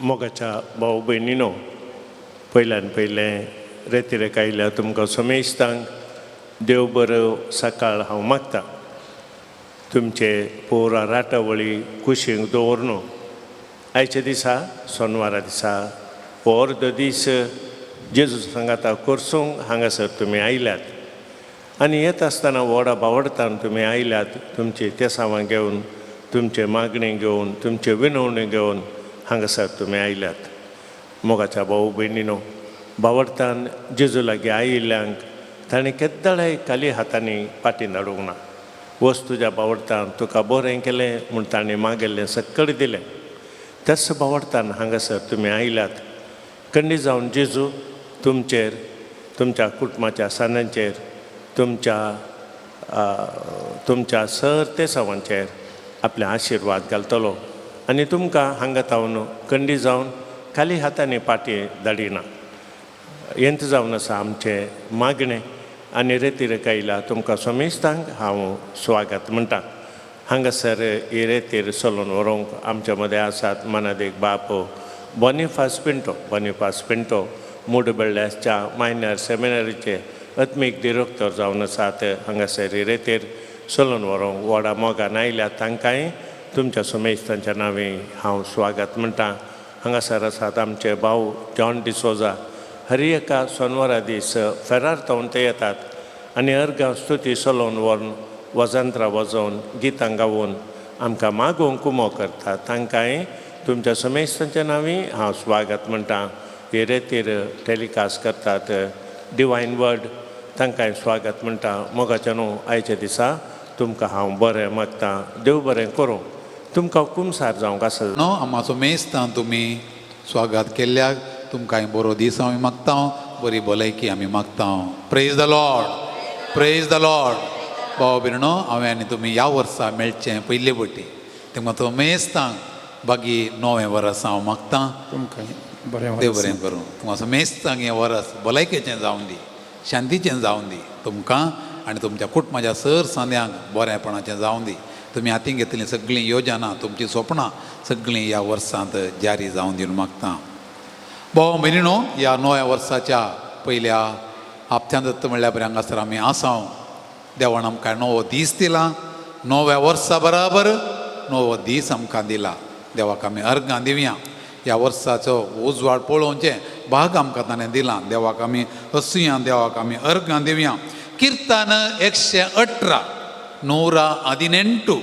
मोगाच्या भाव भयणीनो, पयल्यान पयलें रेतिरेक आयल्या तुमकां समेस्तांक देव बरो सकाळ हांव मागता. तुमचे पोरा राटावळी कुशींक दवरनो आयच्या दिसा सोनवारा दिसा हो अर्द दीस जेजू सांगाता कोर्सूंक हांगासर तुमी आयल्यात आनी येता आसतना व्हडा बावडतान तुमी आयल्यात. तुमची तेसांवां घेवन, तुमचे मागणी घेवन, तुमचे विनवणी घेवन हांगासर तुमी आयल्यात. मोगाच्या भाऊ भयणीनो, बावडतान जेजू लागीं आयिल्ल्यांक ताणें केद्दाळाय खाली हातांनी फाटीं धाडूंक ना. वच तुज्या बावडतान तुका बरें केलें म्हूण ताणें मागयल्लें सक्कड दिलें. त्याच बावडतान हांगासर तुमी आयल्यात. कंडी जावन जेजू तुमचेर, तुमच्या कुटुंबाच्या सानांचेर, तुमच्या तुमच्या सर तेसावांचेर आपले आशिर्वाद घालतलो आनी तुमकां हांगा तावन कंडी जावन खाली हातांनी पाटी धाडिना. हेंच जावन आसा आमचें मागणें आनी रेतीर आयला तुमकां समेस्तांक हांव स्वागत म्हणटा. हांगासर ही रेतीर चलोवन व्हरूंक आमच्या मदें आसात मनादीक बाप बोनिफास पिंटो. बोनिफास पिंटो मुडबेळ्याच्या मायनर सेमिनरीचे आत्मीक डिरेक्टर जावन आसात. हांगासर ही रेतीर चलोवन व्हरूंक व्हडा मोगान आयल्यात. तांकांय तुमच्या समेस्तांच्या नांवी हांव स्वागत म्हणटा. हांगासर आसात आमचे भाव जॉन डिसोजा. हर एका सोनवारा दीस फेरार तावन ते येतात आनी अर्गां स्तुती चलोवन व्हरून, वजंत्रां वाजोवन, गितां गावोवन आमकां मागोवंक कुमो करतात. तांकांय तुमच्या समेस्तांच्या नांवी हांव स्वागत म्हणटा. हे रेतीर टेलिकास्ट करतात डिवायन वर्ड, तांकांय स्वागत म्हणटा. मोगाच्या न्हू आयच्या दिसा तुमकां हांव बरें मागता. देव बरें करूं. तुमकां कुमसार जावंक आसा न्हू आमचो मेस्तां तुमी स्वागत केल्ल्याक तुमकां बरो दीस आमी मागता, बरी भलायकी आमी मागता. Praise the Lord, praise the Lord. भाव भयणो, हांवें आनी तुमी ह्या वर्सा मेळचें पयले पटी तुमकां तो मेस्तांक बागी नवें वर्स हांव मागता. तुमकां बरें देव बरें करूं. तुमकां मेस्तांक हें वर्स भलायकेचें जावन दी, शांतीचें जावन दी. तुमकां आनी तुमच्या कुटुंबाच्या सर सांद्यांक बरेपणाचें जावन दी. तुमी हातीन घेतलीं सगळीं योजना, तुमचीं सपनां सगळीं ह्या वर्सांत जारी जावन दी मागता. भाव भयणीनो, ह्या नव्या वर्साच्या पयल्या हप्त्यांत म्हणल्यार बरें हांगासर आमी आसाव. देवान आमकां नवो दीस दिला, नव्या वर्सा बराबर नवो दीस आमकां दिला. देवाक आमी अर्गां दिवया. ह्या वर्साचो उजवाड पळोवचें भाग आमकां ताणें दिलां. देवाक आमी हसुया, देवाक आमी अर्गां दिवया. कीर्तन 118 118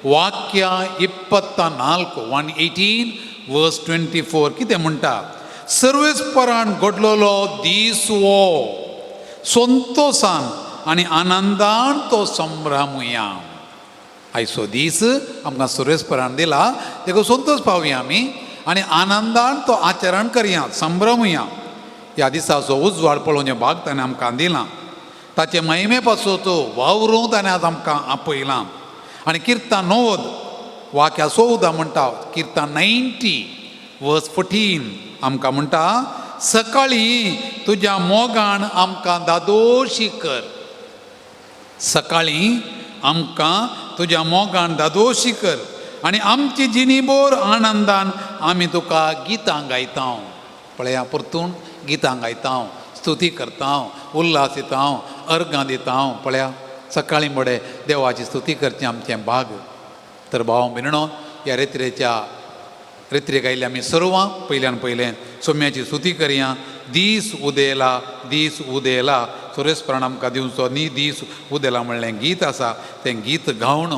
ವಾಕ್ಯ 24 118 वर्स 24 कितें म्हणटा? सर्वेस्परान घडलेलो दीस हो, संतोसान आनी आनंदान तो संभ्रमुया. आयचो दीस आमकां सर्वेस्परान दिला, तेका संतोष पावया आमी आनी आनंदान तो आचरण करया, संभ्रमुया. ह्या दिसाचो उजवाड पळोवचें भाग ताणें आमकां दिलां. ताचे महिमे पासून वावरूं ताणें आज आमकां आपयलां. आनी किर्तन 90 वाक्या 14 म्हणटा, किर्तन 90 वर्स 14 आमकां म्हणटा, सकाळीं तुज्या मोगान आमकां दादोशी कर. सकाळीं आमकां तुज्या मोगान दादोशी कर आनी आमची जिणीभर आनंदान आमी तुका गितां गायता. पळया परतून गितां गायता, स्तुती करता, उल्हास दिता, अर्गां दिता. पळया सकाळीं मडें देवाची स्तुती करचें आमचें भाग. तर भाव भयणो, ह्या रेत्रेच्या रेत्रेक आयिल्ले आमी सर्वां पयल्यान पयलें सोम्याची स्तुती करया. दीस उदेला, दीस उदेला, सुरेशपरान आमकां दिवचो न्ही दीस उदेला म्हणलें गीत आसा, तें गीत गावन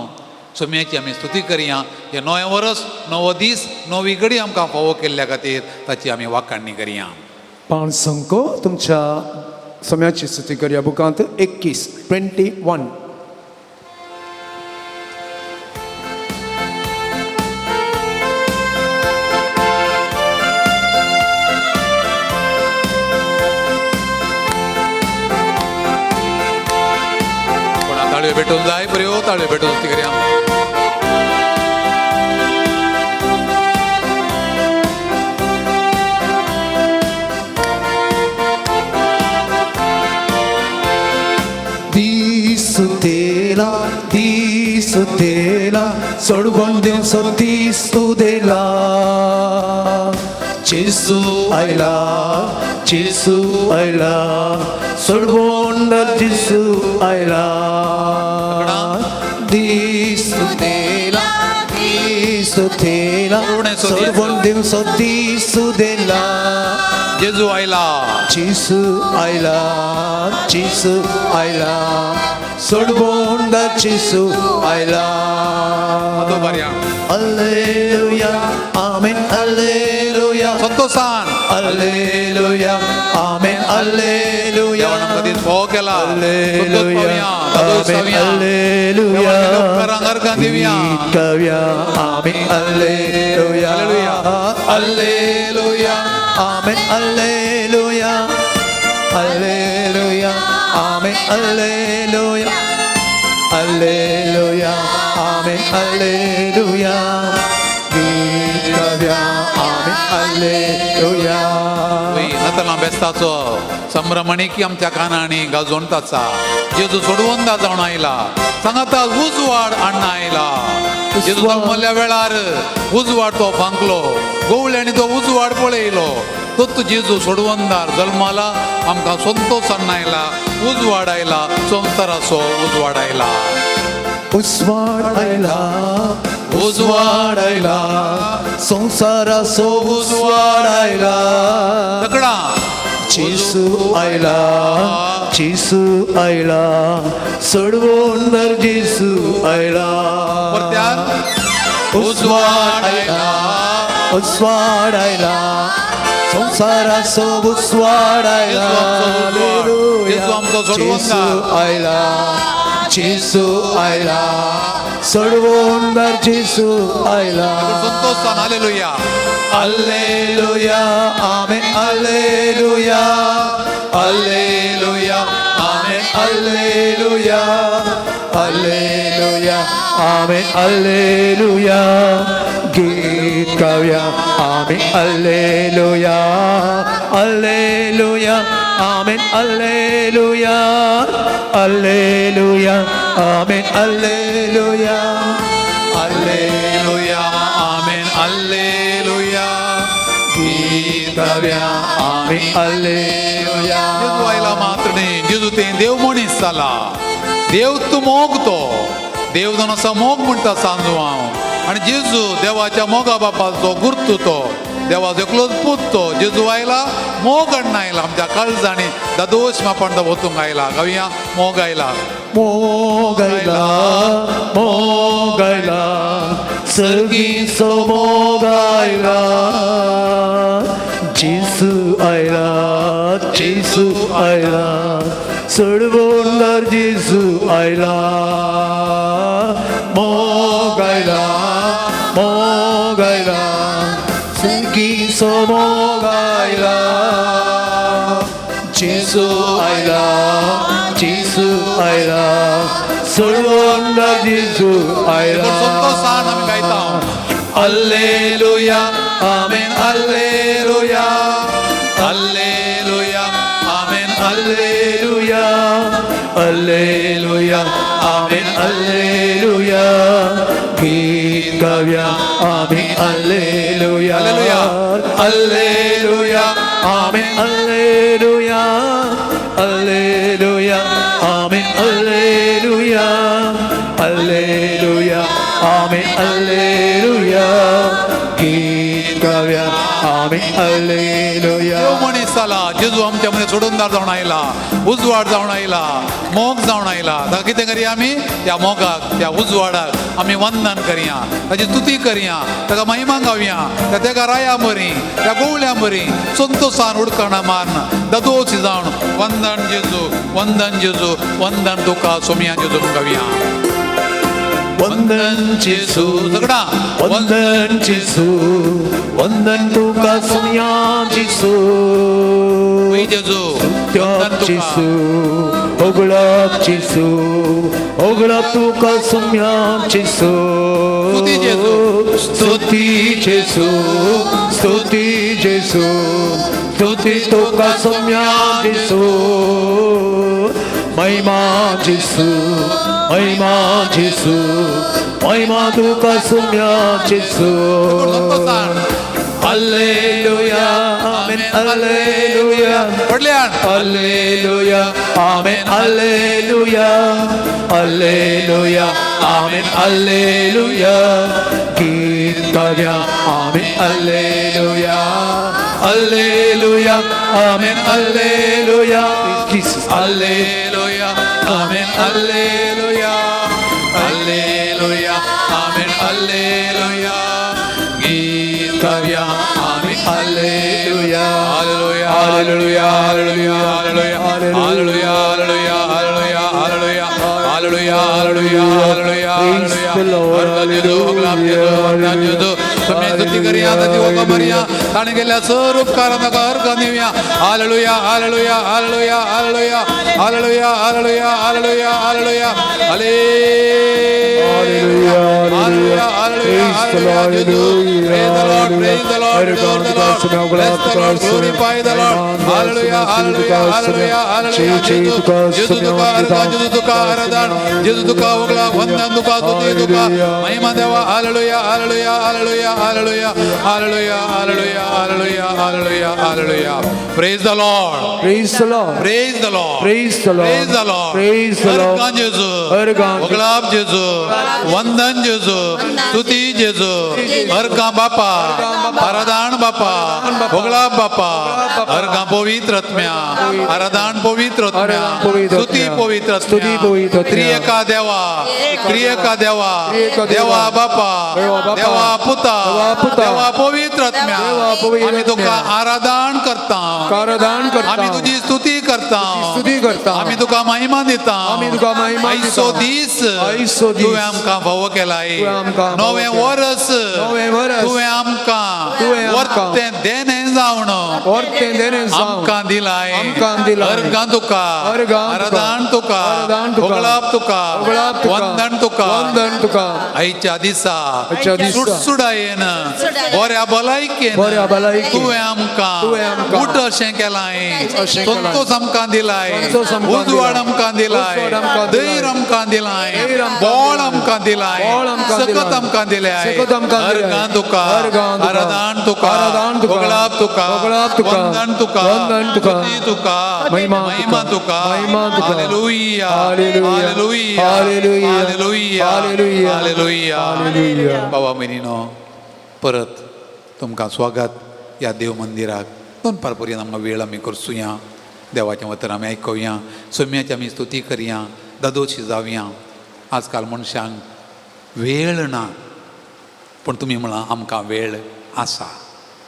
सोम्याची आमी स्तुती करया. हें नवें वर्स, नवो दीस, नवी घडी आमकां फावो केल्ल्या खातीर ताची आमी वाखाणणी करया. पांच संको तुमच्या सम्याची स्तुती करया. बुकांत 21 21. कोणा ताळयो भेटून जाय, बऱ्यो ताळयो भेटून स्तुती करया. दीस उदेला, दीस उदेला, चडवण दिवचो दीस उदेला. जेजू आयला, जेजू आयला, सोडवणार जेजू आयला. दीस देला, दीस देला, सोडवण दिवसो दीस देला. जेजू आयला, जेजू आयला, जेजू आयला, सोडवणार जेजू आयला. Alleluia, amen, alleluia. संतोषान alleluia, amen, alleluia. देवान आमकां दीस भोव केला. Alleluia, amen, alleluia. गीत गावया आमेन, alleluia, alleluia, amen, alleluia, alleluia, amen, alleluia, alleluia, amen, alleluia. गीत गावया आमेन, alleluia. नातलां बेस्ताचो संभ्रमणी की आमच्या कानांनी गाजोवन ताचा जेजू सोडवंदा जावन आयला, सांगाता उजवाड अण्णा आयला. जेजू जल्मल्या वेळार उजवाड तो फांकलो, गोवळ्यांनी तो उजवाड पळयलो. तोच जेजू सोडवंदार जल्माला, आमकां संतोष अण्णा आयला, उजवाड आयला, संवसाराचो उजवाड आयला. उजवाड आयला, उजवाड आयला, संवसाराचो उजवाड आयला. तकडा जेजू आयला, जेजू आयला, सोडवणार जेजू आयला. परत्यान उजवाड आयला, उजवाड आयला, संवसाराचो उजवाड आयला. जेजू आमचो जेजू आयला, जेजू आयला, सोडवणार जेजू आयला. संतोषान hallelujah, alleluia, amen, alleluia, alleluia, amen, alleluia, alleluia, amen, alleluia. गीत गावया आमेन, alleluia, alleluia, amen, alleluia, alleluia, amen, alleluia, alleluia, amen, alleluia. गीत गावया आमेन, alleluia. जेजू आयला मात्र न्ही, जेजू तें देव मनीस जाला. देव तूं मोग, तो देव जावन आसा मोग म्हणटा सांजू हांव. आनी जेजू देवाच्या मोगा बापाचो गुर्तू, तो देवाचो एकलोच पूत तो. जेजू आयला, मोग अण्णा आयला, आमच्या काळजांनी दादोश मापण तो वचूंक आयला. गावया मोग आयला, मोग आयला, मोग आयला, सर्गीचो मोग आयला. जेजू आयला, जेजू आयला, सोडवणार जेजू आयला. मोग आयला, मोग आयला, सर्गीचो मोग आयला. जेजू आयला, जेजू आयला, सोडवणार जेजू आयला. संतोषान आमी गायता. Alleluia, amen, alleluia, alleluia, amen, alleluia, alleluia, amen, alleluia. गीत गावया आमेन, alleluia, alleluia, amen, alleluia, alleluia, amen, alleluia, alleluia, amen, alleluia. गीत गावया आमेन, alleluia. देव मनीस जाला, जेजू आमच्या मदें सोडूनदार जावन आयला, उजवाड जावन आयला, मोग जावन आयला. ताका कितें करया आमी? त्या मोगाक, त्या उजवाडाक आमी वंदन करया, ताची स्तुती करया, ताका महिमा गावया. त्या तेका राया बरी, त्या गोवल्या बरी संतोषान उडकणा मारून ददोश जावन वंदन जेजू, वंदन जेजू, वंदन तुका सोमया जेजू गावया. वंदन जेजू, सगळा वंदन जेजू, वंदन तुका सोमया जेजू. जेजू, वंदन तुका जेजू, होगळप जेजू, होगळप तुका सोमया जेजू. स्तुती जेजू, स्तुती जेजू, स्तुती जेजू, स्तुती तुका सोमया जेजू. महिमा जेजू, महिमा जेजू, महिमा तुका सोमया जेजू. संतोषान Alleluia, आमेन, Alleluia. व्हडल्यान. Alleluia, Amen, Alleluia, Alleluia, Amen, Alleluia. गीत गाया, Amen, Alleluia, Alleluia, Amen, Alleluia. Jesus, Alleluia, Amen, Alleluia, Alleluia, Amen, Alleluia. गीत गाया, Amen, Alleluia, Hallelujah, Hallelujah, Hallelujah, Hallelujah, Hallelujah, Hallelujah, Hallelujah, Hallelujah, Hallelujah, Hallelujah, Praise Hallelujah. the Lord. तुम्ही स्तुती करूया, स्तुती करूया. ताणें केल्ल्या सर उपकारांक अर्घ दिवया. Hallelujah, hallelujah, hallelujah, hallelujah, hallelujah, hallelujah, hallelujah, hallelujah, Hallelujah, hallelujah, Praise the Lord, hallelujah. Praise the Lord, praise the Lord, adore the Lord, bless the Lord, glorify the Lord. Hallelujah, hallelujah, hallelujah, hallelujah. जेजू तुका आराधन, जेजू तुका आराधन, जेजू तुका उगला, वंदन तुका, स्तुती तुका, महिमा देवा. Hallelujah, hallelujah, hallelujah, hallelujah, hallelujah, hallelujah, hallelujah, hallelujah, hallelujah. Praise the Lord. Praise the Lord. Praise the Lord. Praise the Lord. Praise the Lord. Praise the Lord. अर्गां जेजू. अर्गां जेजू. उगलाप जेजू, वंदन जेजू, स्तुती जेजू, अर्गां बापा, आराधान बापा, उगलाप बापा, अर्गां पवित्र आत्म्या, आराधान पवित्र आत्म्या, आराधान पवित्र स्तुती आत्म्या, पवित्र स्तुती आत्म्या, पवित्र आत्म्या, त्रिएका देवा, त्रिएका देवा, त्रिएका देवा, देवा बापा, देवा बापा, देवा पुता, देवा पुता, देवा पवित्र आत्म्या, देवा पवित्र आमी तुका आत्म्या, आराधान करता, आराधन करता, आमी तुजी स्तुती करता, स्तुती करता, आमी तुका महिमा दिता, आमी तुका महिमा दिता, आयचो दीस आयचो दीस तुवें आमकां फावो केलाय, तुवें आमकां फावो नवें केलाय, वर्स नवें वर्स तुवें आमकां तुवें आमकां वर्तें देणें जावन वर्तें देणें जावन आमकां दिलाय, आमकां दिलाय, अर्गां तुका, अर्गां तुका, आराधन तुका, आराधन तुका, उगळाप तुका, उगळाप तुका, वंदन तुका, वंदन तुका, आयच्या दिसा आयच्या दिसा सुडसुडायेन बऱ्या भलायकेन बऱ्या भलायकेन तुवें आमकां तुवें आमकां उठ अशें केलाय, अशें केलाय, संतोष आमकां दिलाय, संतोष आमकां उजवाड दिलाय, आमकां दिलाय, उजवाड आमकां दिलाय, धैर्य आमकां दिलाय, धैर्य आमकां बळ दिलाय, आमकां दिलाय, बळ आमकां सकत दिलाय, आमकां दिलाय, सकत आमकां दिलाय, अर्गां तुका, अर्गां तुका, आराधन तुका, आराधन तुका, उगळाप तुका, उगळाप तुका, वंदन तुका, वंदन तुका, स्तुती तुका, महिमा महिमा तुका, महिमा तुका, hallelujah, hallelujah, hallelujah, hallelujah, hallelujah, hallelujah, hallelujah. Hallelujah. बाबा भयणीनो, परत तुमकां स्वागत ह्या देव मंदिराक. दोन पर्यंत आमकां वेळ आमी करसुया, देवाचें वतर आमी आयकुया, सोम्याची आमी स्तुती करया, दादोशी जावया. आजकाल मनशांक वेळ ना, पूण तुमी म्हळां आमकां वेळ आसा.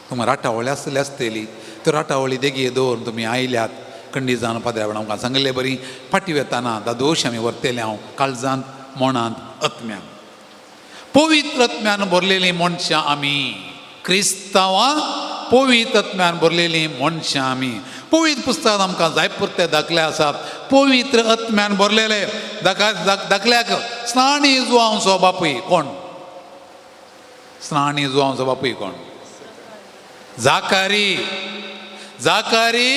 तुमकां राटावळी आसतली आसतली, त्यो राटावळी देगये दवरून तुमी आयल्यात. खंडीत जावन पाद्र्या आमकां सांगिल्ले बरी फाटीं वेताना दादोश आमी व्हरतले हांव काळजांत, मनांत, आत्म्यान. पवित्र आत्म्यान भरलेलीं मनशां आमी, क्रिस्तांवां पवित्र आत्म्यान भरलेलीं मनशां आमी. पवित्र पुस्तकांत आमकां जाय पुरते दाखले आसात पवित्र आत्म्यान भरलेले. दाखल्याक स्नानी जुआंवचो बापूय कोण? स्नानी जुआंवचो बापूय कोण? जाकारी. जाकारी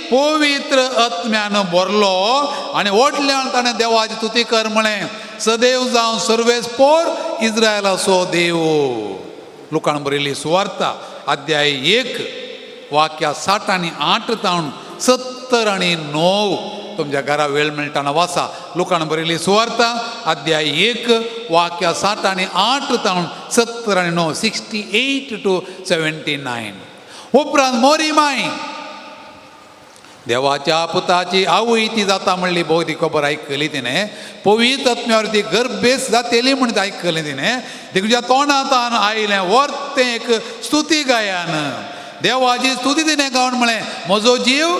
पवित्र आत्म्यान भरलो आनी व्हडल्यान ताणें देवाची स्तुती कर म्हळें, सदैव जावन सर्वेस पोर इस्रायलाचो देव. लुकान बरयल्ली सुवार्ता अध्याय 1 वाक्या 60 आनी 8 तावन 70 आनी 9. तुमच्या घरा वेळ मेळटाना वाचा. लुकान बरयल्ली सुवार्ता अध्याय 1 वाक्या 60 आनी 8 तावन 70 आनी 9, 68 to 79. उपरांत मोरी माय देवाच्या पुताची आवय ती जाता म्हणली भोव ती खबर आयकली तिणें. पवित्र आत्म्यावर ती गर्भेस जातली म्हण ती आयकली तिणें. तुज्या तोंडांत आयलें वर्तें एक स्तुती गायन, देवाची स्तुती तिणें गावन म्हळें, म्हजो जीव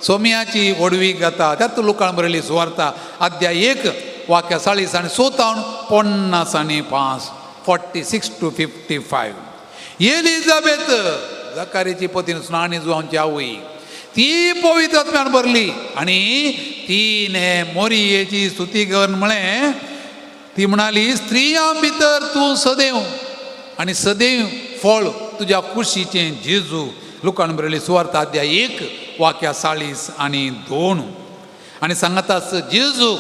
सोम्याची व्हडवीक जाता. त्यात लुकान बरयली सुवार्ता अध्याय 1 वाक्या 40 आनी 57 50 आनी 5, 46 to 55. Elizabeth जकारीची पतीन स्नानी जुआंची आवय ती पवित्र आत्म्यान भरली आनी तिणें मोरयेची स्तुती करून म्हळें, ती म्हणाली, स्त्रियां भितर तूं सदैव आनी सदैव फळ तुज्या कुशीचें जेजू. लुकान बरयली सुवार्ता अध्याय 1 वाक्या 40 आनी 2. आनी सांगताच जेजू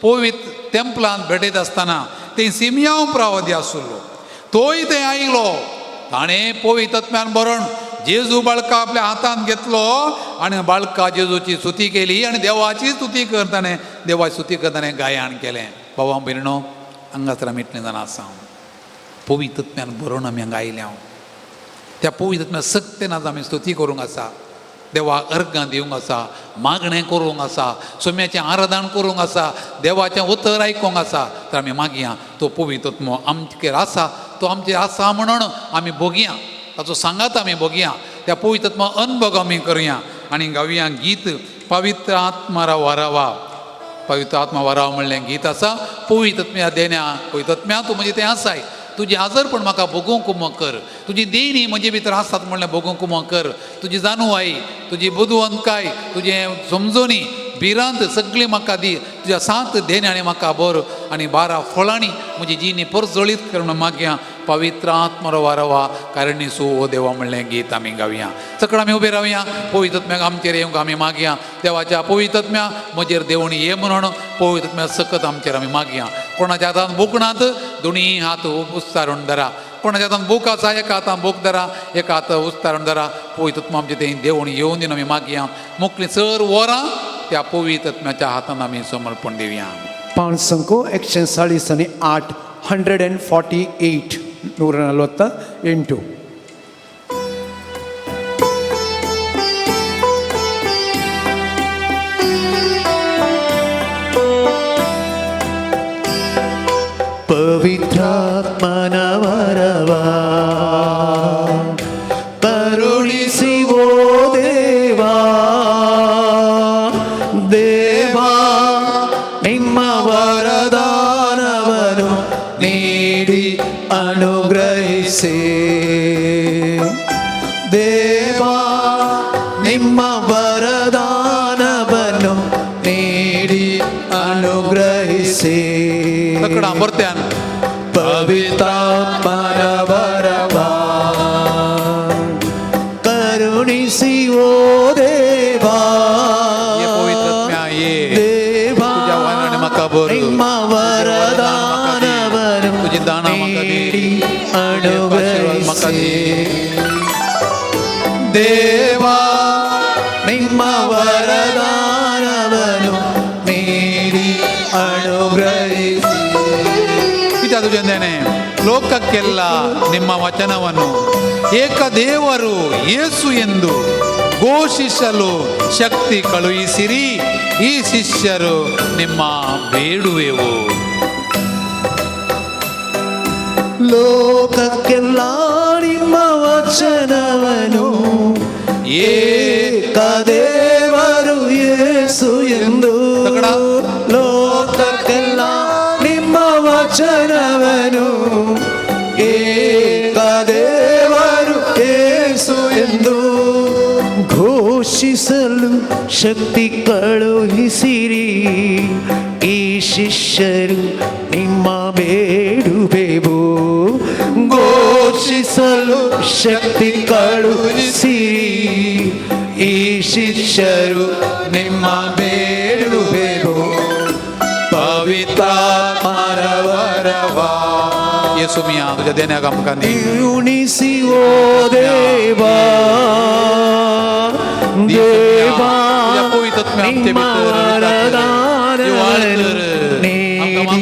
पवित्र तेंपलांत भेटयत आसतना ते सिमयांव प्रावदी आसलो, तोय थंय आयलो. ताणें पवित्र आत्म्यान भरून जेजू बाळका आपल्या हातांत घेतलो आनी बाळका जेजूची स्तुती केली आनी देवाची स्तुती करताने, देवाची स्तुती करताने गायन केलें. बाबा भयणो, हांगासर आमी इतलें जाणां आसा, पवित्रत्म्यान बरोवन आमी हांगा आयल्या. त्या पवित्रत्म्या सक्तेन आज आमी स्तुती करूंक आसा, देवाक अर्गां दिवंक आसा, मागणें करूंक आसा, सोम्याचें आराधन करूंक आसा, देवाचें उतर आयकूंक आसा. तर आमी मागया तो पवित्रत्मो आमचेर आसा, तो आमचेर आसा म्हणून आमी भोगया, ताचो सांगात आमी भोगया, त्या पवित्रत्मा अनुभव आमी करुया आनी गावया गीत पवित्र आत्मा वारावा. पवित्र आत्मा वारावा म्हणलें गीत आसा. पवित्रत्म्या देण्या, पवित्रत्म्या तूं म्हणजे तें आसाय, तुजी आजरपण म्हाका भोगूंक कुमक कर, तुजी देणी म्हजे भितर आसात म्हणलें भोगूंक कुमक कर, तुजी जाणवाय, तुजी बुदवंतकाय, तुजें समजोनी, भिरांत सगळी म्हाका दी, तुज्या सात देण्यांनी म्हाका बर आनी 12 फळांनी म्हजी जिणी परजळीत कर म्हणून मागया पवित्र आत्मरो वारवा कारणी सु ओ देवा म्हणलें गीत आमी गावया. सकळ आमी उबे रावया, पवित्रत्म्याक आमचेर येवंक आमी मागया. देवाच्या पवित्रत्म्या म्हजेर देवणी ये म्हणून पवित्रत्म्या सकत आमचेर आमी मागया. कोणाच्या हातान बूक नात, दोनी हात उस्तारून धरा. कोणाच्या हातान बूक आसा, एका हातान बूक धरा, एका हात उस्तारून धरा. पवित्रत्मा आमचे तें देवणी येवन दिवन आमी मागया. मुकली चड वरां त्या पवित्रत्म्याच्या हातान आमी समर्पण दिवया. 548, 148, 148. ಪವಿತ್ರಾತ್ಮನ ವರವ ಕರುಣಿಸಿವೋ ದೇವಾ, ದೇವಾ ನಿಮ್ಮ ವರದಾನವನ್ನು ನೀಡಿ ಅನುಗ್ರಹಿಸಿ, ದೇವಾ ನಿಮ್ಮ ವರದಾನವನ್ನು ನೀಡಿ ಅನುಗ್ರಹಿಸಿ. ಬರ್ತೇನೆ. ಪವಿತ್ರಾತ್ಮನ ವರವ ಕರುಣಿಸಿವೋ ದೇವಾ, ದೇವಾ ನಿಮ್ಮ ವರದಾನವನ್ನು ನೀಡಿ ಅನುಗ್ರಹಿಸಿ, ದೇವಾ ನಿಮ್ಮ ವರದಾನವನ್ನು ನೀಡಿ ಅನುಗ್ರಹಿಸಿ. ಅದು ಲೋಕಕ್ಕೆಲ್ಲ ನಿಮ್ಮ ವಚನವನ್ನು ಏಕದೇವರು ಯೇಸು ಎಂದು ಘೋಷಿಸಲು ಶಕ್ತಿ ಕಳುಹಿಸಿರಿ, ಈ ಶಿಷ್ಯರು ನಿಮ್ಮ ಬೇಡುವೆವು. ಲೋಕಕ್ಕೆಲ್ಲ ನಿಮ್ಮ ವಚನವನ್ನು ಏಕದೇವರು ಯೇಸು ಎಂದು, ಲೋಕಕ್ಕೆಲ್ಲ ನಿಮ್ಮ ವಚನವನು ಏಕದೇವರು ಯೇಸು ಎಂದು ಘೋಷಿಸಲು ಶಕ್ತಿ ಕಳುಹಿಸಿರಿ, ಈ ಶಿಷ್ಯರು ನಿಮ್ಮ ಬೇಡುವೆವು. ಘೋಷಿಸಲು ಶಕ್ತಿ ಕಳುಹಿಸಿರಿ, ಈ ಶಿಷ್ಯರು ನಿಮ್ಮ ಬೇಡುವೆವು. ಪವಿತ್ರಾತ್ಮರ ವರವ ಯೇಸು ಮಿಯಾ तुझ्या देण्याक आमकां दी. ಉಣಿಸಿವೋ ದೇವಾ, ದೇವಾ ನಿಮ್ಮ ವರದಾನವನ್ನು ನೀಡಿ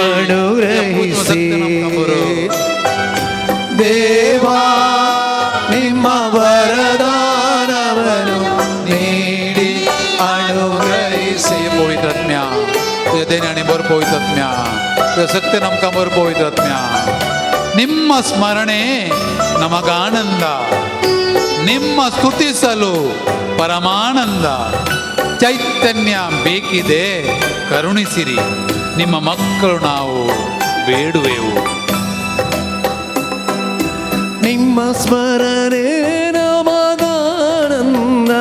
ಅನುಗ್ರಹಿಸಿ, ದೇವಾ ನಿಮ್ಮ ವರದಾನವನ್ನು ನೀಡಿ ಅನುಗ್ರಹಿಸಿ. पवित्रात्म्या तुझ्या देण्याने बर पवित्रात्म्या, तुझ्या ಸತ್ಯ ನಮ್ಕ ಬರ್ ಪವಿತ್ರಾತ್ಮ್ಯ. ನಿಮ್ಮ ಸ್ಮರಣೆ ನಮಗಾನಂದ, ನಿಮ್ಮ ಸ್ತುತಿಸಲು ಪರಮಾನಂದ. ಚೈತನ್ಯ ಬೇಕಿದೆ ಕರುಣಿಸಿರಿ, ನಿಮ್ಮ ಮಕ್ಕಳು ನಾವು ಬೇಡುವೆವು. ನಿಮ್ಮ ಸ್ಮರಣೆ ನಮಗಾನಂದ,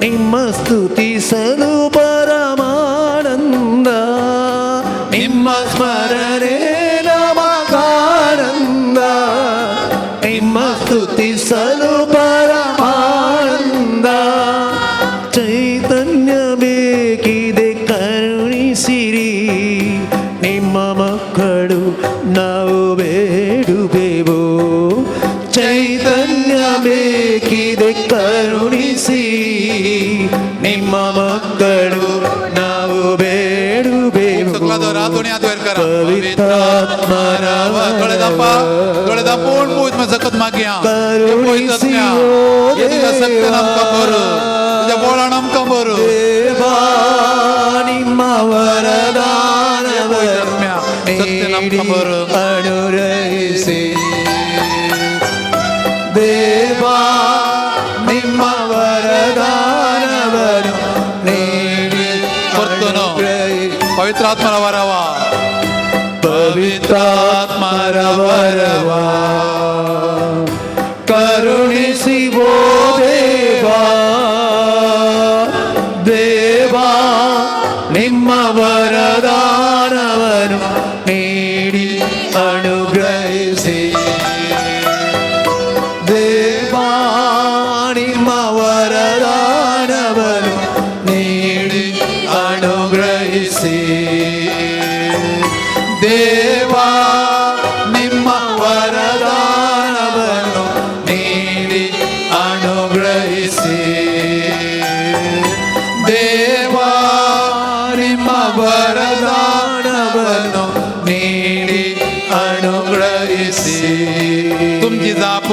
ನಿಮ್ಮ ಸ್ತುತಿಸಲು ಪರಮಾನಂದ, ನಿಮ್ಮ ಸ್ಮರಣೆ ನಮಗಾನಂದ, ನಿಮ್ಮ ಸ್ತುತಿಸಲು ಪರಮಾನಂದ. ಚೈತನ್ಯ ಬೇಕಿದೆ ಕರುಣಿಸಿರಿ, ನಿಮ್ಮ ಮಕ್ಕಳು ನಾವು ಬೇಡುವೆವು. ಚೈತನ್ಯ ಅಭಿಷೇಕಿದೆ ಕರುಣಿಸಿ ನಿಮ್ಮ ಮಕ್ಕಳು ನಾವು ಬೇಡುವೆವು सकला रात आनी हात वयर करा. ಪವಿತ್ರಾತ್ಮನ दोळे धांपा, दोळे धांपून पवित्र सकत मागया. करुणिसी हे तुझ्या सत्यान आमकां बरो, तुझ्या बोळान आमकां बरो. ದೇವಾ ನಿಮ್ಮ ವರದಾನವನ್ನು ನೀಡಿ ಅನುಗ್ರಹಿಸಿ ದೇವಾ ನಿಮ್ಮ ವರದಾನವನ್ನು ನೀಡಿ ಕೊರ್ತನು. ಅನುಗ್ರಹಿಸಿ ಪವಿತ್ರಾತ್ಮನ ವರವ, ಪವಿತ್ರಾತ್ಮರ ವರವ ಕರುಣಿಸಿ ಓ ದೇವಾ ದೇವಾ ನಿಮ್ಮ ವರದಾನವನ್ನು ನೀಡಿ ಅನುಗ್ರಹಿಸಿ ದೇವಾ ನಿಮ್ಮ ವರದಾನವನ್ನು ನೀಡಿ ಅನುಗ್ರಹಿಸಿ ದೇವಾ ನಿಮ್ಮ ವರದಾನವನ್ನು ನೀಡಿ ಅನುಗ್ರಹಿಸಿ ದೇವಾ ನಿಮ್ಮ ವರದಾನವನ್ನು ನೀಡಿ ಅನುಗ್ರಹಿಸಿ. तुमची जाप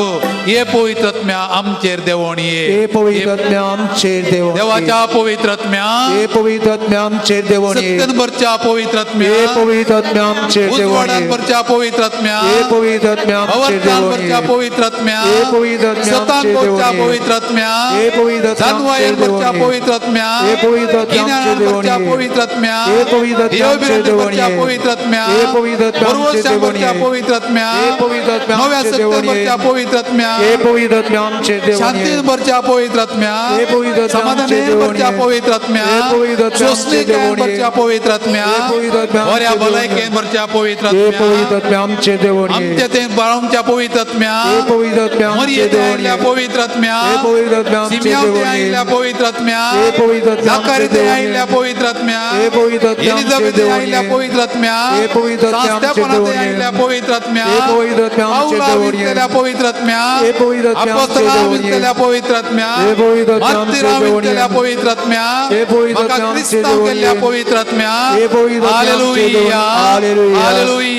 ये पवित्रत्म्या आमचेर देवण ये. हे पवित्रात्म्या आमचेर देवोन ये. देवाच्या पवित्रत्म्या, हे पवित्रात्म्या आमचेर देवोन ये. सत्यन भरच्या पवित्रत्म्या, हे पवित्रात्म्या आमचेर देवोन उजवाडान ये. भरच्या पवित्रत्म्या, हे पवित्रात्म्या आमचेर अवस्थान देवोन भरच्या ये. पवित्रत्म्या, हे पवित्रात्म्या सतान आमचेर भरच्या देवोन ये. पवित्रत्म्या, हे पवित्रात्म्या जानवायन आमचेर देवोन भरच्या ये. पवित्रत्म्या, हे पवित्रात्म्या आमचेर गिन्यानान देवोन भरच्या ये. पवित्रत्म्या, हे पवित्रात्म्या आमचेर देवभिरांत देवोन भरच्या ये. पवित्रत्म्या, हे पवित्रात्म्या आमचेर भरवशान देवोन भरच्या ये. पवित्रत्म्या, हे पवित्रात्म्या नव्या आमचेर सत्यान देवोन ये. भरच्या पवित्रत्म्या, हे पवित्रात्म्या आमचेर देवोन ये. शांतीन भरच्या पवित्रत्म्या, हे पवित्रात्म्या आमचेर समाधानेन देवोन भरच्या ये. पवित्रत्म्या, हे पवित्रात्म्या आमचेर सोंसणीकायेन देवोन ये. भरच्या पवित्रत्म्या, हे पवित्रात्म्या बऱ्या आमचेर देवोन ये. भलायकेन भरच्या हे पवित्रत्म्या, पवित्रात्म्या आमचेर देवोन ये. आमच्या ते बाळांच्या पवित्रत्म्या, हे पवित्रात्म्या आमचेर मरियेते देवोन आयिल्ल्या ये. पवित्रत्म्या, हे पवित्रात्म्या आमचेर सिमियांते देवोन ये. आयिल्ल्या पवित्रत्म्या, हे पवित्रात्म्या आमचेर जाकारीते देवोन ये. आयिल्ल्या पवित्रत्म्या, हे पवित्रात्म्या आमचेर एलिझाबेथे देवोन आयिल्ल्या ये. पवित्रत्म्या, हे पवित्रात्म्या आमचेर सांस्त्यापनाते देवोन ये. आयिल्ल्या पवित्रत्म्या, हे पवित्रात्म्या आमचेर पावला देवोन ये. विंचलेल्या पवित्रत्म्या, हे पवित्रात्म्या आमचेर अपोस्तलां देवोन ये. विंचलेल्या पवित्रत्म्या, हे पवित्रात्म्या आमचेर मार्तीरां देवोन ये. विंचलेल्या पवित्रत्म्या, हे पवित्रात्म्या म्हाका आमचेर क्रिस्तांव देवोन केल्ल्या ये. पवित्रत्म्या, हे पवित्रात्म्या आमचेर देवोन ये. Hallelujah, hallelujah.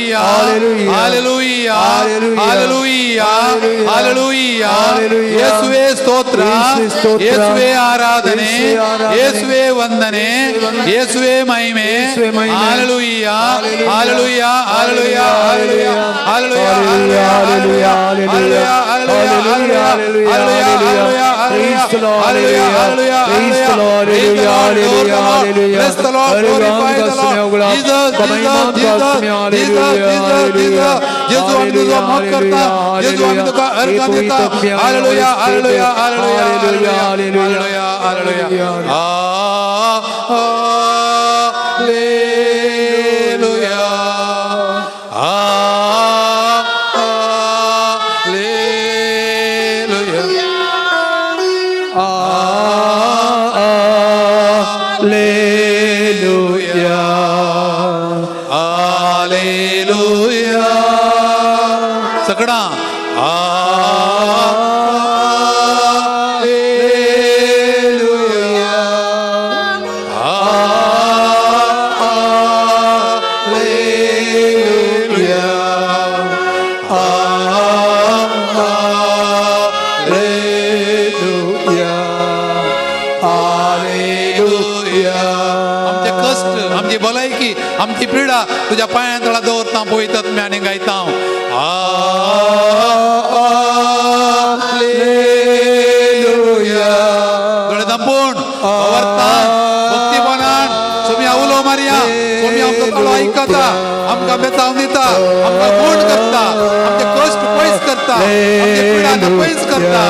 Hallelujah, hallelujah. Hallelujah, hallelujah. Hallelujah, hallelujah. Hallelujah. ಯೇಸುವೇ ಸ್ತೋತ್ರ, ಯೇಸುವೇ ಸ್ತೋತ್ರ. ಯೇಸುವೇ ಆರಾಧನೆ, ಯೇಸುವೇ ಆರಾಧನೆ. ಯೇಸುವೇ ವಂದನೆ, ಯೇಸುವೇ ಮಹಿಮೆ. ಯೇಸುವೇ ಮಹಿಮೆ. Hallelujah, hallelujah, hallelujah, hallelujah, hallelujah, hallelujah, hallelujah, hallelujah, hallelujah, hallelujah, hallelujah, Praise the Lord, hallelujah, hallelujah. Praise the Lord, hallelujah, hallelujah, hallelujah. Bless the Lord, glorify the Lord. Jesus, Jesus, Jesus, Jesus, Jesus, Jesus. जेजू आमी तुजो मोग करता, जेजू आमी तुका अर्घां दिता. Hallelujah, hallelujah, hallelujah, hallelujah, hallelujah, hallelujah, hallelujah. Hallelujah. Hallelujah. सगळा हालेलुया, हालेलुया, Hallelujah. Hallelujah. आमचे कश्ट, आमची भलायकी, आमची पिडा तुझ्या पांयां तळा दवरता पवित्र आनी गायता. Hallelujah. दोळे धांपून अवर्तान भक्तीपणान सोम्या उलो मारया. सोम्या आमचो ताळो आयकता, आमकां बेचावन दिता, आमकां गूण करता, आमचे कश्ट पयस करता, आमचे पिडा पयस करता.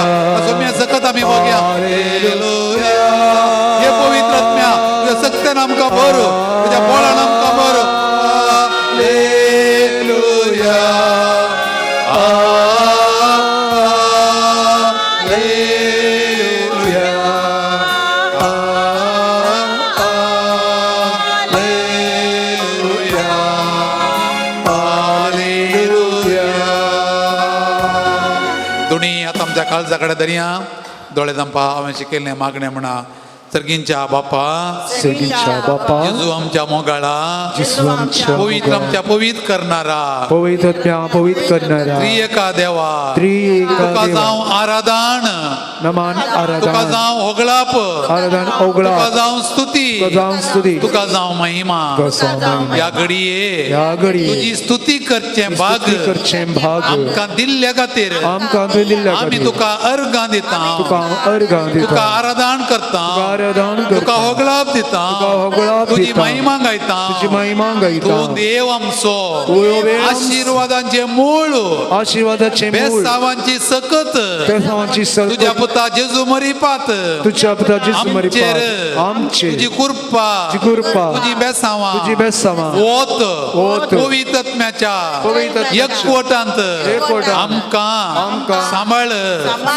सोम्या सकत आमी बघया. हालेलुया. हे पवित्र आत्म्या, तुझ्या सक्त्यान आमकां बरो, तुझ्या बळान आमकां बरो. Hallelujah, hallelujah, hallelujah, hallelujah. दुनिया आमी आतां आमच्या काळजा कडेन धरया, दोळे धांपा. हांवें शिकयल्लें मागणें म्हणा. सर्गींच्या बापा, सर्गीच्या बापा, जेजू आमच्या मोगाळा, जेजू आमच्या पवित्र मोगाळा, आमच्या पवित्र करणारा, पवित्र आत्म्या पवित्र करणारा, त्रिएका देवा, त्रिएका तुका देवा, जावं आराधन, नमान तुका आराधन, जावं होगळाप, आराधन तुका ओगळा, जावं स्तुती, तुका जावं स्तुती, तुका जावं महिमा. तुका जावं महिमा. ह्या घडये ह्या घडये तुजी स्तुती करचें भाग स्तुती करचें भाग आमकां दिल्ल्या खातीर आमकां तुवें दिल्ल्या आमी खातीर तुका अर्गां दिता, तुका अर्गां तुका दिता, आराधन करता, तुका आराधन तुका करता, होगळाप दिता, तुका होगळाप तुजी दिता, महिमा गायता, तुजी महिमा गायता. तूं देव आमचो, तूं देव आमचो. आशिर्वादांचें मूळ, आशिर्वादाचें मूळ, बेसावांची सकत, बेसावांची सकत, तुज्या पुता जेजू मरिपात, तुझ्या पुता जेजू आमचेर मरिपात, आमचेर तुजी कृपा, तुजी कृपा, तुजी बेसावां, तुजी बेसावां, वोत, वोत, पवित्र आत्म्याच्या पवित्र आत्म्याच्या एकवटांत एकवटांत आमकां आमकां सांबाळ,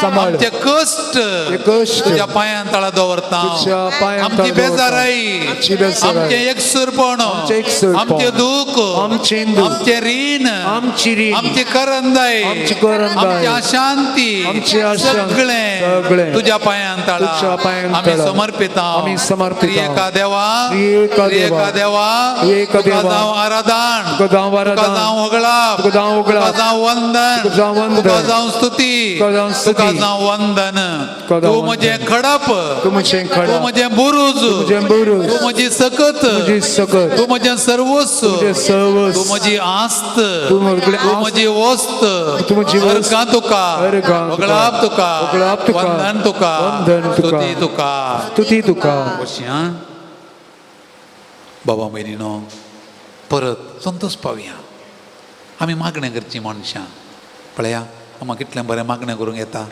सांबाळ. आमचे कश्ट ते कश्ट तुज्या पांयां तळा दवरता, तुज्या पांयां आमची तळा दवरता. बेजाराई, आमची बेजाराई, आमचें एकसूरपण, आमचें एकसूरपण, आमचें दूख, आमचें दूख, आमचें रीण, आमची रीण, आमची करंदाय, आमची करंदाय, आमची अशांती, आमची अशांती, सगळें सगळें तुज्या पांयां तळा तुज्या पांयां आमी तळा समर्पिता, आमी समर्पिता. त्रिएका देवा, त्रिएका देवा, त्रिएका देवा, त्रिएका तुका देवा, जावं आराधन, तुका जावं आराधन, तुका जावं होगळाप, तुका जावं होगळाप, तुका जावं वंदन, तुका जावं वंदन, तुका जावं स्तुती, तुका जावं स्तुती, तुका जावं वंदन. तुका जावं तूं म्हजें खडप, तूं म्हजें तूं खडप, म्हजें बुरूज, म्हजें बुरूज, तूं म्हजी सकत, म्हजी सकत, तूं म्हजें सर्वस्व, तुजें सर्वस्व, तूं म्हजी आस्त, तूं म्हगेली तूं आस्त, म्हजी वस्त, तूं म्हजी वस्त, अर्गां तुका, अर्गां तुका, होगळाप तुका, होगळाप तुका, वंदन तुका, वंदन तुका, स्तुती तुका. स्तुती तुका. बसया बाबा भयणीनो, परत संतोष पावया. आमी मागणें करची मनशां. पळया आमकां कितलें बरें मागणें करूंक येता.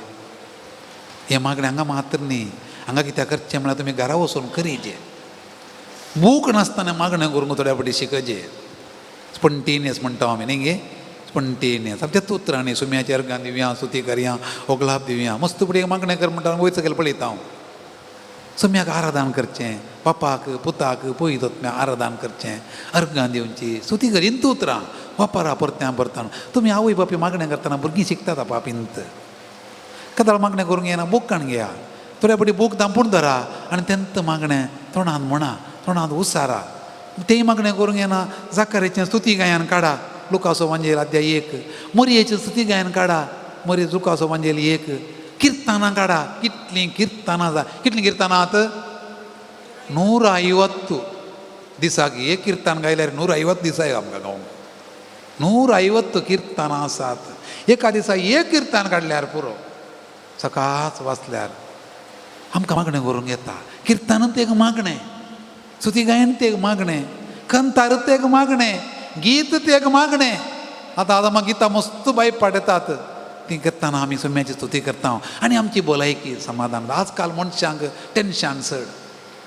हें मागणें हांगा मात्र न्ही, हांगा कित्याक करचें म्हळ्यार तुमी घरा वचून करीजे. बूक नासतना मागणें करूंक थोड्या फावटी शिकचे. स्पंटेनियस म्हणटा आमी न्ही गे, स्पंटेनियस आमच्या उतरांनी सुम्याच्या अर्गां दिवया, स्तुती करया, होगळाप दिवया. मस्त फुडें मागणें कर म्हणटा वयर सकयल पळयता हांव. सम्याक आराधन करचें, बापाक पुताक पवित्र आत्म्याक आराधन करचें, अर्गां दिवची, स्तुती कर. इंत उतरां वापरा परत्यां परतान. तुमी आवय बापूय मागणें करतना भुरगीं शिकतात आपाप इंत. कदाळ मागणें करूंक येना, बूक काडून घेया, थोड्या फावटी बूक धांपून धरा आनी तेंत मागणें तोंडांत म्हणा, तोंडांत उसारा. तेंय मागणें करूंक येना, जाकारेचें स्तुती गायन काडा, लुकासो वांजेल अध्याय 1, मोरयेचें स्तुती गायन काडा, मोरये लुकासो वांजेल 1, कीर्तनां काडा. कितलीं कीर्तनां जा, कितलीं कीर्तनां आत? 150 दिसाक एक कीर्तन गायल्यार 150 दिसा आमकां गावंक. 150 कीर्तनां आसात. एका दिसा एक कीर्तन काडल्यार पुरो. सकाळच वाचल्यार आमकां मागणें करूंक येता. कीर्तनांत एक मागणें, स्तुती गायन ते एक मागणें, कंतार ते एक मागणें, गीत ते एक मागणें. आतां आतां मागीर गितां मस्त बाय पाडटात, ती करतना आमी सुम्याची स्तुती करता आनी आमची भलायकी समाधान. आजकाल मनशांक टेंशन चड,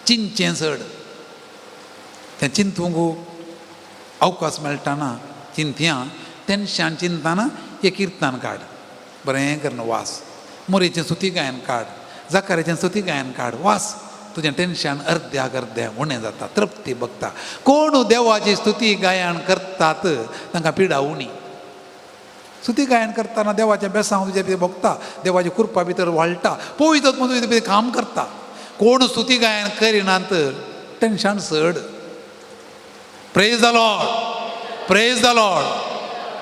चिंतचें चड, तें चिंतूंक अवकाश मेळटा ना. चिंतया टेंशन चिंतना एक कीर्तन काड, बरें करून वास, मोरयेचें स्तुती गायन काड, जाकाराचें स्तुती गायन काड, वास, तुजें टेंशन अर्द्याक अर्दें उणें जाता, तृप्ती बगता. कोण देवाची स्तुती गायन करतात तांकां पिडा उणी. स्तुती गायन करतना देवाचें बेसांव तुजें भितर भोगता, देवाची कृपा भितर वाळटा, पवित्र आत्मो तुजे भितर काम करता. कोण स्तुती गायन करिनात टेंशन चड. Praise the Lord, praise the Lord.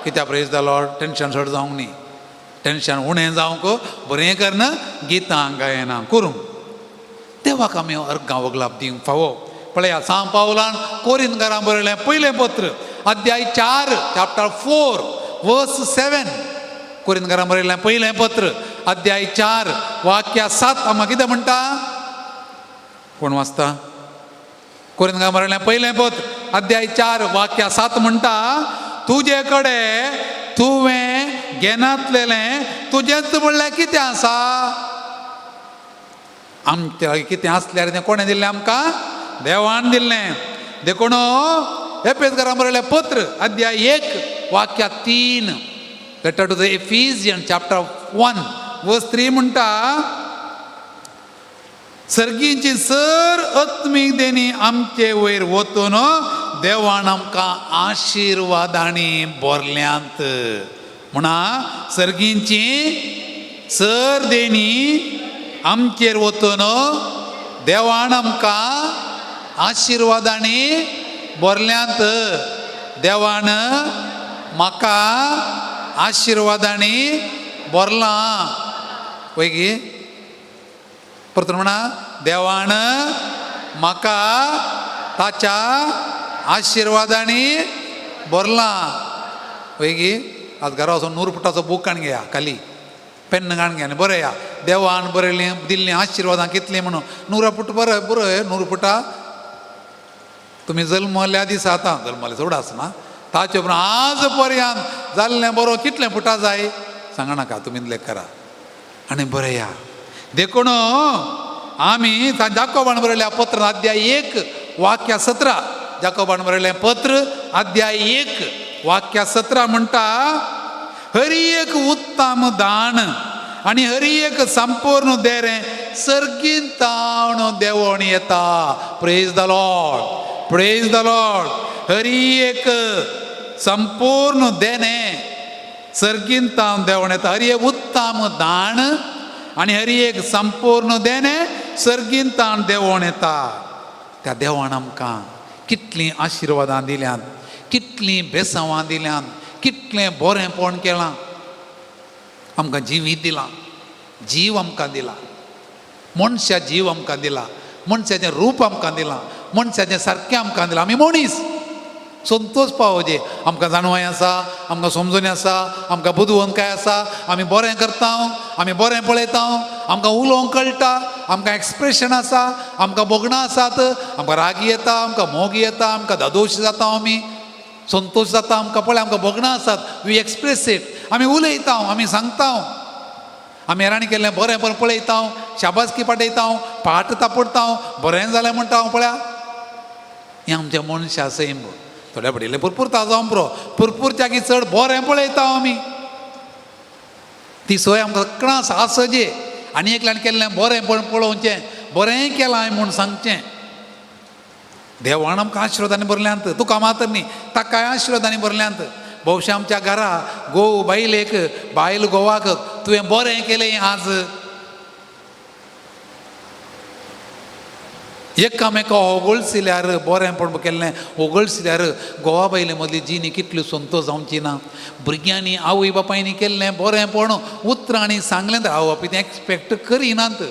कित्याक प्रेज the Lord? Tension चड जावंक न्ही, टेंशन उणें जावंक बरें करना गितां गायनां करूंक. देवाक आमी अर्गां वगलाप दिवंक फावो. पळया सांव पावलान कोरिंदकारां बरयलें पयलें पत्र अध्याय 4 चॅप्टर 4 वर्स 7. कोरिंदकारां बरयलें पयलें पत्र अध्याय 4 वाक्य 7 आमकां कितें म्हणटा? कोण वाचता? कोरिंदकारां बरयलें पयलें पत्र अध्याय 4 वाक्य 7 म्हणटा, तुजे कडेन तुवें घेनातलेलें तुजेंच म्हणल्यार कितें आसा? आमच्या लागीं कितें आसल्यार तें कोणें दिल्लें आमकां? देवान दिल्लें. देखून एपेसकारां बरयलें पत्र अध्याय 1 वाक्य 3, letter to the Ephesian chapter 1 verse 3 म्हणटा, सर्गींची सर आत्मीक देणी आमचे वयर वतून देवान आमकां आशिर्वादांनी भरल्यांत. म्हणा सर्गींची सर देणी आमचेर वतून देवान आमकां आशिर्वादांनी भरल्यांत. देवान म्हाका आशिर्वादांनी भरलां. वयगी परतून म्हणा, देवान म्हाका ताच्या आशिर्वादांनी भरलां. वयगी आज घरा वचून 100 फुटाचो बूक काण घेया, खाली पेन्न काण घेया आनी बरया देवान बरयल्लीं दिल्लीं आशिर्वादां कितलीं म्हणून. 100 फूट बरय बरय 100 फुटां तुमी जल्मल्या दिसा, आतां जल्मले चड आसना, ताचे उपरांत आज पर्यंत जाल्लें बरो कितलें फुटां जाय सांगा नाका, तुमी इतलें करा आनी बरया. देखून आमी जाकोबान बरयल्या पत्र अध्याय 1 वाक्य 17, जाकोबान बरयलें पत्र अध्याय 1 वाक्य 17 म्हणटा, हरी एक उत्तम दान आनी हरी एक संपूर्ण देरें सर्गींतावन देवण येता. Praise the Lord, praise the Lord. Hari एक संपूर्ण देणें सर्गींतावन देवण येता. हरी एक उत्तम दान आनी हरी एक संपूर्ण देणें सर्गींतावन देवण येता. त्या देवान आमकां कितलीं आशिर्वादां दिल्यांत, कितलीं बेसांवां दिल्यांत, कितलें बरेंपण केलां. आमकां जिवीत दिलां, जीव आमकां दिला, मनशा जीव आमकां दिला, मनशाचें रूप आमकां दिलां, मनशाचें सारकें आमकां दिलां. आमी मनीस संतोष पावोवचे. आमकां जाणवाय आसा, आमकां समजणी आसा, आमकां बुदवंतकाय आसा, आमी बरें करता, आमी बरें पळयता, आमकां उलोवंक कळटा, आमकां एक्सप्रेशन आसा, आमकां भोगणां आसात, आमकां रागी येता, आमकां मोग येता, आमकां धादोश जाता, आमी संतोश जाता, आमकां पळय आमकां भोगणां आसात. We express it. आमी उलयता, आमी सांगता, आमी हेरांनी केल्लें बरें बरें पळयता, शाबासकी पाटयता, पाट तापडटा, बरें जालें म्हणटा हांव. पळया हें आमच्या मनशा सैम. थोड्या पडिल्लें पुरपुरता जावं पुरो, पुरपुरच्याकी चड बरें पळयता आमी. ती सोय आमकां सगळां आसा आसजे. आनी एकल्यान केल्लें बरें पळोवचें, बरें केलां हांवें म्हूण सांगचें. देवान आमकां आशिर्वादांनी भरल्यांत, तुका मात्र न्ही ताकाय आशिर्वादांनी भरल्यांत. भोवशा आमच्या घरा घोव बायलेक, बायल घोवाक तुवें बरें केलें आज. एकामेका होगळशिल्यार बरें पण केल्लें होगळशिल्यार घोवा बायले मदली जिणी कितली संतोष जावची ना. भुरग्यांनी आवय बापायनी केल्लें बरें पण उतरांनी सांगलें तर आवय बापाय तें एक्सपेक्ट करिनात,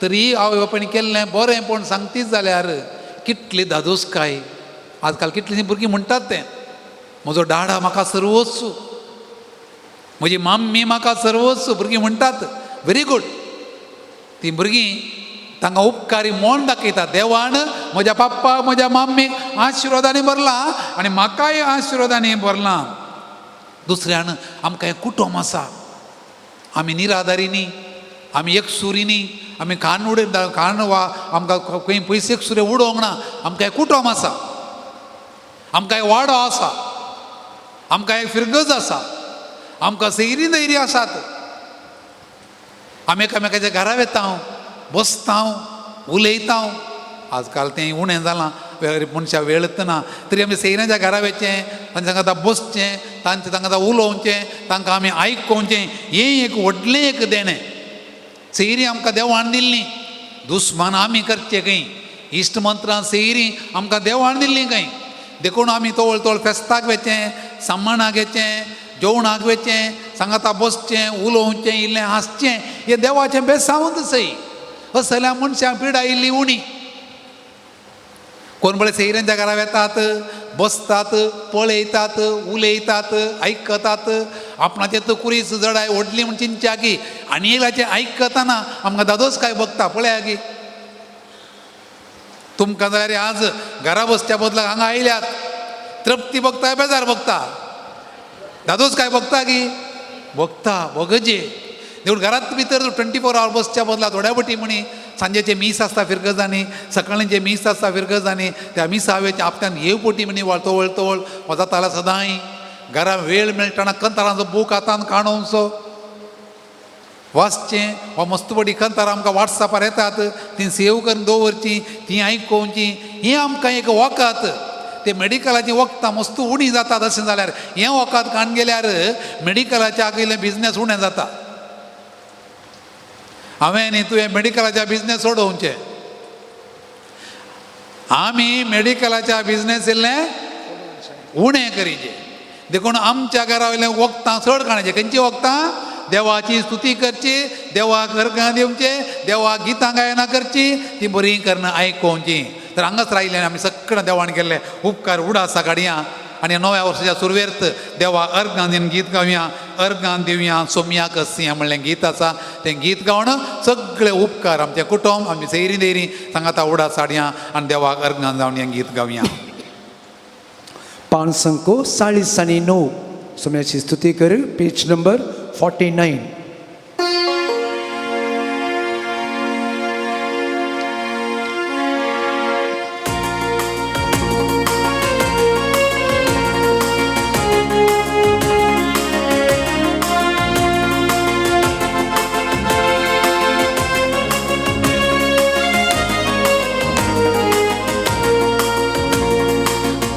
तरी आवय बापायनी केल्लें बरें पण सांगतीच जाल्यार कितली धादोसकाय. आजकाल कितलीं भुरगीं म्हणटात तें, म्हजो डाडा म्हाका सर्वस्व, म्हजी माम्मी म्हाका सर्वस्व. भुरगीं म्हणटात व्हेरी गूड. तीं भुरगीं तांकां उपकारी म्हण दाखयता, देवान म्हज्या पप्पा म्हज्या माम्मीक आशिर्वादांनी भरलां आनी म्हाकाय आशिर्वादांनी भरलां. दुसऱ्यान आमकां हें कुटुंब आसा, आमी निराधारी न्ही, आमी एकसुरी न्ही, आमी खाण उडय खाण वा आमकां खंय पयशे एकसुरे उडोवंक ना. आमकां हें कुटुंब आसा, आमकां एक वाडो आसा, आमकां एक फिरगज आसा, आमकां सैरी दैरी आसात. आमी एकामेकाच्या घरा वेता, बसता, उलयता. आजकाल तें उणें जालां, मनशां वेळच ना, तरी आमी सैऱ्यांच्या घरा वचचें, तांच्या सांगाता बसचें, तांचे सांगाता उलोवचें, तांकां आमी आयकोवचें. हें एक व्हडलें एक देणें. सैरी आमकां देवान दिल्लीं, दुस्मान आमी करचें खंय. इश्ट मंत्रां सैरी आमकां देवान दिल्लीं खंय. देखून आमी तवळ तवळ फेस्ताक वचचें, सामानाक वचचें, जेवणाक वचचें, सांगाता बसचें, उलोवचें, इल्लें हांसचें. हें देवाचें बेसांवूच सई. असल्या मनशांक पिडा इल्ली उणी. कोण पळय सैऱ्यांच्या घरा वेतात, बसतात, पळयतात, उलयतात, आयकतात. आपणाचें तकुरीच जडाय व्हडली म्हूण चिंतच्या की आनी एकल्याचें आयकतना आमकां दादोस काय बगता. पळया की तुमकां जाल्यार आज घरा बसच्या बदलाक हांगा आयल्यात, तृप्ती बगता, बेजार बगता, दादोस काय बगता की बगता बगजे. देखून घरांत भितर 24 our बसच्या बदला थोड्या पटी म्हणी सांजेचे मीस आसता फिरगजांनी, सकाळीं मीस आसता फिरगजांनी, त्या मिसा वेचे आपल्यान येव पटी म्हणी वळतवळ तवळ वजाताला सदांय घरा वेळ मेळटना कंतारांचो बूक हातान काणोवचो वाचचें वा मस्तपटी कंतारां आमकां वॉट्सॅपार येतात तीं सेव करून दवरचीं, तीं आयकोवचीं. हें आमकां एक वखद. ते मेडिकलाचीं वखदां मस्त उणी जातात अशें जाल्यार हें वखद काण गेल्यार मेडिकलाच्या आगयलें बिजनेस उणें जाता. हांवें न्ही तुवें मेडिकलाच्या बिजनेस सोडोवचें. आमी मेडिकलाच्या बिजनेस इल्लें उणें करीचें. देखून आमच्या घरा वयलें वखदां चड काडचें. खंयचीं वखदां? देवाची स्तुती करची, देवाक अर्घां दिवचें, देवाक गितां गायनां करचीं, ती बरीं करून आयकोवचीं. तर हांगाच रायले आमी सगळें देवान केल्ले उपकार उडासा काडया आनी नव्या वर्साच्या सुरवेर देवा अर्घां दिवन गीत गावया. अर्घां दिवया सोमया कसिया म्हणलें गीत आसा, तें गीत गावन सगळे उपकार आमचें कुटुंब आमची सैरी देरी सांगाता उडास हाडया आनी देवाक अर्घां जावन हें गीत गावया. पांच 40 आनी 9 सोम्याची स्तुती कर. Page number 49.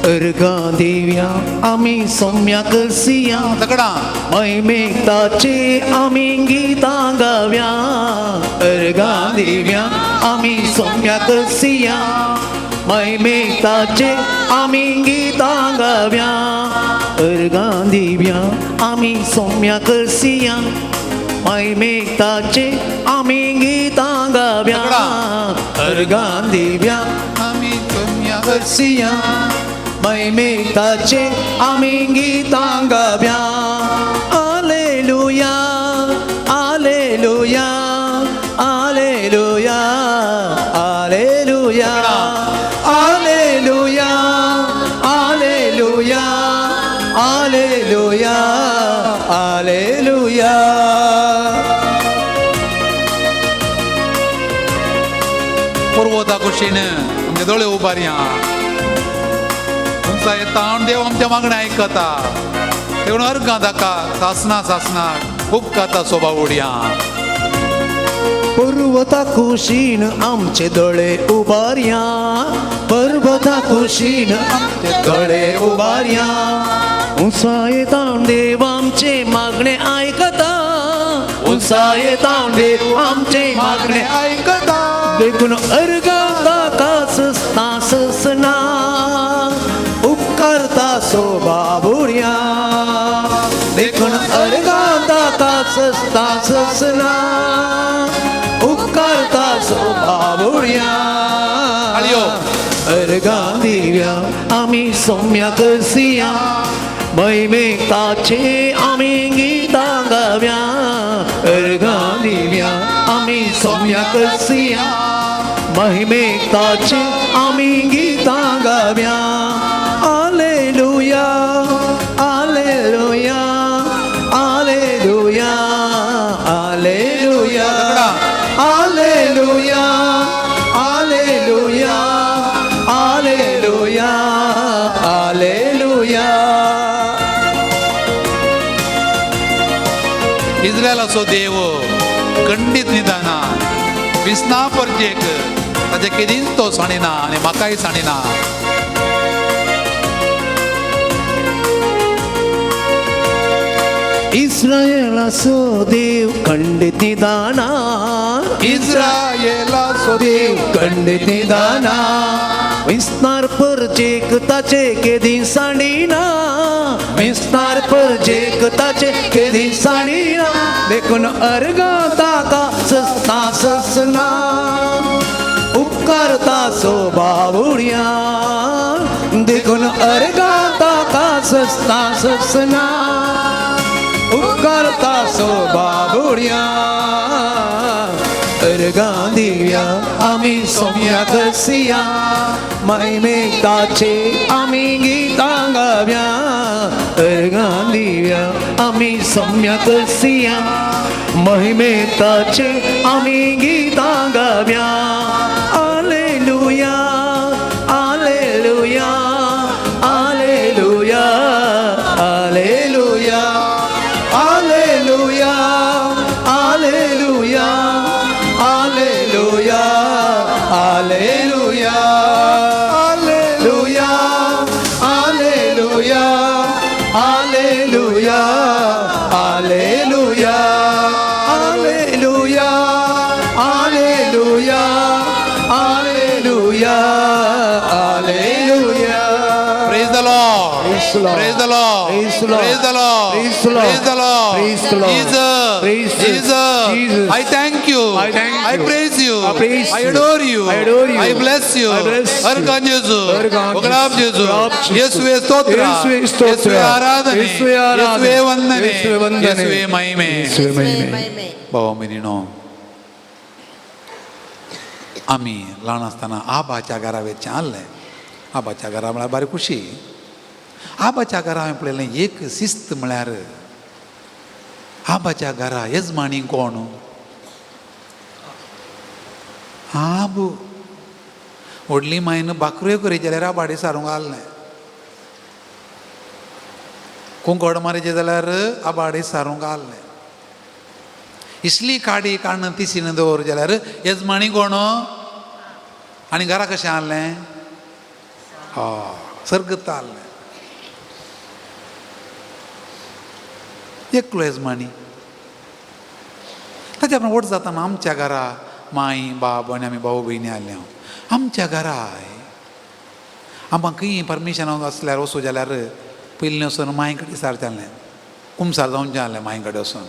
अर्घां दिवया आमी सोम्या करसिया, सगळां महिमेताचे आमी गितां गावया. अर्घां दिवया आमी सोम्या करसिया, महिमेताचे आमी गितां गावया. अर्घां दिवया आमी सोम्या करसिया, महिमेताचे आमी गितां गावया. अर्घां दिवया आमी सोम्या करसिया, महिमेताचे आमी गितां गावया. आलेलुया आलेलुया आलेलुया आलेलुया आलेलुया आलेलुया आलेलुया आलेलुया. पुर्वता कुशीन आमचे दोळे उबारया. तुमचा येता देव आमच्या मागणें आयकता. देखून अर्घां ताका सासना सासना खूब खाता सोबा उडया. पर्वता कुशीन आमचे दोळे उबारया, पर्वता कुशीन आमचे दोळे उबारया. उंचायेतावन देव आमचे मागणें आयकता, उंचायेतावन देव आमचे मागणें आयकता. देखून अर्घां ताका ससना ससना, उपकारता सोबा बुडया. देखून अर्घां ताका ससना ससना, उपकारता सोबा बुडया. अर्घां दिवया आमी सोम्या करसिया, महिमेताचे आमी गितां गावया. अर्घां दिवया आमी सोम्या करसिया, महिमेताचे आमी गितां गावया. आलेलुया आलेलुया आलेलुया आलेलुया आलेलुया आलेलुया आलेलुया आलेलुया. इस्रायलाचो देव खंडीत निदाना विस्ना परजेक ताचे केदींच तो सांडिना आनी म्हाकाय सांडिना. इस्रायलाचो देव खंडीत निदाना, इस्रायलाचो देव खंडीत निदाना, विस्तार परजेक ताचे केदी सांडिना, विस्तार परजेक ताचे केदी सांडिना. देखून अर्घां ताका ससना ससना, उपकारता सोबा उडया. देखून अर्घां ताका ससना ससना, उपकारता सोबा उडया. अर्घां दिवया आमी सोम्या करसिया, महिमेताचे आमी गितां गावया. अर्घां दिवया आमी सोम्या करसिया, महिमेताचे आमी गितां गावया. आलेलुया आलेलुया आलेलुया आलेलुया आलेलुया आलेलुया आलेलुया आलेलुया आलेलुया आलेलुया आलेलुया आलेलुया आलेलुया the Lord. Praise the Lord. Praise the Lord. Praise the Lord. Praise the Lord. Praise the Lord. Praise the Lord. Jesus. Praise Jesus. Jesus. I thank you. I thank I you. praise you. I praise I you. adore you. I adore you. I bless you. I bless you. हर जेजू. हर उगडाप जेजू. उगडाप जेजू. येसुवे स्तोत्र. येसुवे स्तोत्र. येसुवे आराधने. येसुवे आराधने. येसुवे वंदने. येसुवे वंदने. येसुवे महिमे. येसुवे महिमे. भावा भयणीनो, आमी ल्हान आसतना आबाच्या घरा वयचें आहलें. आबाच्या घरा म्हळ्यार बारी खुशी. आबाच्या घरा हांवें पळयलें एक शिस्त म्हळ्यार आबाच्या घरा येजमानी कोण? आबू. व्हडली मायन भाकऱ्यो करी जाल्यार आबाडी सारूंक आहलें. कुंकड मारीचें जाल्यार आबाडी सारूंक आहलें. इसली काडी काडून तिसीन दवर जाल्यार येजमानी कोण? आनी घरा कशें आहलें? हय, सर्गत आहलें. एकलो येजमानी. ताच्या प्रमाण व्हड जातना आमच्या घरा माय बाब आनी आमी भाव भयणी आहले. हांव आमच्या घरा आमकां खंय परमिशन आसल्यार वचूं जाल्यार पयलीं वचून मांय कडेन विचारचें आहलें. कुमसार जावचें आहलें मांय कडेन वचून.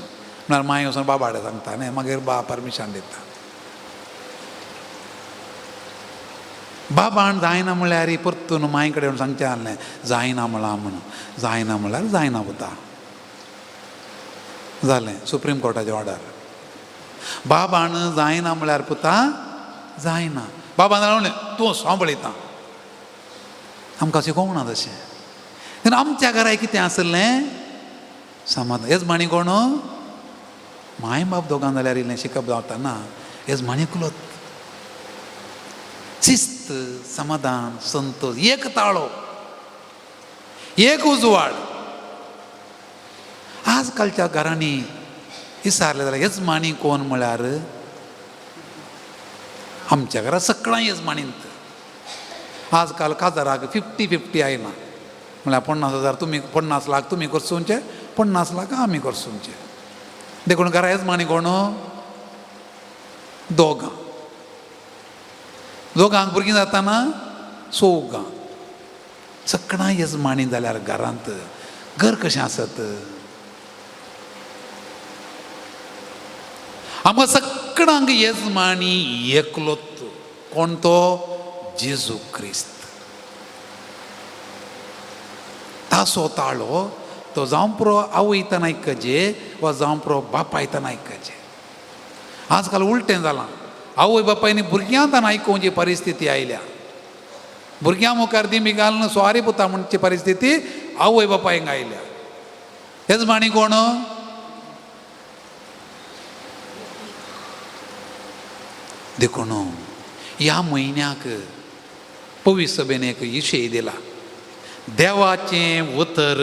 म्हळ्यार मांय वचून बाबा कडेन सांगता न्ही, मागीर बा परमिशन दिता. बाबान जायना म्हळ्यार परतून मांय कडेन सांगचें आहलें जायना म्हळां म्हणून. जायना म्हळ्यार जायना पुता. जालें सुप्रीम कोर्टाचें ऑर्डर. बाबान जायना म्हळ्यार पुता जायना. बाबान म्हणलें तूं हांव पळयता. आमकां शिकोवंक ना तशें. तेन्ना आमच्या घरा कितें आसलें समाधान. येजमानी कोण? माय बाप दोगां जाल्यार इल्लें शिकप जावता ना. येजमानी कुलोत शिस्त, समाधान, संतोष, एक ताळो, एक उजवाड. आजकालच्या घरांनी विचारलें जाल्यार येजमानी कोण म्हळ्यार आमच्या घरा सगळ्यां येजमानींत. आजकाल काजाराक 50-50 आयलां. म्हळ्यार 50,000 तुमी, 50 लाख तुमी करसुंचे, 50 लाख आमी करसुंचे. देखून घरा येजमानी कोण? दोगां. दोगांक भुरगीं जाताना चौगां. सगळ्यां येजमानी जाल्यार घरांत घर कशें आसत? आमकां सगळ्यांक येजमानी एकलोच. कोण तो? जेजू क्रिस्त. तासो ताळो तो जावं पुरो आवयतान आयकचे वा जावं पुरो बापायतान आयकचे. आजकाल उलटें जालां. आवय बापायनी भुरग्यांतान आयकोवची परिस्थिती आयल्या. भुरग्यां मुखार दिमी घालून सुवारी पुता म्हणची परिस्थिती आवय बापायंक आयल्या. येजमानी कोण? देखून ह्या म्हयन्याक पवित्र सभेन एक विशय दिला, देवाचें उतर.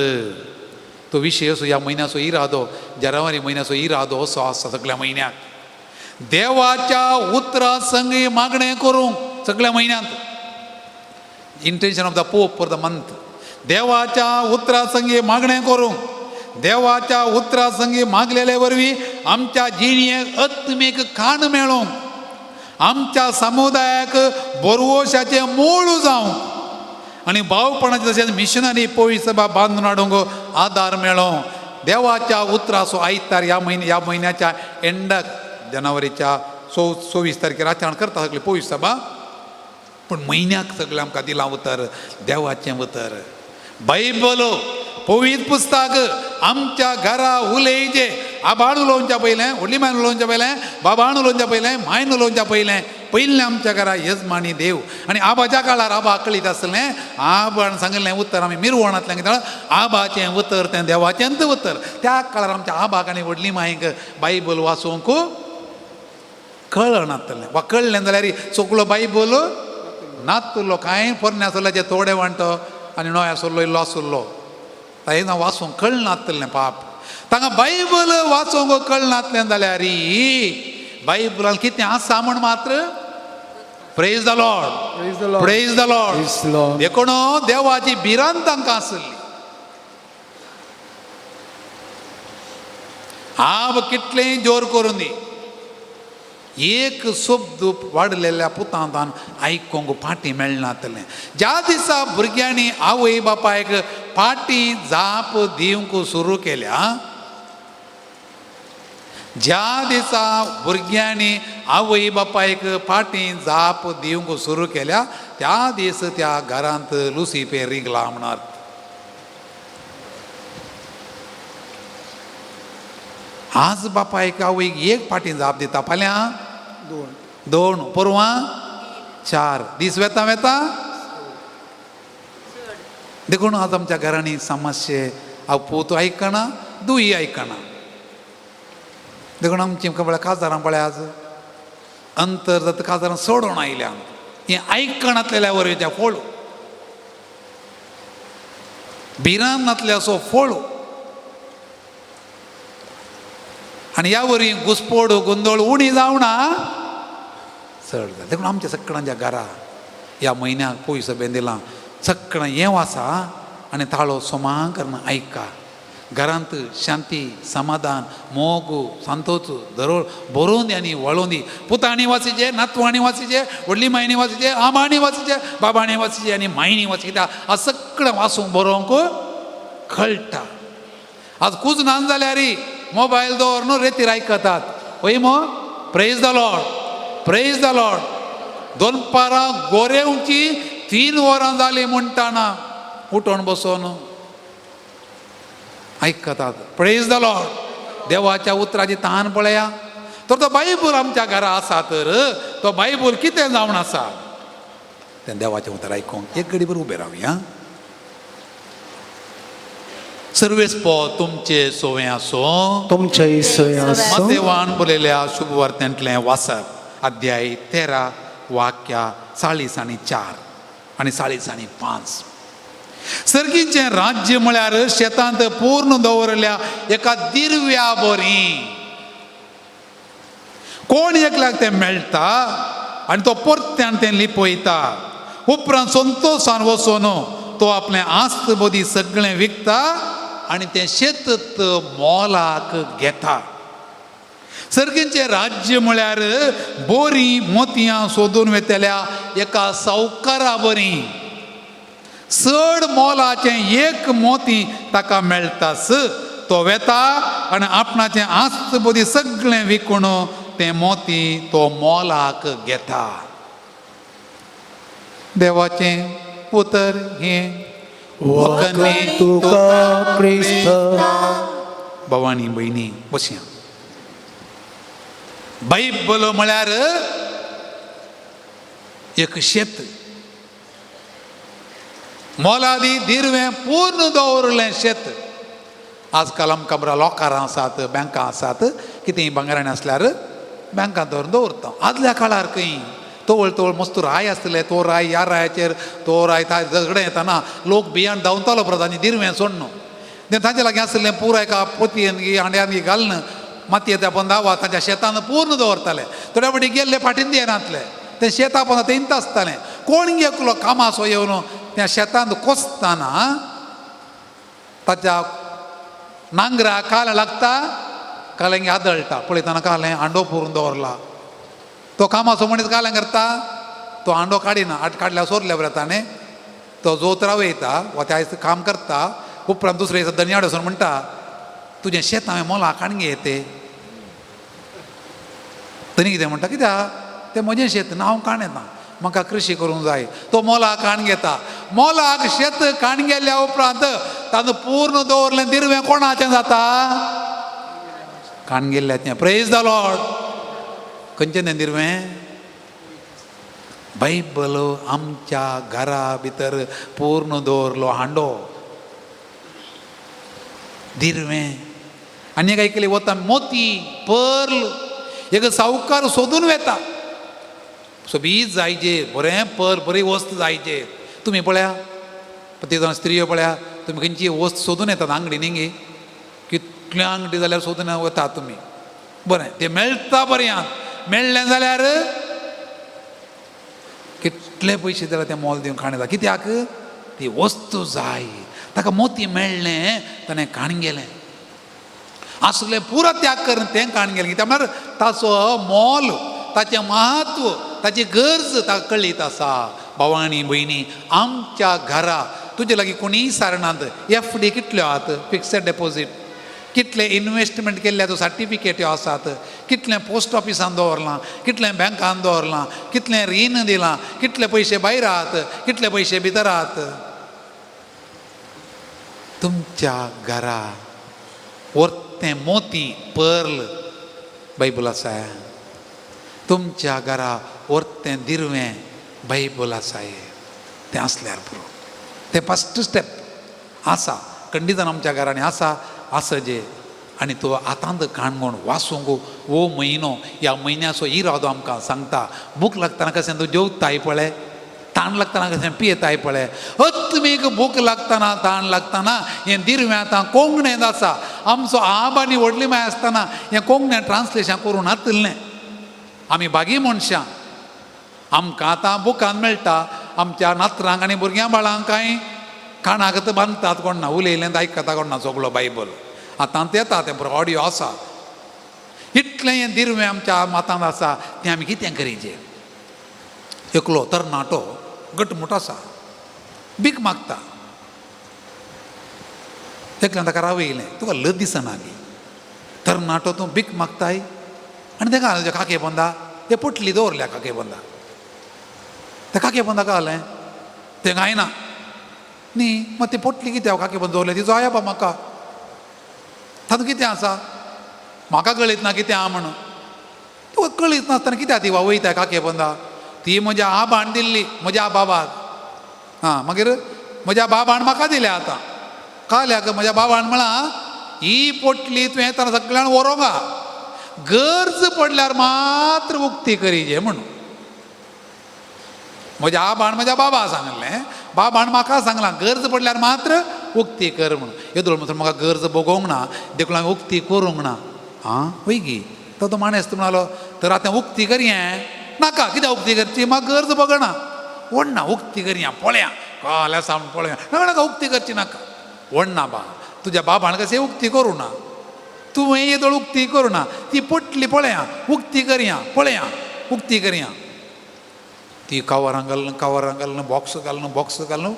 तो विशय असो ह्या म्हयन्याचो इरादो, जानेवारी म्हयन्याचो इरादो असो आसा सगळ्या म्हयन्याक देवाच्या उतरा संगी मागणें करूंक सगळ्या म्हयन्यांत. Intention of the pope for the month. देवाच्या उतरा संगी मागणें करूंक. देवाच्या उतरा संगी मागलेले वरवीं आमच्या जिणेक आत्मीक खाण मेळोंक, आमच्या समुदायाक बोरवोशाचें मूळ जावंक आनी भावपणाचें तशेंच मिशनरी पवित्र सभा बांदून हाडूंक आदार मेळो. देवाच्या उतराचो आयतार ह्या म्हयन्याच्या एंडाक जानेवारीच्या 24 तारखेर आचरण करता सगळी पवित्र सभा. पूण म्हयन्याक सगळें आमकां दिलां उतर, देवाचें उतर, बायबल, पवित्र पुस्तक आमच्या घरा उलयचें. आबाण उलोवच्या पयलें, व्हडली मायन उलोवच्या पयलें, बाबान उलोवच्या पयलें, मायन उलोवच्या पयलें, पयलें आमच्या घरा येजमानी देव. आनी आबाच्या काळार आबा कळीत आसलें. आबान सांगिल्लें उतर आमी मिरवणांतल्यान कितें आबाचें उतर तें देवाचेंच उतर. त्या काळार आमच्या आबाक आनी व्हडली मायक बायबल वाचूंक कळनातलें वा कळ्ळें जाल्यार सगळो बायबल नातुल्लो. कांय पोरण्या आसलो थोडे वांटो आनी नव्या आसलो इल्लो आसलो तांकां वाचूंक कळनातलें पाप. तांकां बायबल वाचूंक कळनातलें जाल्यार बायबलान कितें आसा म्हण मात्र. Praise the Lord. Praise the Lord. देखून देवाची भिरांत तांकां आसली. आब कितलेंय जोर करून दी, एक शब्द वाडलेल्या पुतांतान आयकूंक फाटी मेळनातलें. ज्या दिसा भुरग्यांनी आवय बापायक फाटी जाप दिवंक सुरू केल्या, ज्या दिसा भुरग्यांनी आवय बापायक फाटी जाप दिवंक सुरू केल्या त्या दीस त्या घरांत लुसिफेर रिगला म्हणत. आज बापायक आवयक एक फाटी जाप दिता, फाल्यां दोन, परवां चार, दीस वेता वेता. देखून आज आमच्या घरांनी समस्ये हांव पूत आयकना, दुयी आयकना. देखून आमची पळय काजारां पळय आज अंतर जाता, काजारां सोडून आयल्या हें आयकनातलेल्या वरवीं त्या फोळ भिरांत नातले असो फोळ आनी ह्या वरवीं घुसपोड गोंदळ उणी जावना चड जाता. देखून आमच्या सगळ्यांच्या घरा ह्या म्हयन्याक पयसो बेंदिला सगळ्यां हें आसा आनी ताळो सोमा करून आयका. घरांत शांती समाधान मोग संतोष दरोळ बरोवन दी आनी वळोवन दी. पुतांनी वासीचे, नातवांनी वासीचे, व्हडली मायनी वासीचे, आमांनी वासीचे, बाबांनी वासीचे आनी मायनी वासीचे. कित्याक आज सगळें वासूंक बरोवंक कळटा. आज कुजनान जाल्यार मोबायल दवर न्हू रेतीर आयकतात. वय मो praise the Lord, praise the Lord. दनपारां गोरेवची 3 वरां जालीं म्हणटाना उठोवन बसोन आयकतात. Praise the Lord. देवाच्या उतराची तान पळया. तर तो बायबल आमच्या घरा आसा, तर तो बायबल कितें जावन आसा तें देवाचें उतर आयकूंक एक घडीभर उबें रावया. सर्वेस्पो तुमचे सोवें आसूं, तुमचे सोय आसूं. मातेवान बरयल्या शुभवार्तेंतलें वाचप अध्याय 13 वाक्या 44 आनी 45. सर्गीचें राज्य म्हळ्यार शेतांत पूर्ण दवरल्या एका दिरव्या बरी. कोण एकल्याक तें मेळटा आनी तो परत्यान तें लिपयता. उपरांत संतोशान वचून तो आपलें आस्त बोदी सगळें विकता आनी तें शेत मोलाक घेता. सर्गीचें राज्य म्हळ्यार बोरी मोतयां सोदून वेतल्या एका सावकारा बरी. चड मोलाचें एक मोती ताका मेळटास, तो वेता आनी आपणाचें आस्त बोदी सगळें विकून तें मोती तो मोलाक घेता. देवाचें उतर हें वखद तुका क्रिस्त. भवानी भयणी बसया. बायबल म्हळ्यार एक शेत, मोलादी दिरवें पूर्ण दवरलें शेत. आजकाल आमकां बरें लोकारां आसात, बँकां आसात, कितेंय भांगराणी आसल्यार बँकां दवरून दवरता. आदल्या काळार खंय तवळ तवळ मस्त राय आसले, तो राय ह्या रायाचेर तो राय झगडें येताना लोक बियाण धांवतालो परत आनी दिरवें सोडून तें तांचे लागीं आसलें पुराय एका पोतयेन हांड्यान घालून मातये त्या बंदावा तांच्या शेतान पूर्ण दवरताले. थोड्या फावटी गेल्ले फाटीन दिनातले तें शेता पोंदा तेंत आसतालें. कोण एकलो कामाचो येवन त्या शेतांत कोसताना ताच्या नांगरा काल लागता, कालें आदळटा पळयतना कालें हांडो पुरून दवरला. तो कामाचो मनीस कालें करता, तो हांडो काडिना, आट काडल्यार सोरल्या बरें ताणें तो जोत रावयता वा त्या काम करता. उपरांत दुसरे दिसा दनयाड वचून म्हणटा तुजें शेत हांवें मोला काणगे येते. तरी कितें म्हणटा, कित्याक तें म्हजें शेत ना, हांव काण येता, म्हाका कृशी करूंक जाय. तो मोलाक काण घेता. मोलाक शेत काण गेल्या उपरांत तातूंत पूर्ण दवरलें दिरवें कोणाचें जाता? काण गेल्ल्याचें. Praise the Lord. खंयचें तें दिरवें? बायबल आमच्या घरा भितर पूर्ण दवरलो हांडो दिरवें. आनी एक आयकली वता मोती पर्ल एक सावकार सोदून वेता. सोबीत जायचे बरें पर बरी वस्त जायचे. तुमी पळया ते जावन स्त्रियो पळया, तुमी खंयची वस्त सोदून येतात आंगडी न्ही, कितल्या आंगडी जाल्यार सोदून वतात तुमी. बरें तें मेळटा बरें, मेळ्ळें जाल्यार कितले पयशे जाल्यार तें मोल दिवन खाण येता. कित्याक ती वस्तू जाय ताका. मोती मेळ्ळें ताणें काण गेलें आसलें पुरो त्याग करून तें काण गेलें. कित्याक म्हळ्यार ताचो मोल, ताचें म्हत्व, ताची गरज ताका कळीत आसा. भावांनी भयणी, आमच्या घरा तुजे लागीं कोणीय सारणांत एफ डी कितल्यो आहात, फिक्सड डेपोजीट कितले, इनवेस्टमेंट केल्ल्या तूं सर्टिफिकेट्यो आसात कितलें, पोस्ट ऑफिसान दवरलां कितलें, बँकान दवरलां कितलें, रीण दिलां कितले, पयशे भायर आहात कितले, पयशे भितर आहात. तुमच्या घरा वर्तें मोती पर्ल बायबल आसा, तुमच्या घरा वर्तें दिरवें बायबल आसा, तें आसल्यार पुरो. तें फस्ट स्टेप आसा, खंडितान आमच्या घरांनी आसा आसा जे. आनी तो आतांत काणकोण वासूंक हो म्हयनो, ह्या म्हयन्याचो इरादो आमकां सांगता. भूक लागतना कशें तूं जेवताय पळय, ताण लागतना कशें पियेताय पळय, अत्मीक भूक लागतना ताण लागतना हें दिरवें आतां कोंकणींत आसा. आमचो आब आनी व्हडली माय आसतना हें कोंकणींत ट्रान्सलेशन करूं नातिल्लें. आमी बागी मनशां, आमकां आतां बुकान मेळटा. आमच्या नातरांक आनी भुरग्यां बाळांक कांय काणाक बांदतात कोण ना, उलयलें आयकता कोण ना, सगळो बायबल आतां येता तें बरो ऑडियो आसा. इतलें हें दिरवें आमच्या मातांत आसा, तें आमी कितें करीचें. एकलो तरणाटो गटमुट आसा, भीक मागता. एकल्यान ताका रावयलें, तुका लज दिसना गी तरणाटो तूं भीक मागताय. आनी तेका तुज्या काके पोंदा ते पोटली दवरल्या, काके पोंदा त्या काके पोंदा घालें तें कांय ना न्ही. मागीर ती पोटली कित्याक काके पोंदा दवरल्या ती जाय बा म्हाका, तातूंत कितें आसा म्हाका कळीत ना कितें आहा म्हणून. तुका कळीत नासतना कित्याक ती वयता काके पोंदा? ती म्हज्या आबान दिल्ली, म्हज्या बाबाक. आं मागीर म्हज्या बाबान म्हाका दिल्या. आतां काल्याक म्हज्या बाबान म्हळां ही पोटली तुवें येतना सगळ्यांक व्हरोंक, गरज पडल्यार मात्र उक्ती करीजे म्हणून. म्हज्या आबान म्हज्या बाबा सांगलें, बाबान म्हाका सांगलां गरज पडल्यार मात्र उक्ती कर म्हणून. येदोळ म्हणसर म्हाका गरज भोगोवंक ना देखून हांवें उक्ती करूंक ना. आं वय गी तो माणेस्त म्हणालो, तर आतां उक्ती करया नाका, कित्याक उक्ती करची, म्हाका गरज भोगना. व्हडना उक्ती करया पळया काल आसा म्हूण पळया, नाका नाका उक्ती करची नाका. व्हडना बा तुज्या बाबान कशें उक्ती करूं ना, तुवें येदोळ उक्ती करूं ना, ती पोटली पळया उक्ती करया पळया उक्ती करया. ती कवरां घालून कवरां घालून बॉक्स घालून बॉक्स घालून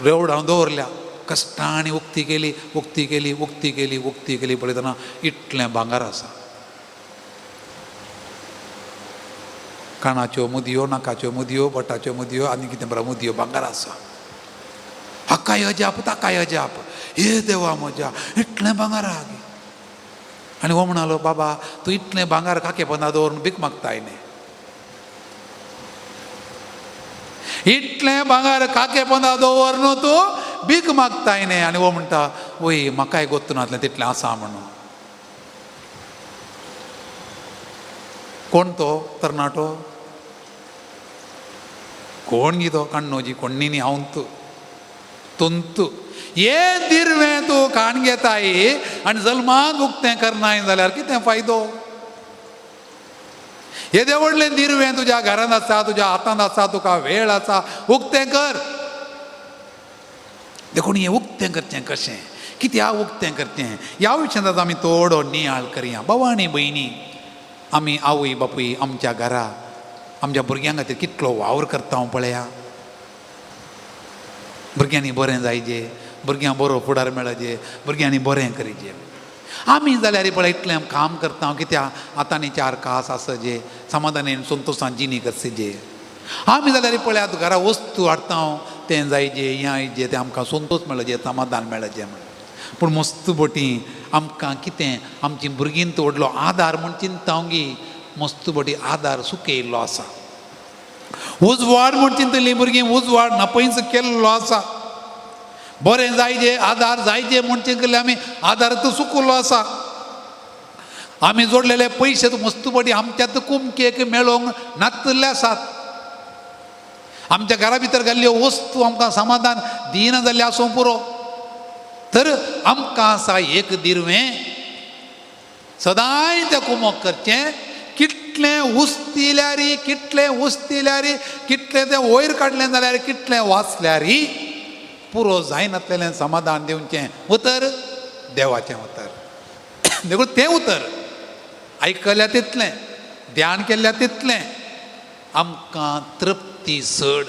रेवडावन दवरल्या. कश्टांनी उक्ती केली उक्ती केली उक्ती केली उक्ती केली, पळयतना इतलें भांगर आसा. कानाच्यो मुदयो, नाकाच्यो मुदयो, बोटाच्यो मुदयो आनी कितें बरो मुदयो भांगर आसा. हाकाय अजाप ताकाय अजाप, हे देवा म्हज्या इतलें भांगर आहा. आनी हो म्हणालो, बाबा तूं इतलें भांगर काके पोंदा दवरून भीक मागताय न्ही, इतलें भांगर काके पोंदा दवर न्हू तूं भीक मागताय न्ही. आनी हो म्हणटा, वय म्हाकाय गोत्तू नासलें तितलें आसा म्हणून. कोण तो तरणाटो? कोण गी तो काण्णोजी कोण्णी न्ही, हांव तूं तुंतू. हे दिरवें तूं काण घेताय आनी जल्माक उक्तें करनाय जाल्यार कितें फायदो? येदें व्हडलें दिरवें तुज्या घरांत आसा, तुज्या हातांत आसा, तुका वेळ आसा, उक्तें कर. देखून हें उक्तें करचें कशें, कित्याक उक्तें करचें ह्या विशयांत आतां आमी थोडो नियाळ करया. भाव आनी भयणी, आमी आवय बापूय आमच्या घरा आमच्या भुरग्यां खातीर कितलो वावर करता हांव पळया. भुरग्यांनी बरें जायजे, भुरग्यांक बरो फुडार मेळचे, भुरग्यांनी बरें करीचे. आमी जाल्यार पळय इतलें काम करता कित्याक आतां चार कास आसचे, समाधानेन संतोशान जिणी करचे. आमी जाल्यार पळयात घरा वस्तू हाडटा तें जायजे, हें आयजे, तें आमकां संतोश मेळचे, समाधान मेळचें म्हण. पूण मस्त बोटी आमकां कितें आमची भुरगीं तो व्हडलो आदार म्हूण चिंता गी, मस्त बोटी आदार सुकयल्लो आसा. उजवाड म्हूण चिंतली भुरगीं उजवाड नपयच केल्लो आसा. बरें जायजे आदार जायजे म्हूण चिंतले आमी आदार तो सुकुल्लो आसा. आमी जोडलेले पयशे तो मस्त बोटी आमच्यात कुमकेक मेळोवंक नातिल्ले आसात. आमच्या घरा भितर घाल्ल्यो वस्तू आमकां समाधान दिना जाल्ले आसूं पुरो. तर आमकां आसा एक दिरवें सदांय तें कुमक करचें. कितलें उस्तिल्यारी कितलें उस्तिल्यारी कितलें तें वयर काडलें जाल्यार कितलें वाचल्यारी पुरो जायनातलेलें समाधान दिवचें उतर देवाचें उतर. देखून तें उतर आयकल्या तितलें, ध्यान केल्ल्या तितलें आमकां तृप्ती चड.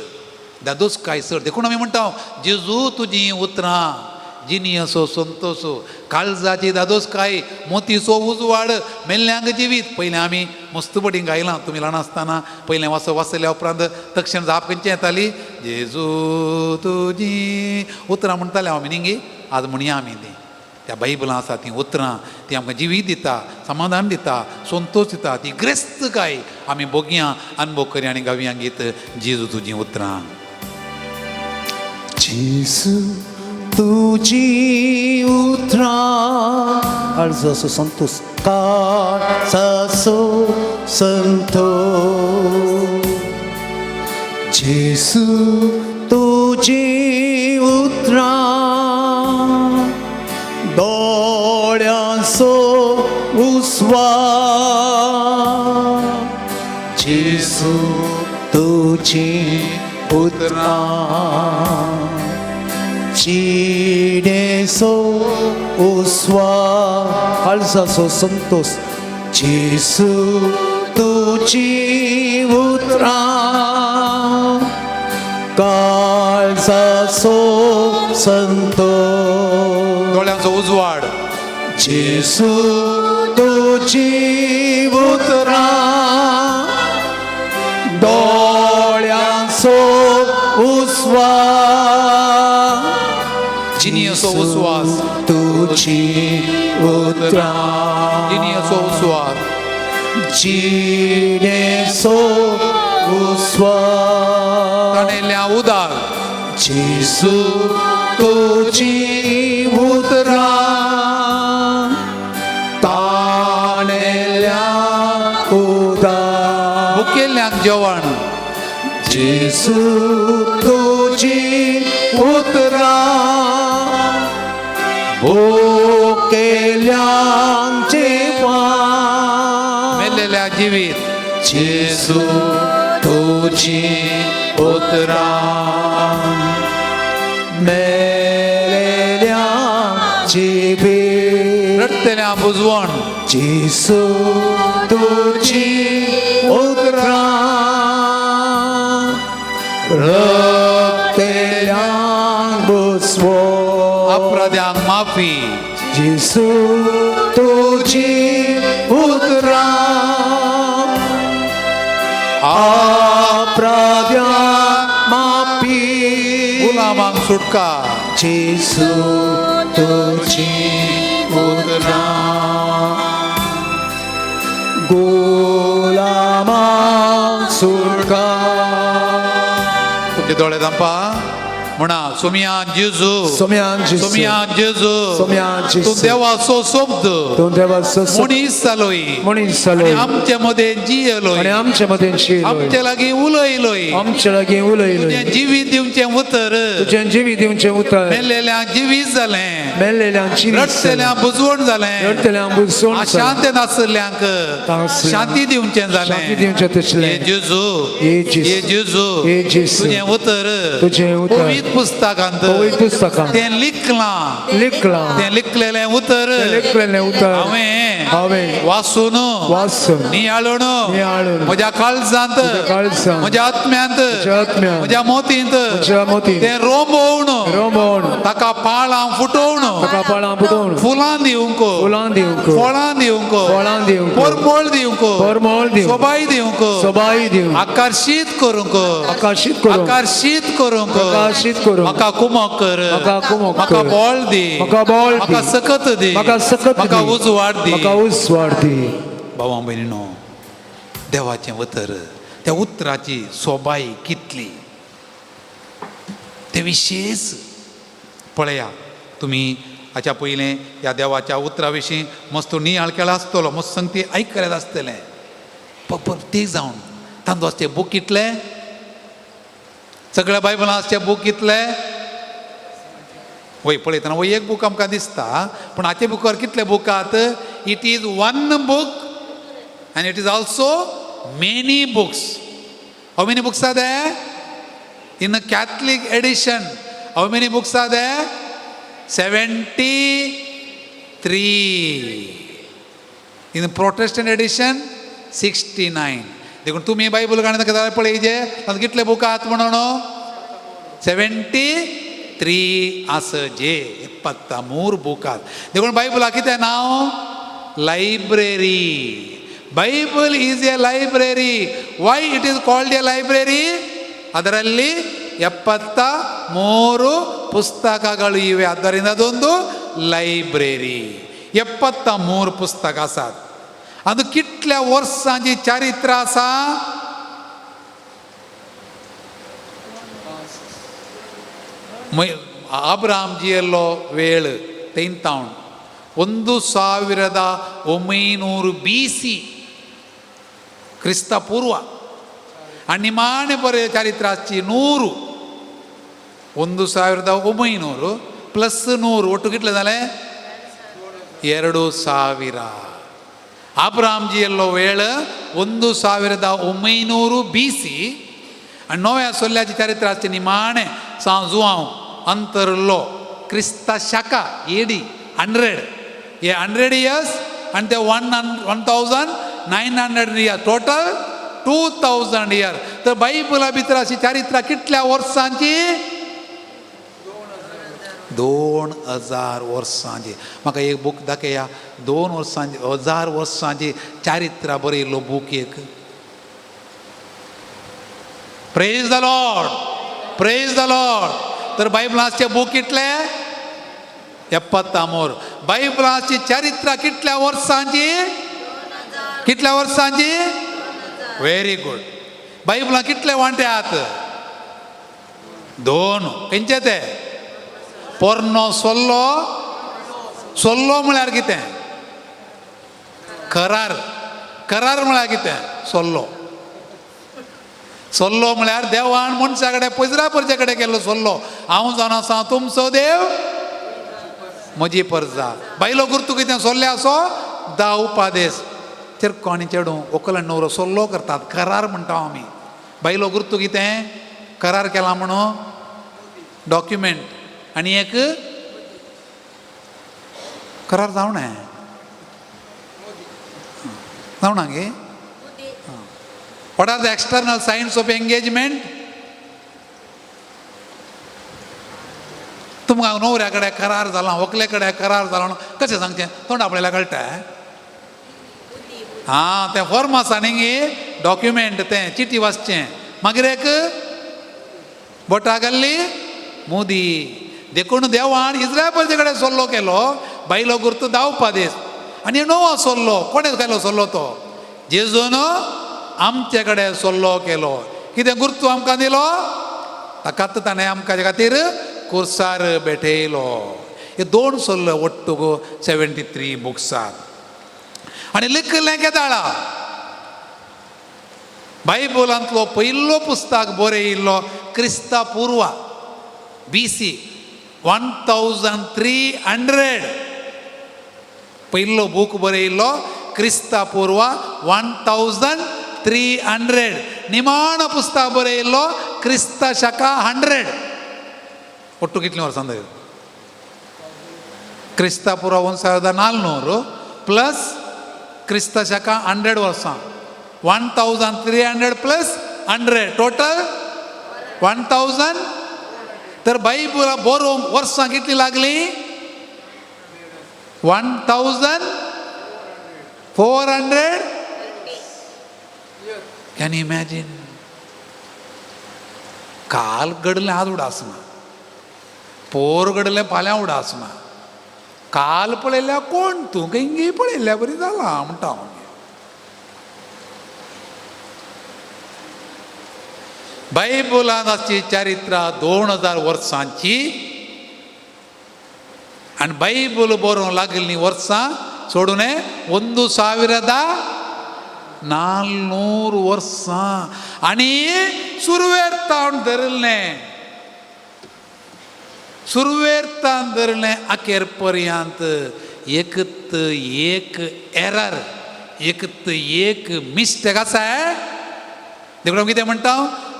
दादोसकाय चड. देखून आमी म्हणटा जेजू तुजीं उतरां जिनियसो संतोसो काळजाची दादोसकाय मोतीचो उजवाड मेल्ल्यांक जिवीत. पयलें आमी मस्त पटी गायलां तुमी ल्हान आसतना. पयलें वाचो वाचल्या उपरांत तक्षण जाप खंयची येताली, जेजू तुजी उतरां म्हणटालें हांव मिनिंगी. आज म्हणया आमी तीं त्या बायबलां आसा तीं उतरां, ती आमकां जिवीत दिता, समाधान दिता, संतोश दिता. ती ग्रेस्तकाय आमी भोगया, अनुभव करया आनी गावया गीत जेजू तुजीं उतरां. जेजू तुजी उतरां काळजाचो संतोष, काळजाचो संतोष. जेजू तुजी उतरां दोळ्यांचो उस्वास. जेजू तुजी उतरां जिणेचो उस्वास, काळजाचो संतोष. जेजू तुजी उतरां काळजाचो संतोष, दोळ्यांचो उजवाड. जेजू तुजी उतरां दोळ्यांचो उस्वास, जिनियसो उस्वास, तुजी उतरां जिनियसो उस्वास, जिणेचो उस्वास. ताणेल्या उदार. जेजू तुजी उतरां ताणेल्या उदार, भुकेल्ल्यांक जेवण. जेजू तुजी उतरां भुकेल्यांक जेवण, मेल्लेल्या जिवीत. जेजू तुजी उतरां मेलेल्या जिवीत, रडटल्या बुजवण. जेजू तुजी उतरां रडटल्यांक बुजवण, अपराध्यांक माफी. जेजू तुजी उतरां अपराध्यांक माफी, गुलामांक सुटका. जेजू तुजी उतरां गुलामांक सुटका. तुमचे दोळे धांपा, म्हणा सोमिया जेजू, सोम्यान जेजू, सोमिया जेजू, सोम्यान जेजू, तूं देवाचो शब्द, तूं देवाचो मनीस जालोय, मनीस जालोय, आनी आमचे मदें जियेलोय, आनी आमचे मदें जियेलोय, आमचे लागीं उलयलोय, आमचे लागीं उलयलोय, तुजें जिवीत दिवचें उतर, तुजें जिवीत दिवचें उतर, मेल्लेल्यांक जिवीत जालें, मेल्लेल्यांक जिवीत जालें, रडटल्यांक बुजवण जालें, रडटल्यांक बुजवण जालें, अशांत नासल्ल्यांक शांती दिवचें जालें, शांती दिवचें तसलें. हे जेजू, हे जेजू, हे जेजू, हे जेजू, तुजें उतर, तुजें उतर, पवित्र पुस्तकांत, पवित्र पुस्तकांत, तें लिखलां, लिखलां, तें लिखलेलें उतर, तें लिखलेलें उतर, हांवें हांवें वाचून, वाचून, नियाळून, नियाळून, म्हज्या काळजांत, म्हज्या काळजांत, म्हज्या आत्म्यांत, म्हज्या आत्म्यांत, म्हज्या मोतींत, म्हज्या मोतींत, तें रोंबोवन, रोंबोवन, ताका पाळां फुटोवन, ताका पाळां फुटोवन, फुलां दिवंक, फुलां दिवंक, फळां दिवंक, फळां दिवंक, परमळ दिवंक, परमळ दिवंक, सोबाय दिवंक, सोबाय दिवंक, आकर्शीत करूंक, आकर्शीत करूंक, आकर्शीत करूंक, आकर्शीत करूंक, म्हाका कुमक कर, म्हाका कुमक म्हाका कर, बळ दी, म्हाका बळ दी, म्हाका सकत दी, म्हाका सकत दी, म्हाका उजवाड दी, म्हाका उजवाड दी. भावा भयणीनो, देवाचें उतर, त्या उतराची सोबाय कितली ते विशेष पळया. तुमी हाच्या पयलें ह्या देवाच्या उतरा विशीं मस्त नियाळ केला आसतलो, मस्त संगती आयकल्यात आसतलें. प्रत्येक जावन तांदूळ आसचे बूक कितले, सगळ्या बायबलां आसचे बूक कितले? वय पळयतना वय एक बूक आमकां दिसता, पूण हाचे बुकार कितले बूक आहात? It is one book and it is also many books. How many books are there? In the Catholic edition, how many books are there? 73. In the Protestant edition, 69. देखून तुमी बायबल काडून जाल्यार पळय जे तातूंत कितले बूक आहात म्हणून? 73 आस जे 73 बुकात. देखून बायबलाक कितें नांव? Library. Bible is a library. Why it is called a library? ಅದರಲ್ಲಿ 73 ಪುಸ್ತಕಗಳು ಇವೆ, ಆದ್ದರಿಂದ ಅದೊಂದು ಲೈಬ್ರರಿ. 73 ಪುಸ್ತಕ आसात. ಅದು कितल्या वर्सांची चारित्र आसा? आब्राम जियेल्लो वेळ तेंतावन 1900 BC क्रिस्ता पूर्व. आनी निमाणें बरें चारित्र आसची 100, 1900 प्लस 100 ಒಟ್ಟು कितलें जालें? 2000. आब्राम जियेल्लो वेळ 1900 BC. आनी नव्या सोल्ल्याची चारित्र आसचें निमाणें सांव जुआंव अंतरलो क्रिस्ता शाका AD 100, हे 100 इयर्स आनी ते 1900 इयर, टोटल 2000 इयर. तर बायबला भितर अशी चारित्रा कितल्या वर्सांची? 2000 वर्सांची. म्हाका एक बूक दाखया, 2000 वर्सांची चारित्रा बरयल्लो बूक एक. Praise the Lord, praise the Lord. तर बायबलाचे बूक कितले? 73. बायबलाची चारित्रा कितल्या वर्सांची? कितल्या वर्सांची? Very good. बायबलां कितले वांटे आहात? 2. खंयचे ते? पोरनो सोल्लो. सोल्लो म्हळ्यार कितें? करार. करार म्हळ्यार कितें? सोल्लो. सोल्लो म्हळ्यार देवान मनशा कडेन पयसरा परचे कडेन केल्लो सोल्लो. हांव जावन आसा तुमचो देव, म्हजी परजा. बायलो गुर्तू कितें सोल्ले आसो? 10 उपादेस. चेरको आनी चेडूं व्हंकल आनी न्हवरो सोल्लो करतात, करार म्हणटा आमी. बायलो गुर्तू कितें? करार केला म्हणून डॉक्युमेंट आनी एक करार जावना जावना गे. What are the external signs of engagement? तुमकां न्हवऱ्या कडेन करार जाला, व्हंकले कडेन करार जाला म्हणून कशें सांगचें? तोंड आपल्याला कळटा. आं, तें फॉर्म आसा न्ही गे, डॉक्युमेंट, तें चिटी वाचचें, मागीर एक बोटा घाल्ली मुदी. देखून देवान इस्रायल प्रजे कडेन सोल्लो केलो, बायलो गुर्तू धांवपा दीस. आनी णव सोल्लो कोणें केलो सोल्लो? तो जेजून आमचे कडेन सोल्लो केलो. कितें गुर्तू आमकां दिलो? ताकाच ताणें आमकां खातीर कुर्सार भेटयलो. हे 2 सोल्लो ಒಟ್ಟು 73 बुक्सात. आनी लिखलें केदाळा? बायबलांतलो पयलो पुस्तक बरयिल्लो क्रिस्ता पूर्व BC 1300. पयलो बूक बरयिल्लो क्रिस्ता पूर्व 1300. निमाण पुस्तक बरयिल्लो क्रिस्ता शका 100. ಒಟ್ಟು कितलीं वर्सां जाली? क्रिस्ता पूर्व 1400 प्लस क्रिस्ता शका 100 वर्सां, 1300 प्लस 100 टोटल 1000. तर बायबला बरोवंक वर्सां कितलीं लागलीं? 1400. Can you imagine? काल घडलें आज उडासना, पोर घडलें फाल्यां उडासना, काल पळयल्या कोण तूं खंय पळयल्या बरी जाला म्हणटा हांव. बायबलांत आसची चारित्रा 2000 वर्सांची. आनी बायबल बरोवंक लागिल्लीं वर्सां सोडून 1400 वर्सां. आनी सुरवेर तावन धरिल्लें, सुरवेर तावन धरिल्लें अखेर पर्यंत एकत एक एरर, एकत एक मिस्टेक आसा. देखून कितें म्हणटा?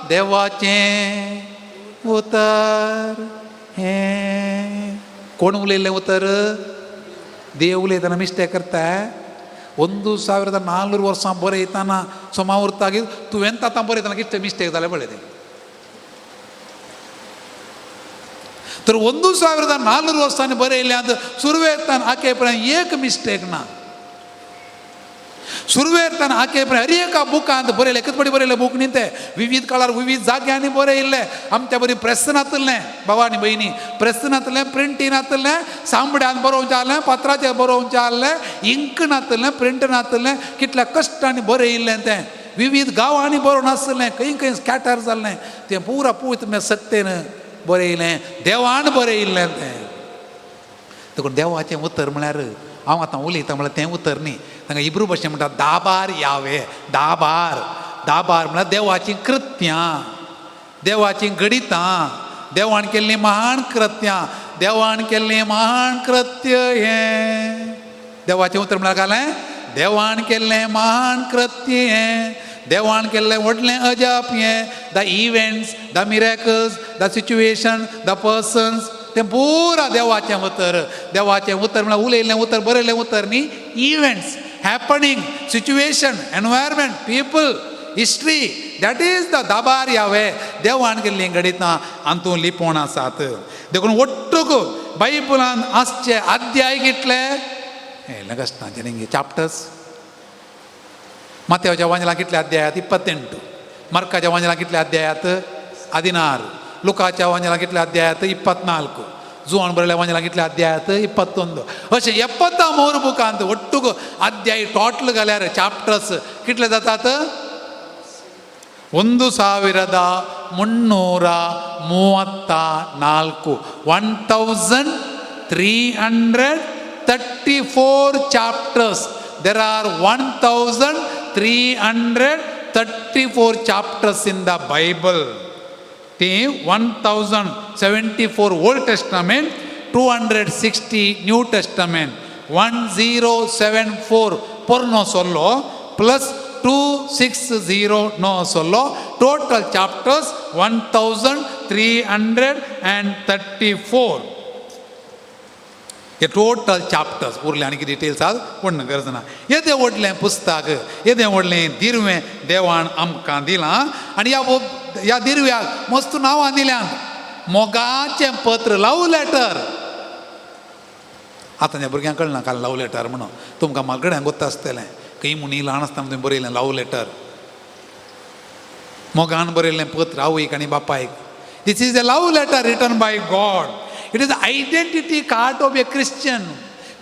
देवाचें उतर हें. कोण उलयल्लें उतर? देव उलयतना मिस्टेक करता? 1400 वर्सां बरयतना सोमावुरतागीर तुवें आतां बरयतना कितें मिस्टेक जालें पळय तें. तर 1400 वर्सांनी बरयल्यांत सुरवेक आखे पर्यंत एक मिस्टेक ना. सुरवेक आखे पर्यंत हर एका बुकांत बरयलें, एकच पटी बरयलें बूक न्ही तें, विविध काळार विविध जाग्यांनी बरयल्लें. आमच्या बरी प्रेस नातलें बाबा आनी भयणी, प्रेस नातलें, प्रिंटी नातलें, सांबड्यान बरोवचें आहलें, पत्राचेर बरोवचें आहलें, इंक नातलें, प्रिंट नातलें, कितल्या कश्टांनी बरयल्लें तें. विविध गांवांनी बरोवन आसलें, खंय खंय स्कॅटर जाल्लें तें पुरा पूत सत्तेन बरयलें, देवान बरयल्लें तें. देखून देवाचें उतर म्हळ्यार हांव आतां उलयतां म्हळ्यार तें उतर न्ही. तांकां हिब्रू भाशेन म्हणटा दाबार यावे, दाबार. दाबार म्हळ्यार देवाचीं कृत्यां, देवाचीं घडितां, देवान केल्लीं महान कृत्यां, देवान केल्लें महान कृत्य हें. देवाचें उतर म्हळ्यार घालें देवान केल्लें महान कृत्य हें, देवान केल्लें व्हडलें अजाप हें. The events, the miracles, the situation, the persons, तें पुरा देवाचें उतर. देवाचें उतर म्हळ्यार उलयल्लें उतर, बरयल्लें उतर न्ही. Events, happening, situation, environment, people, history, that is the दाबार यावे. देवान केल्लीं घडितां हातूंत लिपोवन आसात. देखून ಒಟ್ಟುಗು बायबलान आसचे अध्याय कितले हे कष्टांचे चाप्टर्स. मात्याच्या वांजला कितले अध्यायात? 28. मर्काच्या वांजला कितले अध्यायात? 16. लुकाच्या वांजला कितले अध्यायात? 24. जुवान बरयल्या वांजला कितले अध्यायात? 21. अशें 73 बुकांत ಒಟ್ಟುಗು अध्याय टोटल घाल्यार चाप्टर्स कितले जातात? 1334, 1334 chapters. There are 1334 chapters in the Bible. ती 1074 Old Testament, 260 New Testament, 1074 पोरनो सोल्लो plus 260 नवो सोल्लो, total chapters 1334. हे टोटल चाप्टर्स. उरले आनी कितें डिटेल्स आसा पूण गरज ना. येदें व्हडलें पुस्तक, येदें व्हडलें दिरवें देवान आमकां दिलां. आनी ह्या दिरव्याक मस्त नांवां दिल्यांत. मोगाचें पत्र, लव लेटर. आतां ह्या भुरग्यांक कळना काल लव लेटर म्हणून. तुमकां मागड्यांक गोत्ता आसतलें, खंय म्हणून ल्हान आसतना तुवें बरयलें लव लेटर, मोगान बरयल्लें पत्र आवयक आनी बापायक. This is a love letter written by God. It is identity card of a Christian.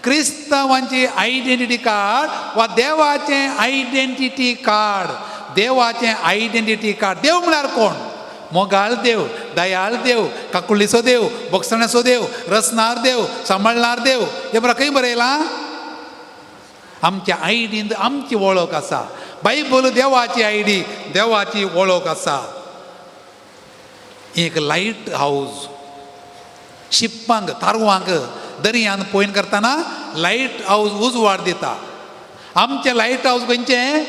क्रिस्तांवांची identity card वा देवाचें आयडेंटिटी कार्ड. देवाचें आयडेंटिटी कार्ड. देव म्हळ्यार कोण? मोगाळ देव, दयाळ देव, काकुळीचो देव, भोगसण्याचो देव, रचणार देव, सांबाळणार देव. हें बरें खंय बरयलां? आमच्या आयडीन आमची वळख आसा. बायबल देवाची आयडी, देवाची वळख आसा. एक लायट हाऊस, शिप्पांक तारवांक दर्यान पॉयंट करतना लायट हाऊस उजवाड दिता. आमचें लायट हाऊस खंयचें?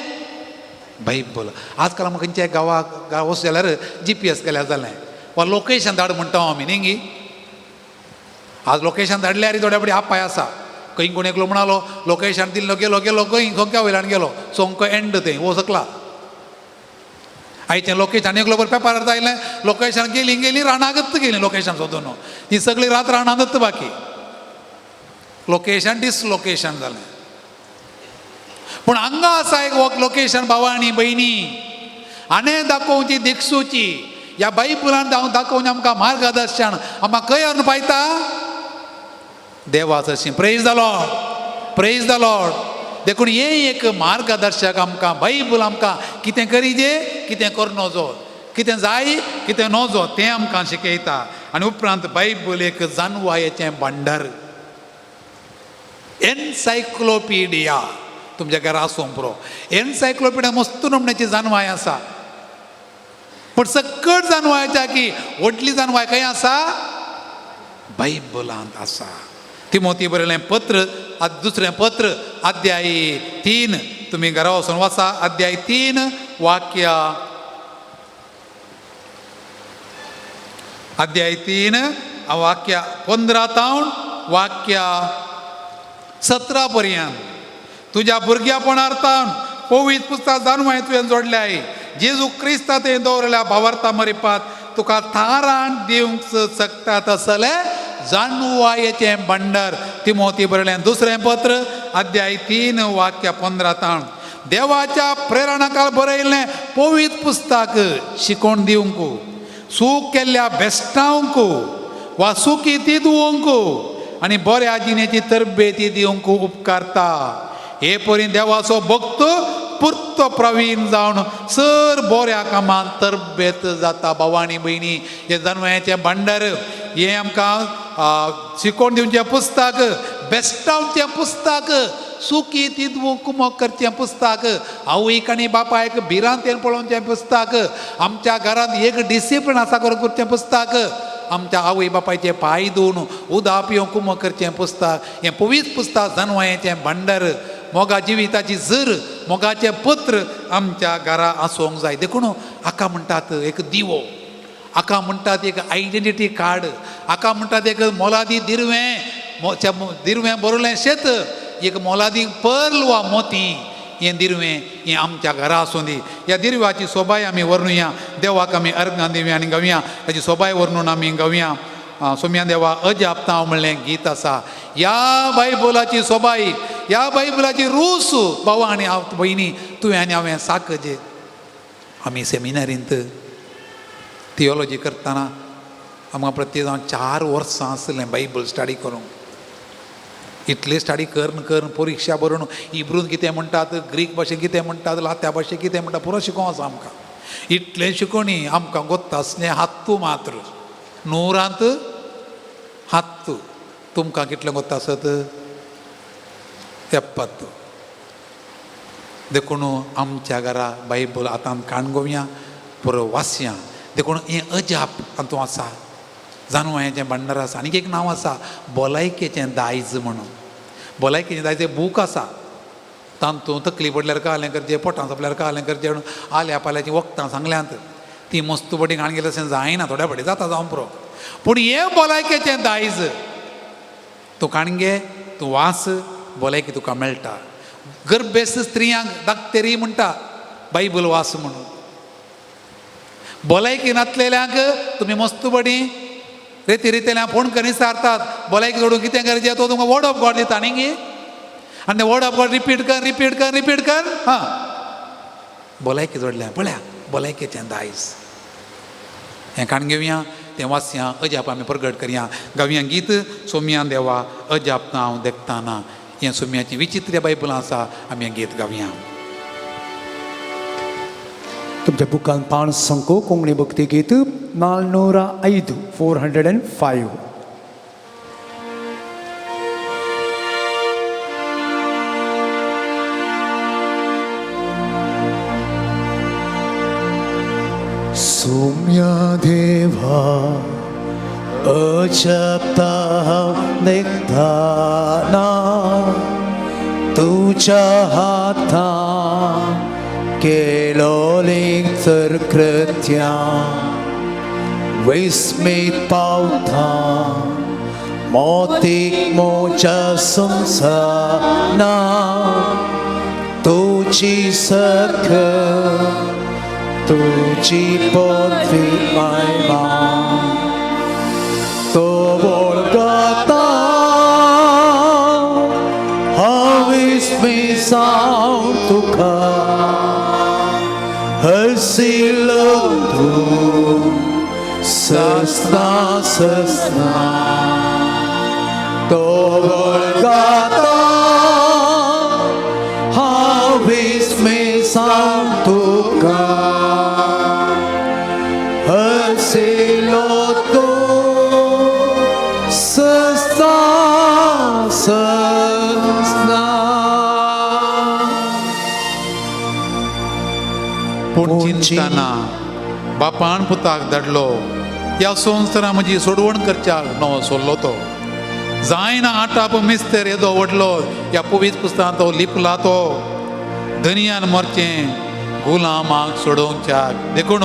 बायबल. आजकाल आमकां खंयच्या गांवाक गांव वचूं जाल्यार जीपीएस केल्यार जालें वा लोकेशन धाड म्हणटा आमी न्ही गी. आज लोकेशन धाडल्यार थोड्या फावटी आपाय आसा. खंय कोण एकलो म्हणालो लोकेशन दिल्लो, गेलो गेलो खंय सोंक्या वयल्यान गेलो, सोंको एंड थंय वो सकला. आयचें लोकेशन एकलो बरें पेपरार आयलें, लोकेशन गेली गेली रानाकच गेली लोकेशन सोदून. ती सगळी रात रानांतच बाकी. लोकेशन डिसलोकेशन जालें. पूण हांगा आसा एक लोकेशन भावा आनी भयणी, आनी दाखोवची दिक्सूची ह्या बायबलान दाखोवची आमकां मार्गदर्शन. आमकां खंय व्हरून पायता? देवाच. Praise the Lord, praise the Lord. देखून हें एक मार्गदर्शक आमकां बायबल. आमकां कितें करीजे, कितें कर नजो, कितें जाय, कितें नजो तें आमकां शिकयता. आनी उपरांत बायबल एक जानवायेचें भांडार, एनसायक्लोपिडिया. तुमच्या घरा आसूंक पुरो एनसायक्लोपिडिया. मस्त नमण्याची जानवाय आसा, पूण सकट जानवायच्या की व्हडली जानवाय खंय आसा? बायबलांत आसा. तिमोती बरयलें पत्र, दुसरें पत्र, अध्याय 3, तुमी घरा वचून वाचा. अध्याय 3 वाक्य, अध्याय 3 वाक्य 15 तावन वाक्य 17 पर्यंत. तुज्या भुरग्यापणार तावन पवित्र पुस्तक जानवाय तुवें जोडल्याय. जेजू क्रिस्ता तुवें दवरल्या भावार्था मरिपात. तुका थारान दिवंक शकता तसलें जाणवायेचें भांडार. तिमोती बरयलें दुसरें पत्र अध्याय 3 वाक्य 15 ताण देवाच्या प्रेरणाकाल बरयल्लें पवित्र पुस्तक शिकोवन दिवंक, सूख केल्ल्या बेस्टावंक वा सुखी ती दिवंक आनी बऱ्या जिणेची तरबेती दिवंक उपकारता. हे परी देवाचो भक्त पुर्तो प्रवीण जावन सर बऱ्या कामांत तरबेत जाता. भाव आनी भयणी, हें जानवयाचें भांडार, हें आमकां शिकोवन दिवचें पुस्तक, बेस्टावचें पुस्तक, सुखी तिदवूं कुमक करचें पुस्तक, आवयक आनी बापायक भिरांतेन पळोवचें पुस्तक, आमच्या घरांत एक डिसिप्लीन आसा करून करचें पुस्तक, आमच्या आवय बापायचे पांय धुवन उदक पिवंक कुमक करचें पुस्तक. हें पवित्र पुस्तक जानवयाचें भांडार, मोगा जिविताची जर, मोगाचें पत्र आमच्या घरा आसूंक जाय. देखून हाका म्हणटात एक दिवो, हाका म्हणटात एक आयडेंटिटी कार्ड, हाका म्हणटात एक मोलादी दिरवें, दिरवें बरोवलें शेत, एक मोलादी पर्ल वा मोती. हें दिरवें हें आमच्या घरा आसूं दी. ह्या दिरव्याची सोबाय आमी वर्णुया, देवाक आमी अर्गां दिवया आनी गावया, ताची सोबाय वर्णून आमी गावया. सोम्या देवा अजापता हांव म्हणलें गीत आसा. ह्या बायबलाची सोबाय, ह्या बायबलाची रूस भावा आनी हांव भयणी तुवें आनी हांवें साकजे. आमी सेमिनारींत थियोलॉजी करतना आमकां प्रत्येक जावन 4 वर्सां आसलें बायबल स्टडी करूंक. इतले स्टडी करून करून परिक्षा बरोवन हिब्रून कितें म्हणटात, ग्रीक भाशेन कितें म्हणटात, लात्या भाशेन कितें म्हणटात, पुरो शिकोवंक आसा आमकां. इतलें शिकोवणी आमकां गोत्ता आसलें हात्तू मात्र नूरांत हात्तू. तुमकां कितलें गोत्ता आसत? 70. देखून आमच्या घरा बायबल आतां काण गोवया पुरो वाचया. देखून हें अजाप हातूंत आसा, जानवयाचें भांडार आसा. आनीक एक नांव आसा भलायकेचें दायज म्हणून. भलायकेचें दायज एक बूक आसा, तातूंत तकली पडल्यार कालें करचें, पोटां सोंपल्यार कालें करचें म्हणून आल्या पाल्याचीं वखदां सांगल्यांत. ती मस्त बडी घाण गेल्यार अशें जायना, थोड्या फावटी जाता जावन पुरो. पूण हें भलायकेचें दायज तूं काणगे, तूं वास, भलायकी तुका मेळटा. गर्भेस्त स्त्रियांक दाक्तेरी म्हणटा बायबल वास म्हणून. भलायकी नातलेल्यांक तुमी मस्त बडी रेती रितेल्यां फोन करी सारतात, भलायकी सोडून कितें करचें तो तुमकां वर्ड ऑफ गॉड दिता न्ही गे. आनी तें वर्ड ऑफ गॉड रिपीट कर, रिपीट कर, रिपीट कर, हां भलायकी जोडल्या पळया भलायकेचें दायज. हें काण घेवया, तें वाचया, अजाप आमी प्रगट करया. गावया गीत सोम्या देवा अजाप हांव देखताना. हें सोम्याचें विचित्र बायबलां आसा, आमी हें गीत गावया. तुमच्या बुकान 5 संको कोंकणी भक्ती गीत 405 405. सोम्या देवा अजापता हांव देखताना तुज्या हातान केलोलीं कृत्यां विस्मीत पावता मोतीक म्हज्या संवसारान तुजी सख तुजी पदवी महिमा तो वळखता हांव विस्मीत जावन तुका हरसिलो तूं ससना ससना तो वळखता हांव विस्मीत जावन तुका हरसिलो तूं ससना ससना. पूण चिंतना बापान पुताक धाडलो ह्या संवसारा म्हजी सोडवण करच्याक नवो सोल्लो तो जायना आटाप मिस्तर येदो व्हडलो ह्या पवित्र पुस्तकांत तो लिपला तो धनयान मरचें गुलामाक सोडोवच्याक. देखून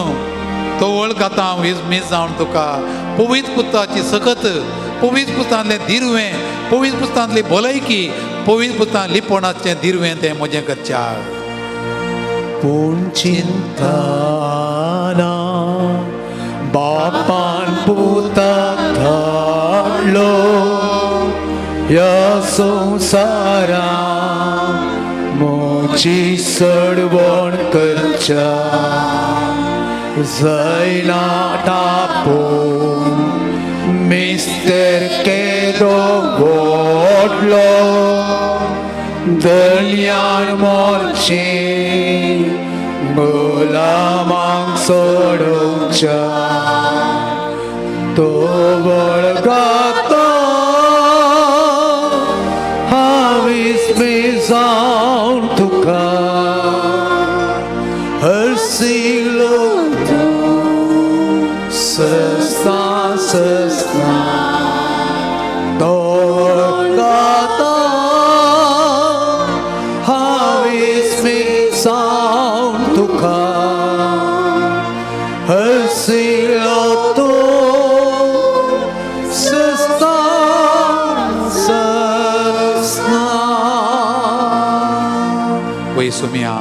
तो वळखता हांव मीस जावन तुका पवित्र पुस्तकाची सकत, पवित्र पुस्तकांतलें दिरवें, पवित्र पुस्तकांतली भलायकी, पवित्र पुस्तकांत लिपणाचें दिरवें तें म्हजें करच्याक. पूण चिंतना बापान संवसारा म्हजी सडवण करच्या जायना टापो मिस्तर केदो व्हडलो दर्यान मोरचे गुलामांक सोडोवच्या तो वळगातो हांव विस्मी जावन तुका हरसिलो तूं सस्ता सस्ता तो वळगातो हांव विस्मी जावन तुका हरसिलो तूं सस्ता सस्ता. वय सुमिया,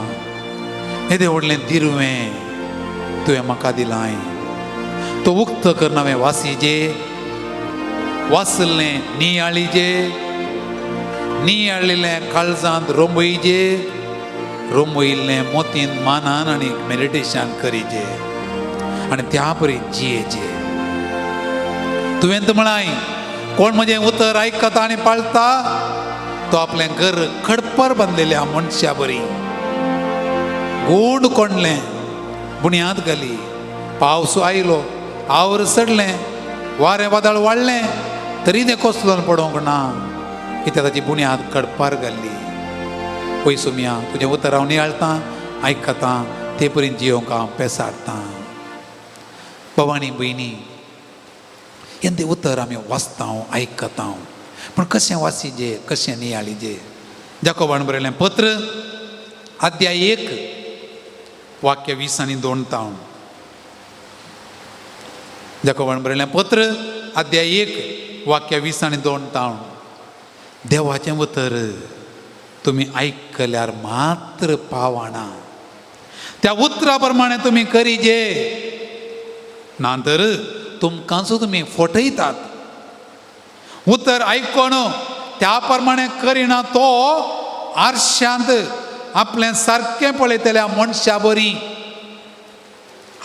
येदें व्हडलें दिरवें तुवें म्हाका दिलांय, तो उक्त कर हांवें वासीजे, वाचलें नियाळीजे, नियाळिल्लें काळजांत रोंबयजे, रोंबयिल्लें मोतीन मानान आनी मेडिटेशन करीजे आनी त्या परी जियेजे. तुवें तर म्हळाय, कोण म्हजें उतर आयकता आनी पाळता तो आपलें घर खडपर बांदलेल्या मनशा बरी गूंड कोणलें बुन्याद घाली, पावस आयलो, आवर चडलें, वारें वादळ वाडलें, तरी तें कोसलोन पडोवंक ना, कित्याक ताची बुन्याद खडपार घाल्ली. पय सुमिया, तुजें उतर हांव नियाळतां, आयकतां, ते परी जियोंक हांव पेसाडटां. भवानी भयणी, हें तें उतर आमी वाचता, आयकता, पूण कशें वाचिजे, कशें नियाळिजे? जाकोबान बरयलें पत्र अध्याय 1 वाक्य 20 आनी 2 तावन. जाकोबान बरयलें पत्र अध्याय 1 वाक्य 20 आनी 2 तावन. देवाचें उतर तुमी आयकल्यार मात्र पावना, त्या उतरा प्रमाणे तुमी करीजे, ना तर तुमकांचो तुमी फटयतात. उतर आयकोन त्या प्रमाणे करिना तो आरशांत आपलें सारकें पळयतल्या मनशा बरी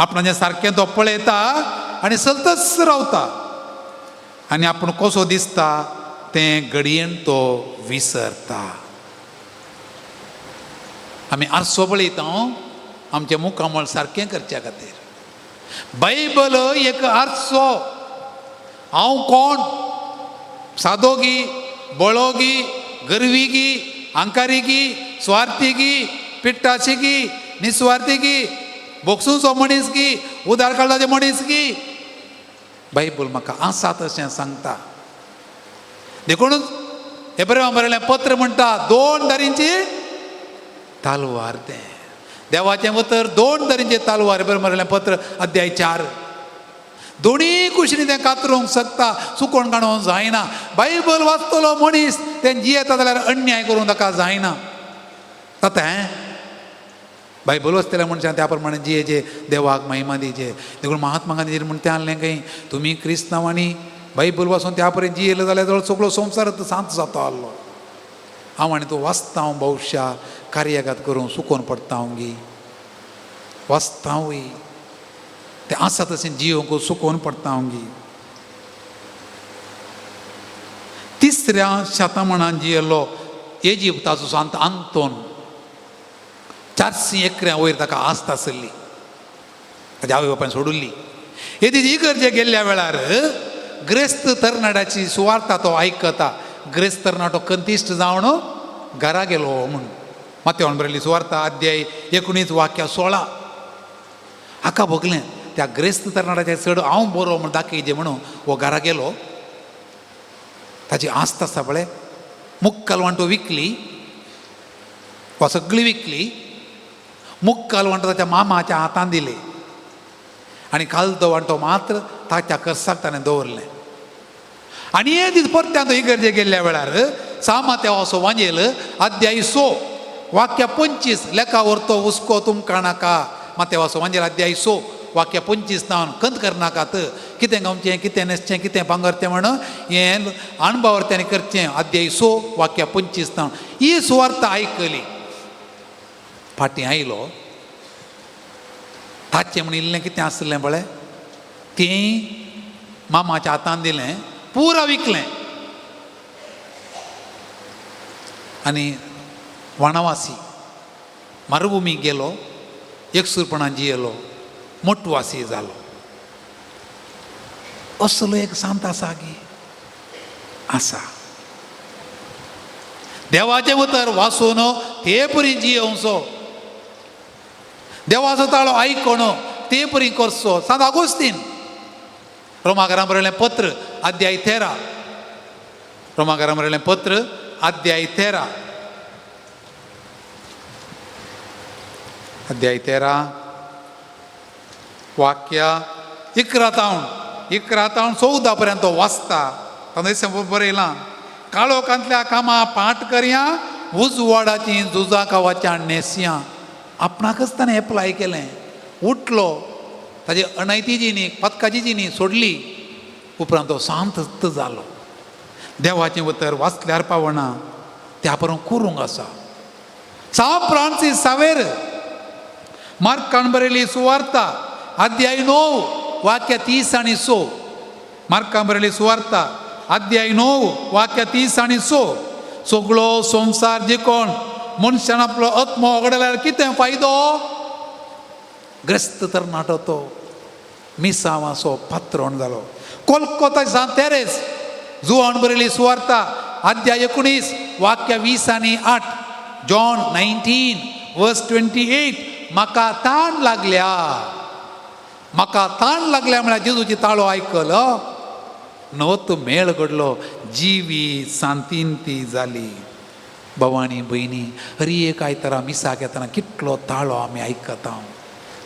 आपणाचें सारकें तो पळयता आनी सतत रावता आनी आपूण कसो दिसता तें घडयेन तो विसरता. आमी आरसो पळयता आमचें मुखामळ सारकें करच्या खातीर. बायबल एक आरसो. हांव कोण? सादोगी, बळोगी, गर्वीगी, अंकारीगी, स्वार्थीगी, पिट्टाशीगी, निस्वार्थीगी, बोक्सूचो मनीस की, उदार काळजाचे मनीस की? बायबल म्हाका आसा तशें सांगता. देखूनच हेब्रेवां बरयलें पत्र म्हणटा 2 तरेंची तालवार. तें देवाचें उतर 2 तरेंचे तालवार. हेब्रेवां बरयलें पत्र अध्याय 4. दोनी कुशीनी तें कातरूंक शकता, चुकोन काडूंक जायना. बायबल वाचतलो मनीस तें जियेता जाल्यार अन्याय करूंक ताका जायना. जाता हें बायबल वाचतल्या मनशान त्या प्रमाणे जियेचे, देवाक महिमा दिवचे. देखून महात्मा गांधीजीन म्हण तें आहलें खंय, तुमी क्रिस्तांवांनी बायबल वाचून त्या पर्यंत जियेले जाल्यार जवळ सगळो संवसार सांत जाता आहलो. हांव आनी तूं वाचता हांव भविश्या कार्याघात करूं सुकोन पडटा हांव गी वाचता वय तें आसा तशें जियोंक सुकोवन पडटा हांव गी. तिसऱ्या शतमानान जियेल्लो इजिप्ताचो सांत आंतोन 400 एकऱ्यां वयर ताका आस्त आसली, ताच्या आवय बापायन सोडुल्ली. येदी इगर्जे गेल्ल्या वेळार ग्रेस्त तरणाट्याची सुवार्ता तो आयकता. ग्रेस्त तरणाटो कंतिश्ट जावन घरा गेलो म्हूण. मात्यावन बरयल्ली सुवार्ता अध्याय 19 वाक्य 16. हाका भोगलें त्या ग्रेस्त तरणाट्याचें चड हांव बरो म्हूण दाखयजे म्हणून हो घरा गेलो. ताची आस्त आसा पळय, मुक्काल वांटो विकली वा सगळी विकली, मुक्काल वांटो ताच्या मामाच्या हातान दिले आनी कालदो वांटो मात्र ताच्या कर्साक ताणें दवरलें. आनी हे दीस परत्यान तो इगर्जे गेल्ल्या वेळार सामात्या असो वांजेल अध्याय 6 वाक्य 25 लेखा व्हरतो हुस्को तुमकां नाका. मात्या वासो वांजेल अध्याय 6 वाक्य 25 नावन कंत करनाकात, कितें गावचें, कितें न्हेसचें, कितें पांगरचें म्हण हें अणभवार ताणें करचें. अध्याय 6 वाक्य 25 ही सुवार्ता आयकली. फाटीं आयलो ताचें म्हण इल्लें कितें आसलें पळय तें मामाच्या हातान दिलें, पुरा विकलें आनी वनवासी मरुभुमी गेलो, एकसूरपणान जियेलो, मोटवासी जालो. असलो एक सांत आसा की आसा. देवाचें उतर वाचून ते परी जियेवचो, देवाचो ताळो आयकोण ते परी करचो. सांत आगोस्तीन रोमाकारां बरयलें पत्र अध्याय 13, रोमाकारां बरयलें पत्र अध्याय 13, अध्याय 13 वाक्य 11 तावन 14 पर्यंत तो वाचता. तांदूळ बरयलां, काळोखांतल्या कामां पाठ करया, उजवाडाची झुजां कावाच्या न्हेसया. आपणाकच ताणें एप्लाय केलें. उठलो, ताजी अणैती जिणी, पदकाची जिणी सोडली. उपरांत तो शांत जालो. देवाचें उतर वाचल्यार पावना, त्या परून करूंक आसा. सांव फ्रांसीस सावेर मार्कान बरयली सुवार्ता अध्याय 9 वाक्य 30 आनी 100. मार्कान बरयली सुवार्ता अध्याय 9 वाक्य 30 आनी 100. सगळो संवसार जिकोण मनशान आपलो आत्मो वगडायल्यार कितें फायदो? ग्रस्त तरणाटो तो मिसांवाचो पात्रोण जालो. कोलकोता सांत तेरेस जुवान बरयली सुवार्ता अध्याय 19 वाक्य 20 आनी 8, जॉन 19 वर्स 28. म्हाका ताण लागल्या, म्हाका ताण लागल्या म्हळ्यार जेजूची ताळो आयकलो, नवत मेळ घडलो, जिवी सांतीन ती जाली. भवानी भयणी, हरी एक आयतारा मिसाक येतना कितलो ताळो आमी आयकता,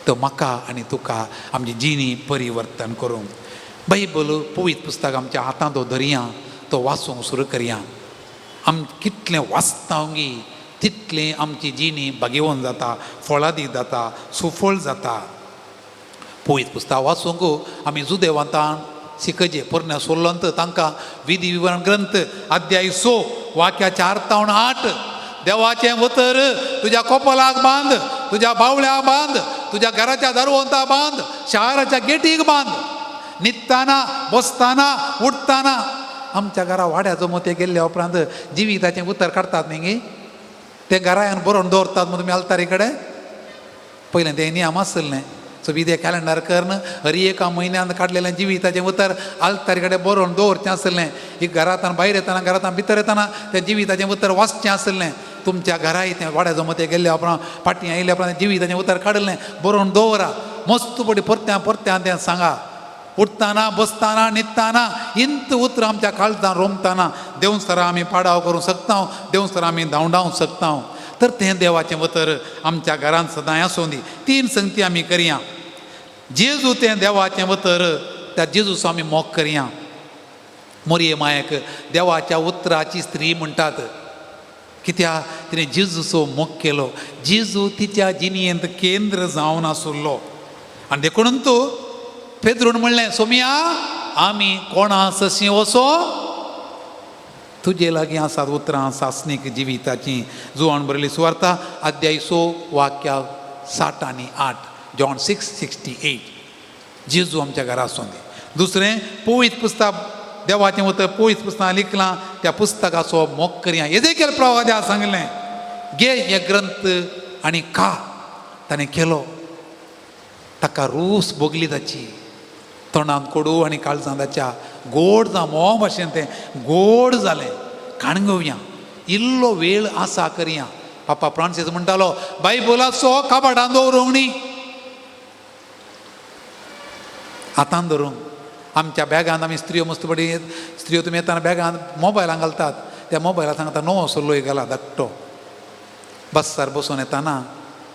तो म्हाका आनी तुका आमची जिणी परिवर्तन करूंक. बायबल पवित्र पुस्तक आमच्या हातांत तो धरया, तो वाचूंक सुरू करया. आम कितलें वाचता गी तितलें आमची जिणी भागेवन जाता, फळादीक जाता, सुफळ जाता. पवित्र पुस्तक वाचूंक आमी जुदेवांतान शिकचे. पोरण्या सोल्लंत तांकां विधी विवरण ग्रंथ अध्याय 6 वाक्य 4 तावन 8. देवाचें उतर तुज्या कोपलाक बांद, तुज्या बावळ्याक बांद, तुज्या घराच्या दरवंता बांद, शाराच्या गेटीक बांद. न्हिदताना, बसताना, उठताना. आमच्या घरा वाड्याचो मोते गेल्ल्या उपरांत जिविताचें उतर काडटात न्ही गे, तें घरा येवन बरोवन दवरतात. मग तुमी आलतारी कडेन पयलें तें नियम आसलें. सो विदे कॅलेंडर करून हर एका म्हयन्यान काडलेलें जिविताचें उतर आलतारी कडेन बरोवन दवरचें आसलें. एक घरांत भायर येतना, घरांत भितर येतना तें जिविताचें उतर वाचचें आसलें. तुमच्या घराय तें वाड्याचो मते गेल्ल्या उपरांत फाटीं आयिल्ल्या उपरांत जिविताचें उतर काडलें, बरोवन दवरा. मस्त पडी परत्यान परत्यान तें सांगा. उठताना, बसताना, न्हिदताना इंत उतरां आमच्या काळजान रोमताना देंवसरां आमी पाडाव करूंक शकता, देंवसरां आमी धांवडावंक शकता. तर तें देवाचें उतर आमच्या घरांत सदांय आसूं दी. 3 संगती आमी करया. जेजू तें देवाचें उतर, त्या जेजूचो आमी मोग करया. मोरये मायक देवाच्या उतराची स्त्री म्हणटात, कित्याक तिणें जेजूचो मोग केलो. जेजू तिच्या जिणेंत केंद्र जावन आसुल्लो. आनी देखून तूं पेद्रून म्हणलें, सोमिया आमी कोणा सशीं वचो? तुजे लागीं आसात उतरां सासणीक जिविताचीं. जुवान बरयली सुवार्ता अध्याय 6 वाक्या 60 आनी 8, जॉन 6:68. जेजू आमच्या घरा आसूं दी. दुसरें, पवित्र पुस्तक देवाचें उतर पवित्र पुस्तकां लिखलां, त्या पुस्तकाचो मोग करया. एजेकेल प्रवाद्या सांगलें, घे हे ग्रंथ आनी खा. ताणें केलो. ताका रूस भोगली ताची, तोंडांत कोडू आनी काळजांत ताच्या गोड जावं म्होंव भाशेन तें गोड जालें. काणगोवया, इल्लो वेळ आसा करया. पापा फ्रांसीस म्हणटालो, बायबलाचो कपाटान दवरूंक न्ही, हातान धरूंक. आमच्या बॅगान आमी स्त्रियो मस्त पडी स्त्रियो तुमी येतना बॅगान मोबायलान घालतात. त्या मोबायला सांगता नवो सोल्लो घाला धाकटो. बसार बसून येतना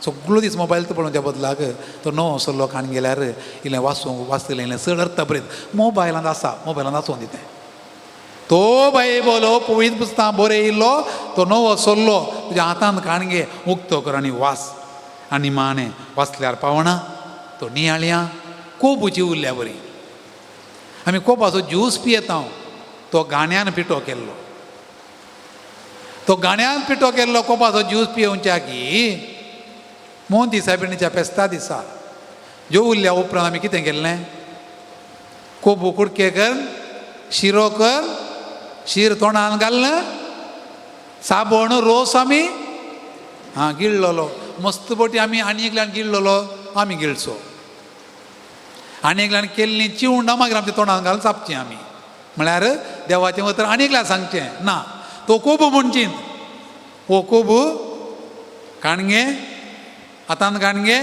सगळो दीस मोबायल तो पळोवच्या बदलाक तो नवो सोल्लो काण गेल्यार इल्लें वाचूंक वाचतलें, इल्लें चड अर्थ बरयत मोबायलान आसा, मोबायलान आसूं दी तें. तो बायबल पवित्र पुस्तकां बरयल्लो तो नवो सोल्लो तुज्या हातान काण घे, उक्तो कर आनी वास. आनी माने वाचल्यार पावना तो नियाळया कोबूची उरल्या बरी. आमी कोपाचो ज्यूस पियेता, तो गाण्यान पिठो केल्लो, तो गाण्यान पिठो केल्लो कोपाचो ज्यूस पियोवच्या की मोन दिसा बिणीच्या फेस्ता दिसा ज्यो उरल्या उपरांत आमी कितें केल्लें? कोबू कुडके कर, शिरो कर, शीर तोंडान घालना, साबण रोस आमी आं गिळ्ळलो मस्त बोटी आमी आनी एकल्यान गिळ्ळलो आमी गिळचो, आनी एकल्यान केल्लीं चिवंडां मागीर आमच्या तोंडान घालून चापचीं आमी. म्हळ्यार देवाचें उतर आनी एकल्यान सांगचें ना. तो कोबू म्हणचीत, हो कोबू काणगे हातान काणगे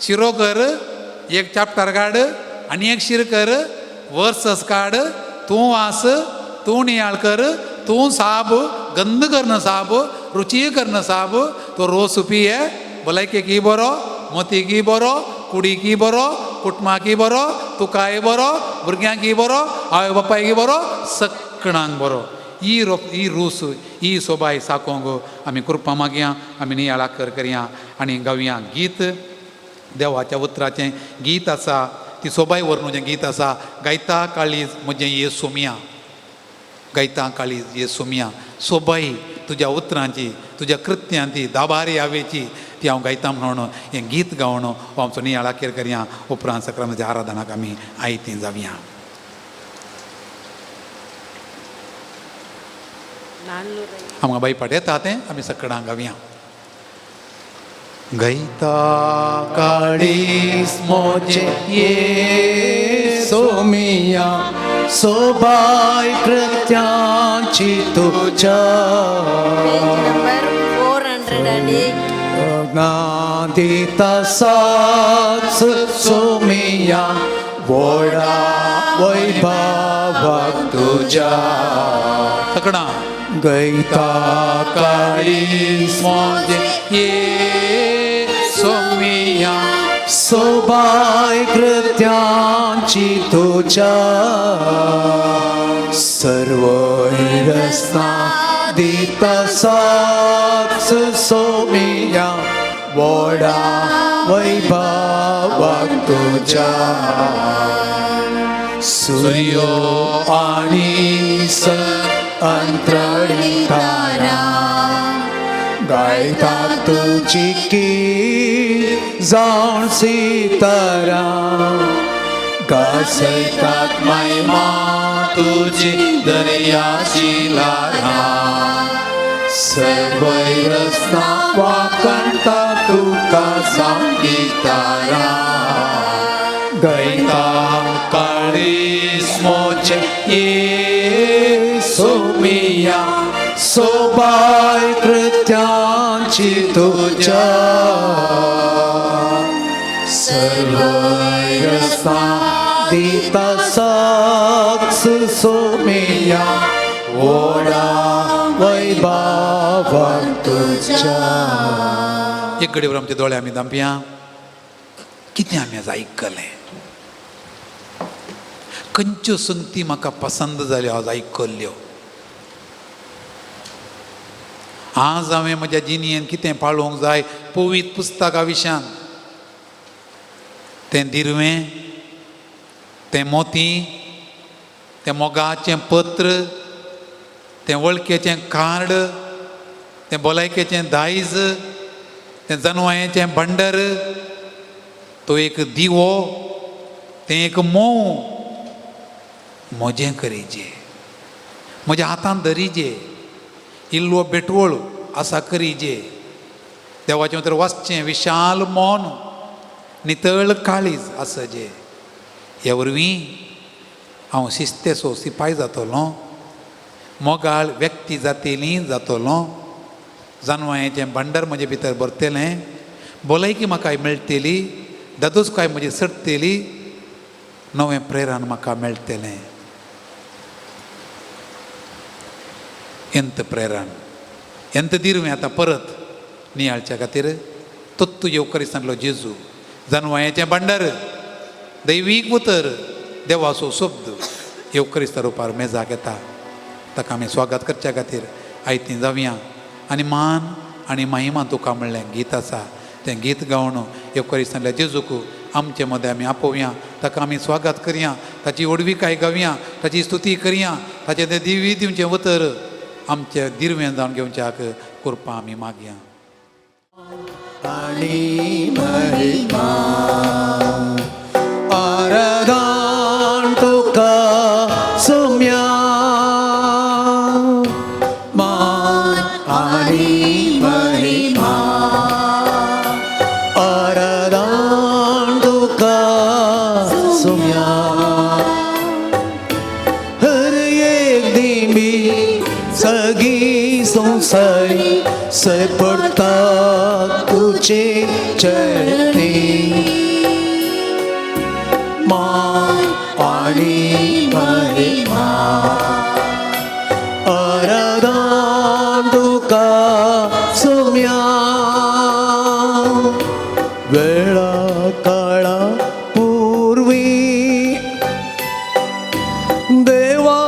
शिरो कर, एक चाप्टर काड आनी एक शीर कर, वर्सस काड, तूं वास, तूं नियाळ कर, तूं साब गंध करना साब, रुची करना साब, तो रोस पिये भलायकेकय बरो, मोतीकय बरो, कुडीकय बरो, कुटुंबाकय बरो, तुकाय बरो, भुरग्यांकय बरो, आवय बापायकय बरो, सगळ्यांक बरो. ही रो ही रूस ही सोबाय साकोंक आमी कृपा मागया, आमी नियाळ कर करया आनी गावया गीत. देवाच्या उतराचें गीत आसा, ती सोबाय व्हरून जें गीत आसा, गायता काळीज म्हजें ये सोमया, गायता काळीज ये सोमया, सोबाय तुज्या उतरांची तुज्या कृत्यांची दाबारी आवेची ती हांव गायता म्हणून हें गीत गावन हो आमचो नियाळ अखेर करया. उपरांत सक्रांताच्या आराधनाक आमी आयतीं जावया. आमकां बाई पाट येता तें आमी सगळ्यांक गावया. गायता काळीज म्हजें ये सोमिया, सोबाय कृत्यांची तुज्या, Page number 408. दिता साच सोमिया, व्हडा वैभवाक तुज्या. सगळां गयता काळीज म्हजें ये सोमिया, सोबाय कृत्यांची तुज्या, सर्वय रसना दिता साच सोमिया, व्हडा वैभवाक तुज्या. सूर्यो आनी अंतरळी तारा, गायता तुजी की जावन सितारा, गाजयतात महिमा तुजी दर्याची ल्हारां, सर्वय रसना वाखाणता तुका सांगितारा. गायता काळीज म्हजें ये सोमिया, सोबाय कृत्यांची तुज्या, सर्वय रसना दिता साक्ष सोमिया, व्हडा वैभवाक तुज्या. एक घडये आमचे दोळे आमी धांपया. कितें आमी आज आयकलें? खंयच्यो संगती म्हाका पसंत जाल्यो आज आयकल्ल्यो? आज हांवें म्हज्या जिणेंत कितें पाळोवंक जाय पवित्र पुस्तका विशयान? तें दिरवें, तें मोती, तें मोगाचें पत्र, तें वळखेचें कार्ड, तें भलायकेचें दायज, तें जनवायेचें भंडर, तो एक दिवो, तें एक मोव म्हजें करीजे, म्हज्या हातान धरीजे, इल्लो बेटवळ आसा करीजे. देवाचें उतर वाचचें, विशाल मन, नितळ काळीज आसजे. ह्या वरवीं हांव शिस्तेचो सिपाय जातलो, मोगाळ व्यक्ती जातेली जातलो, जानवायेचें भांडार म्हजे भितर भरतलें, भलायकी म्हाका मेळटली, दादोसकाय म्हजी सरतली, नवें प्रेरण म्हाका मेळटलें. एंत प्रेरण एंत दिरवें आतां परत नियाळच्या खातीर तत्तू येवकरिस्तांतलो जेजू, जानवायेचें भांडार, दैवीक उतर, देवाचो शब्द येवकरिस्ता रुपार मेजाक येता. ताका आमी स्वागत करच्या खातीर आयतीं जावया आनी मान आनी महिमा तुका म्हणलें गीत आसा, तें गीत गावन येवकरिस्तांतल्या जेजूक आमचे मदें आमी आपोवया, ताका आमी स्वागत करया, ताची व्हडविकाय गावया, ताची स्तुती करया, ताचें तें दिवी दिवचें उतर आमचें दिरवें जावन घेवच्याक कृपा आमी मागया. आनी महिमा आराधन तुका सोम्या मान आनी महिमा आराधन तुका सोम्या. हर एक दिमी सगी संसारी सपडता तुझे चरणी मान आनी महिमा आराधन तुका सोम्या. वेळा काळा पूर्वी देवा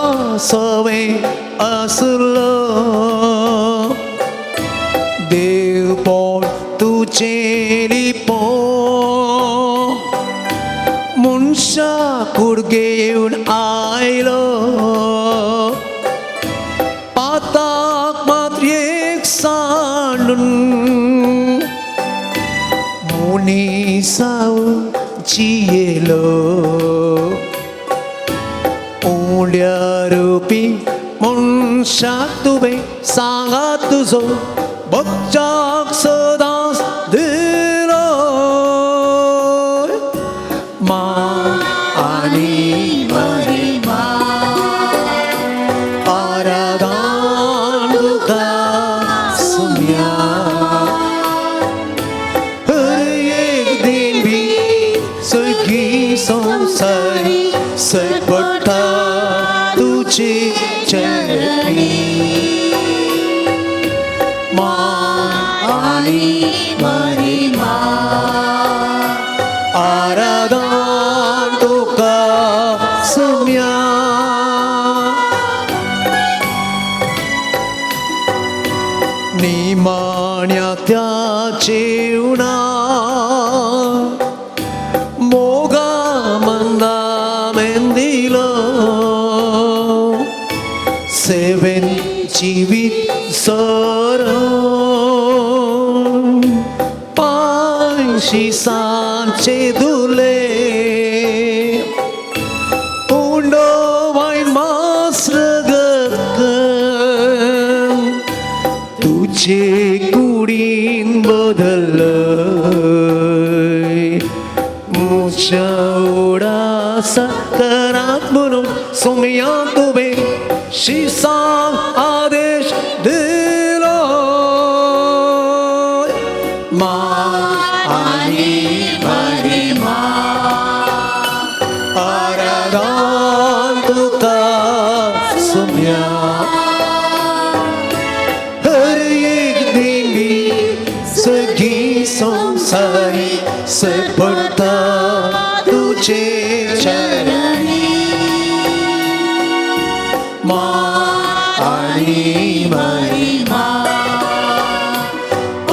सवे आसलो देव पोट तुझे लिपो मनशा कुडगे येवन आयलो पाताक मात्र एक सांडून मुनिसाव जियेलो उंड्या रुपी मनशाक तुवें सांगा तुजो भक्ताक सदांच दिलो मान आनी महिमा आराधन तुका सोम्या. हर एक देवी सगळी संसारी सपडटा तुझे चरणी मान आनी महिमा आराधन तुका सोम्या. निमाण्या त्या जेवणा मोगा मंदा मेंदिलो सेवेन जिवीत सर पांयशी सांचे धुले उंडो वायन मास रगत तुझे कुडीन बदल म्हज्या उडासा करात म्हणून सोम्या तुवें शिसांक आदेश दिलो मान आनी महिमा आराधन तुका सोम्या. हर एक देवी सगळी संसारी सपडता तुझे चरणी मान आनी महिमा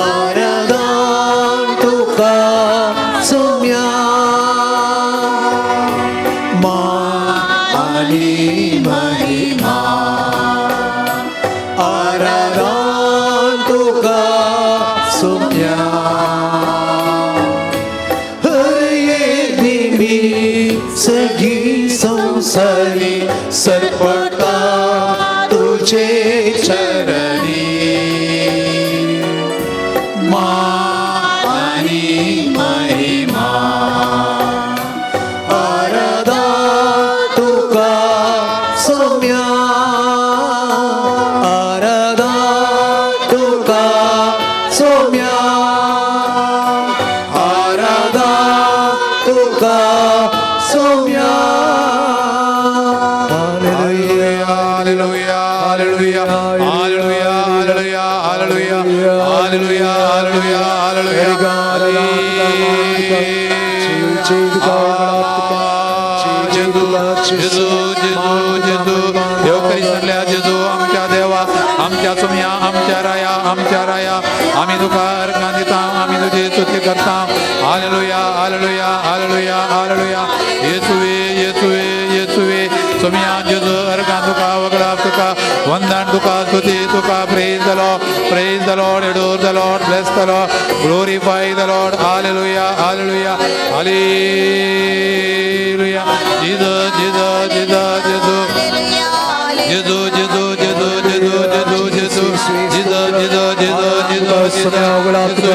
आराधन तुका सोम्या. मान आनी महिमा आराधन तुका सोम्या. हर एक देवी सगळी संसारी सरपटा तुझे चरणी मान आनी महिमा आराधन तुका सोम्या. आराधन तुका सोम्या. आराधन तुका Saumya. Hallelujah, hallelujah, hallelujah, hallelujah, hallelujah, hallelujah, hallelujah, hallelujah. जेजू, जेजू, जेजू, जेजू, देव करीसरल्या जेजू आमच्या देवा, आमच्या सुमया, आमच्या राया, आमच्या राया, आमी तुका अर्घां दिता, आमी तुजी स्तुती करता, Hallelujah hallelujah hallelujah hallelujah येसुवे येसुवे येसुवे Saumya जेजू अर्गां तुका वगडाप तुका वंदन तुका स्तुती तुका. Praise the Lord, praise the Lord, adore the Lord, bless the Lord, glorify the Lord. Hallelujah hallelujah hallelujah. Jesus Jesus Jesus Jesus Jesus Jesus Jesus Jesus Jesus Jesus Jesus Jesus Jesus Jesus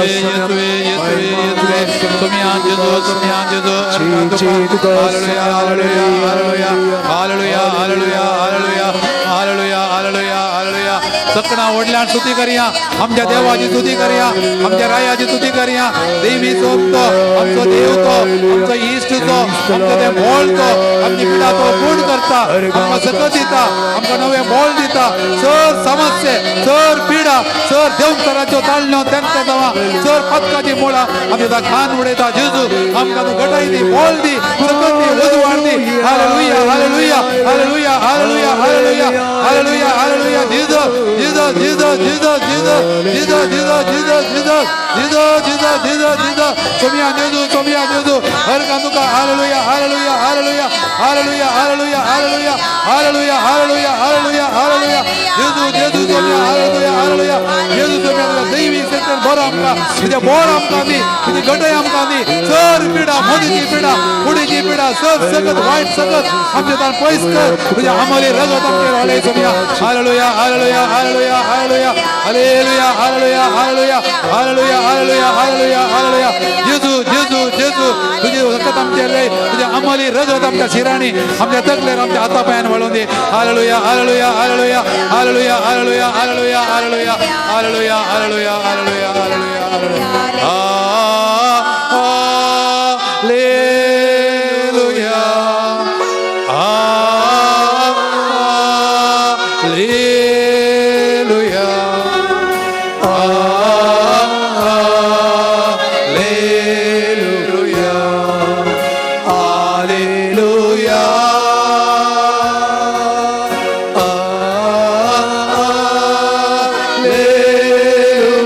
येसुवे येसुवे येसुवे येसुवे Saumya जेजू सोम्या जेजू अर्गां तुका. Hallelujah hallelujah hallelujah hallelujah hallelujah hallelujah hallelujah hallelujah hallelujah. सकणा व्हडल्यान स्तुती करया, आमच्या देवाची स्तुती करया, आमच्या रायाची स्तुती करया. देवी सोबतो आमचो देव तो, आमचो इश्ट तो, आमचो ते मोल तो, आमची पिडा तो पूर्ण करता, आमकां सकत दिता, आमकां नवें मोल दिता. सर समस्ये, सर पिडा, सर देवसराच्यो ताळण्यो तेंका जावा, सर पदकाची मुळां आमच्या ता खान उडयता. जेजू आमकां तूं घटाय दी, मोल दी, सकत दी, उजवाड दी. Hallelujah hallelujah hallelujah hallelujah hallelujah hallelujah hallelujah. Jesus Jesus Jesus Jesus Jesus Jesus Jesus Jesus Jesus Jesus Jesus Jesus Jesus. Saumya जेजू सोम्या जेजू हरका तुका. Hallelujah hallelujah hallelujah hallelujah hallelujah hallelujah hallelujah hallelujah hallelujah hallelujah. जेजू जेजू सोम्या हालेलुया हालेलुया. जेजू सोम्या तुका दैवी शक्तीन बरो आमकां, तुजें बोर आमकां दी, तुजी घटय आमकां दी. सर पिडा, मोदीची पिडा, कुडीची पिडा, सर सगत वायट सगत आमच्या तान पयस कर. तुज्या आमली रगत आमचेर वाडय Saumya. Hallelujah hallelujah hallelujah hallelujah hallelujah hallelujah hallelujah hallelujah hallelujah hallelujah hallelujah. जेजू जेजू जेजू तुजी रगत आमचेर रे, तुज्या आमली रगत आमच्या शिरांनी, आमच्या तकलेर, आमच्या हाता पांयान वळोवन दी. Hallelujah hallelujah hallelujah hallelujah hallelujah hallelujah hallelujah hallelujah hallelujah hallelujah hallelujah hallelujah. Hallelujah hallelujah hallelujah hallelujah hallelujah hallelujah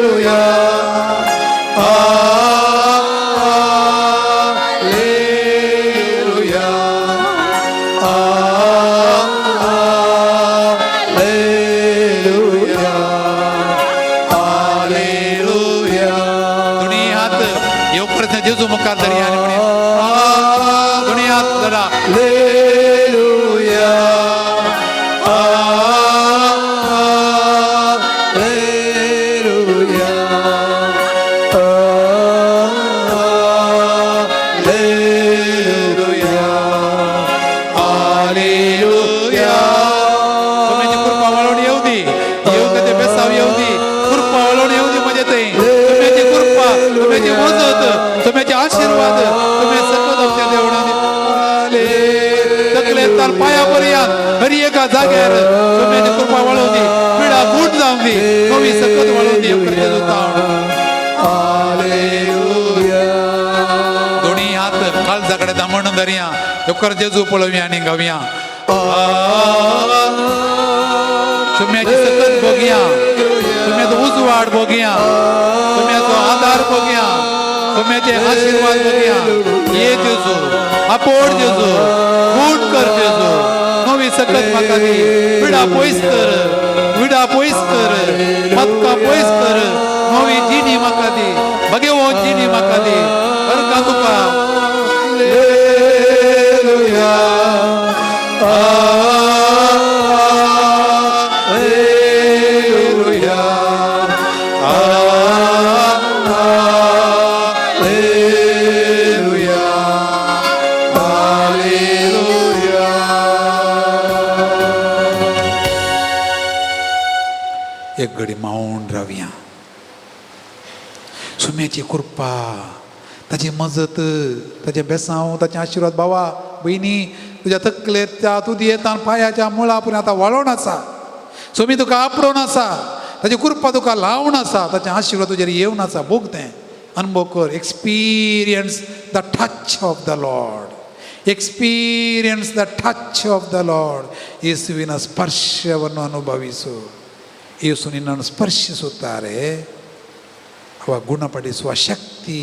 hallelujah hallelujah. दोन्ही हात येवपर्यंत जेजू मुखार धरया आनी म्हणया दोन्ही हात धरा. Hallelujah hallelujah hallelujah hallelujah. तुमची कृपा वळोवन येवं दी, येवं तें बेसांव येवं दी, कृपा वळोवन येवं दी म्हजे थंय. तुमची कृपा, तुमची मजत, तुमचे आशिर्वाद तुमी सकत आमच्या देवळांनी तकलेंतल्यान पांया पर्यंत हर एका जाग्यार तुमची कृपा वळोवन दी, पिडा गूट जावं दी, नवी सकत वळोवन दी. दोन्ही हात काळजा कडेन दामण धरया, येवकार जेजू पळोवया आनी गावया. सुम्याची सकत भोगया, सुम्याचो उजवाड भोगया, सुम्याचो आदार भोगया, सुम्याचे आशिर्वाद भोगया. ये जेजू आपोड जेजू, गूट कर जेजू, नवी सकत म्हाका दी, पिडा पयस कर, पिडा पयस कर, पदकां पयस कर, नवी जिणी म्हाका दी, भगेवो जिणी म्हाका दी. हरका तुका. Hallelujah hallelujah hallelujah hallelujah. एक घडी मावन रावया. सुम्याची कृपा, ताची मजत, ताचें बेसांव, ताचें आशिर्वाद बाबा भयणी तुज्या तकलेच्या तुदयेतान पांयाच्या मुळा पर्यंत आतां वळोवन आसा. सोमी तुका आपडोवन आसा, ताची कृपा तुका लावन आसा, ताचें आशिर्वाद तुजेर येवन आसा. भोग तें, अनुभव कर. Experience the touch of the Lord, experience the touch of the Lord. ಯೇಸುವಿನ ಸ್ಪರ್ಶವನ್ನು ಅನುಭವಿಸು. ಯೇಸು ನಿನ್ನನ್ನು ಸ್ಪರ್ಶಿಸುತ್ತಾರೆ. ಅವ ಗುಣಪಡಿಸುವ ಶಕ್ತಿ,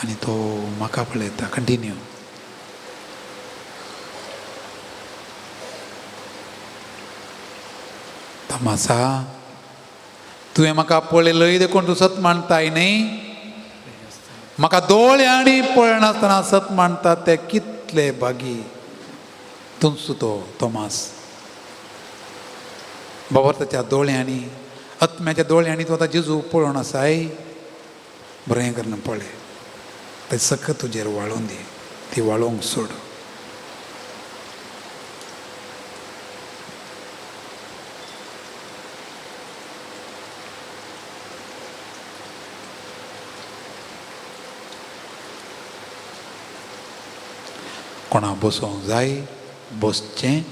आनी तो म्हाका पळयता कंटिन्यू. तमासा तुवें म्हाका पळयलय देखून तूं सत मानताय न्ही? म्हाका दोळ्यांनी पळयनासतना सत मानतात ते कितले भागी. तुमचो तो तोमास बाबर ताच्या दोळ्यांनी, आत्म्याच्या दोळ्यांनी तो आतां जेजू पळोवन आसाय. बरें करून पळय, ते सकत तुजेर वाळोवन दी, ती वाळोवंक सोड. कोणा बसोंक जाय बसचें,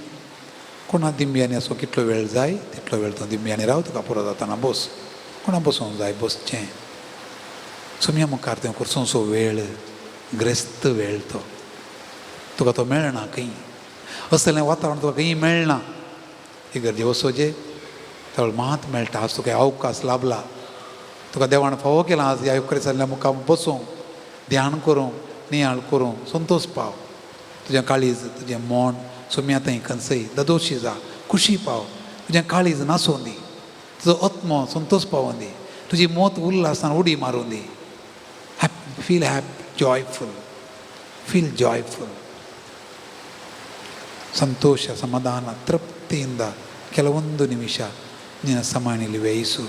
कोणा दिंब्यांनी असो कितलो वेळ जाय तितलो वेळ तो दिंब्यांनी राव, तुका पुरो जाताना बस. कोणा बसोंक जाय बसचें. सुमया मुखार तें करसोसो वेळ, ग्रेस्त वेळ तो तुका तो मेळना खंय, असलें वातावरण तुका खंय मेळना. इगर्जे वचोजे तळ मात मेळटा. आज तुका अवकाश लाभला, तुका देवान फावो केला आज ह्या युक्रेसांतल्या मुखार बसूंक, ध्यान करूंक, नियाळ करूंक, संतोश पाव. तुजें काळीज, तुजें मन सुम्या थंय खंयसय ददोशी जा, खुशी पाव. तुजें काळीज नासूं दी, तुजो आत्मो संतोश पावों दी, तुजी मोत उल्हासान उडी मारूं दी. Feel happy, joyful, feel joyful. ಸಂತೋಷ, ಸಮಾಧಾನ, ತೃಪ್ತಿಯಿಂದ ಕೆಲವೊಂದು ನಿಮಿಷ ನಿನ್ನ ಸಮಾನಿಲಿ ವ್ಯಯಿಸು.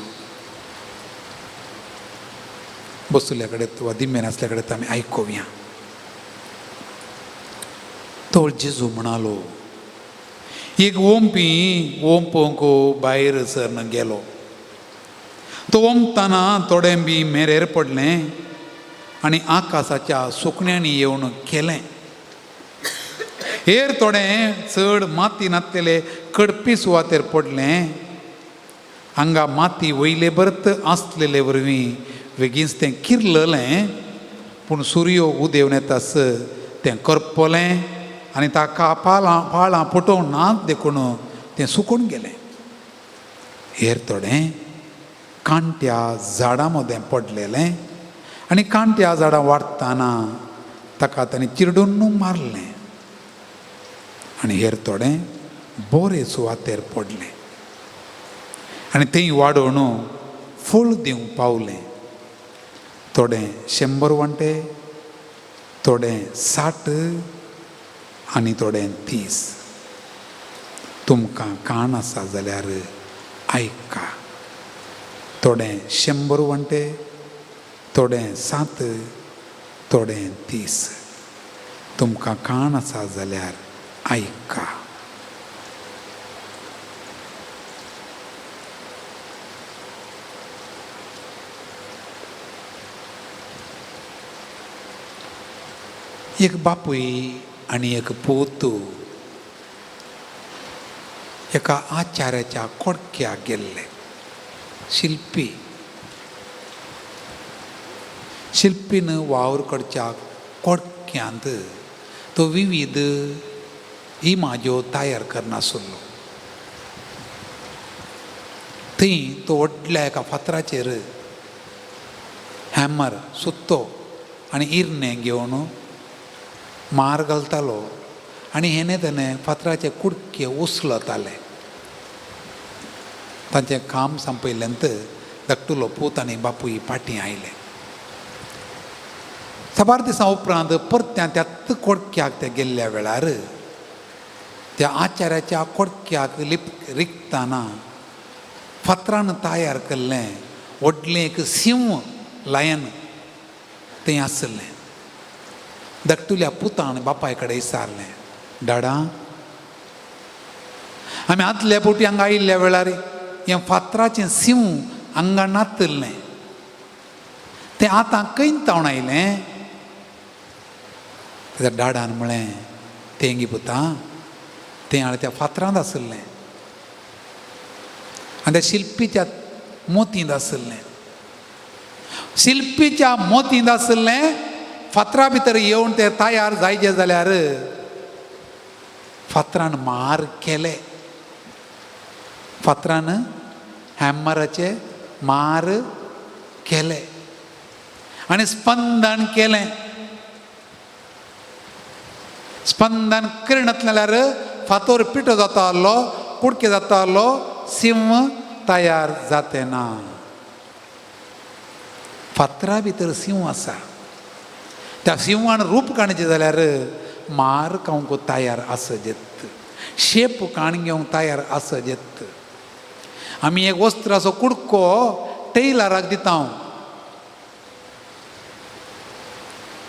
बसुल्या कडेन वा दिम्मे नासल्या कडेन आमी आयकुया. तो जेजू म्हणालो, एक ओंपी ओंपोंक भायर सरन गेलो. तो ओंपतना थोडें बी मेरेर पडलें आनी आकाशाच्या सुकण्यांनी येवन केलें. हेर थोडें चड माती नासलेले कडपी सुवातेर पडलें. हांगा माती वयले बरत आसलेले वरवीं बेगीनच तें किरललें, पूण सुर्यो उदेवन येतास तें करपलें आनी ताका पालां पाळां फुटोवंक नात देखून तें सुकून गेलें. हेर थोडें कांट्या झाडां मदें पडलेलें आनी कांट्या झाडां वाडटना ताका ताणें चिरडून मारलें. आनी हेर थोडें बरे सुवातेर पडलें आनी थंय वाडोवन फळ दिवंक पावलें. थोडें 100 वांटे, थोडें 60 आनी थोडें 30. तुमकां कान आसा जाल्यार आयका. थोडें 100 वांटे, थोडें 7, थोडें 30. तुमकां कान आसा जाल्यार आयका. एक बापूय आनी एक पूत एका आचार्याच्या कोडक्याक गेल्ले. शिल्पी, शिल्पीन वावर करच्या कोडक्यांत तो विविध इमाज्यो तयार करनासलो. थंय तो व्हडल्या एका फातराचेर हॅमर, सुत्तो आनी इरणें घेवन मार घालतालो आनी हेणे तेणें फातराचे कुडके उचलताले. तांचें काम सांपयल्ल्यान धाकटुलो पूत आनी बापूय फाटीं आयले. साबार दिसां उपरांत परत्यान त्याच कोडक्याक ते गेल्ल्या वेळार त्या आचार्याच्या कोडक्याक लिप रिकतना फातरान तयार केल्लें व्हडलें एक सिंह लायन तें आसलें. धाकटुल्या पुतान बापाय कडेन विचारलें, डाडा, आमी आदल्या फावटी हांगा आयिल्ल्या वेळार हें फातराचें सिंह हांगा नातलें, तें आतां खंय तावन आयलें? ताच्या डाडान म्हळें, तें गे पुता, तें हांगा त्या फातरांत आसलें आनी त्या शिल्पीच्या मोतींत आसलें. शिल्पीच्या मोतींत आसलें फातरा भितर येवन ते तयार जायचे जाल्यार फातरान मार केले, फातरान हॅमराचे मार केले आनी स्पंदन केलें. स्पंदन करिनातलें जाल्यार फातोर पिठो जाता आहलो, कुडके जाता आहलो, सिंह तयार जाते ना. फातरा भितर सिंह आसा, त्या सिंहान रूप काडचें जाल्यार मार खावंक तयार आसजेत, शेप काण घेवंक तयार आसजेत. आमी एक वस्त्राचो कुडको टेलराक दिता,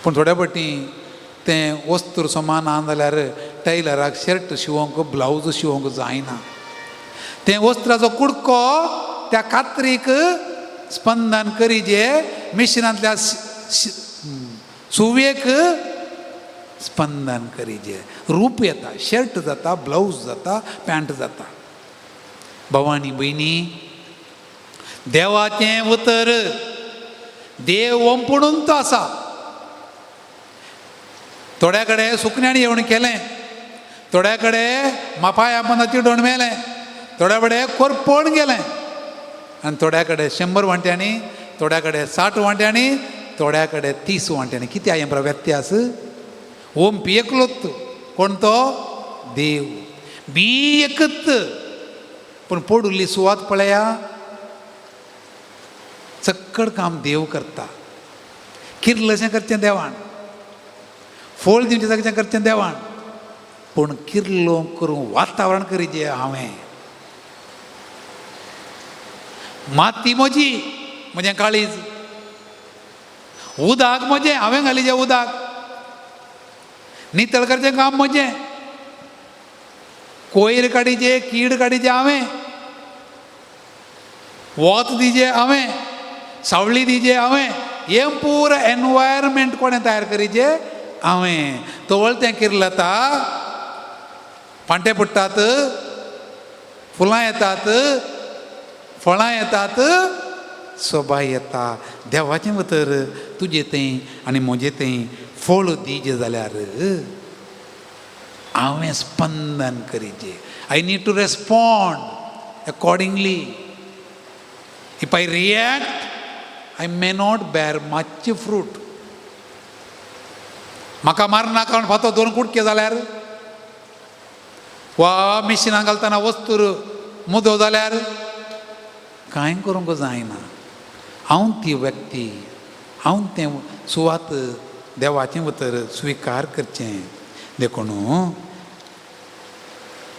पूण थोड्या फावटी तें वस्त्र समान ना जाल्यार टेलराक शर्ट शिवोंक ब्लावज शिवोंक जायना. तें वस्त्राचो कुडको त्या कात्रीक स्पंदन करीजे, मिशिनांतल्या सुवेक स्पंदन करीजे, रूप येता, शर्ट जाता, ब्लावज जाता, पॅन्ट जाता. भावानी भयणी, देवाचें उतर देव ओंपणून तो आसा. थोड्या कडेन सुकण्यांनी येवन केलें, थोड्या कडेन मापाया पोंदा चिडोवन मेलें, थोड्या कडेन कोरपोण गेलें, आनी थोड्या कडेन 100 वांट्यांनी, थोड्या कडेन 60 वांट्यांनी, थोड्या कडेन 30 वांट्यांनी. कितें हें व्यत्यास? ओंपी एकलोत, कोण तो? देव. बी एकत, पूण पडुल्ली सुवात पळया, चक्कड काम देव करता. किर्लशें करचें देवान, फोळ दिवचें सगळें करचें देवान, पूण किर्लो करूं वातावरण करीजे हांवें. माती म्हजी, म्हजें काळीज, उदक म्हजें, हांवें घालीजें उदक, नितळ करचें काम म्हजें, कोयर काडीजे, कीड काडीजे हांवें, वत दिजे हांवें, सावळी दिजे हांवें, हें पुरो एनवायरमेंट कोणें तयार करीजे? हांवें. तवळ तें किर्लता, फांटे पडटात, फुलां येतात, फळां येतात, सोबाय येता. देवाचें उतर तुजें तें आनी म्हजें तें फळ दिजें जाल्यार हांवें स्पंदन करीजे. I need to respond accordingly. If I react I may not bear much fruit. म्हाका मारनाका म्हण फातो दोन कुडके जाल्यार, वा मिशिनां घालतना वस्तूर मुदो जाल्यार कांय करूंक जायना. हांव ती व्यक्ती, हांव तें सुवात देवाचें उतर स्विकार करचें. देखून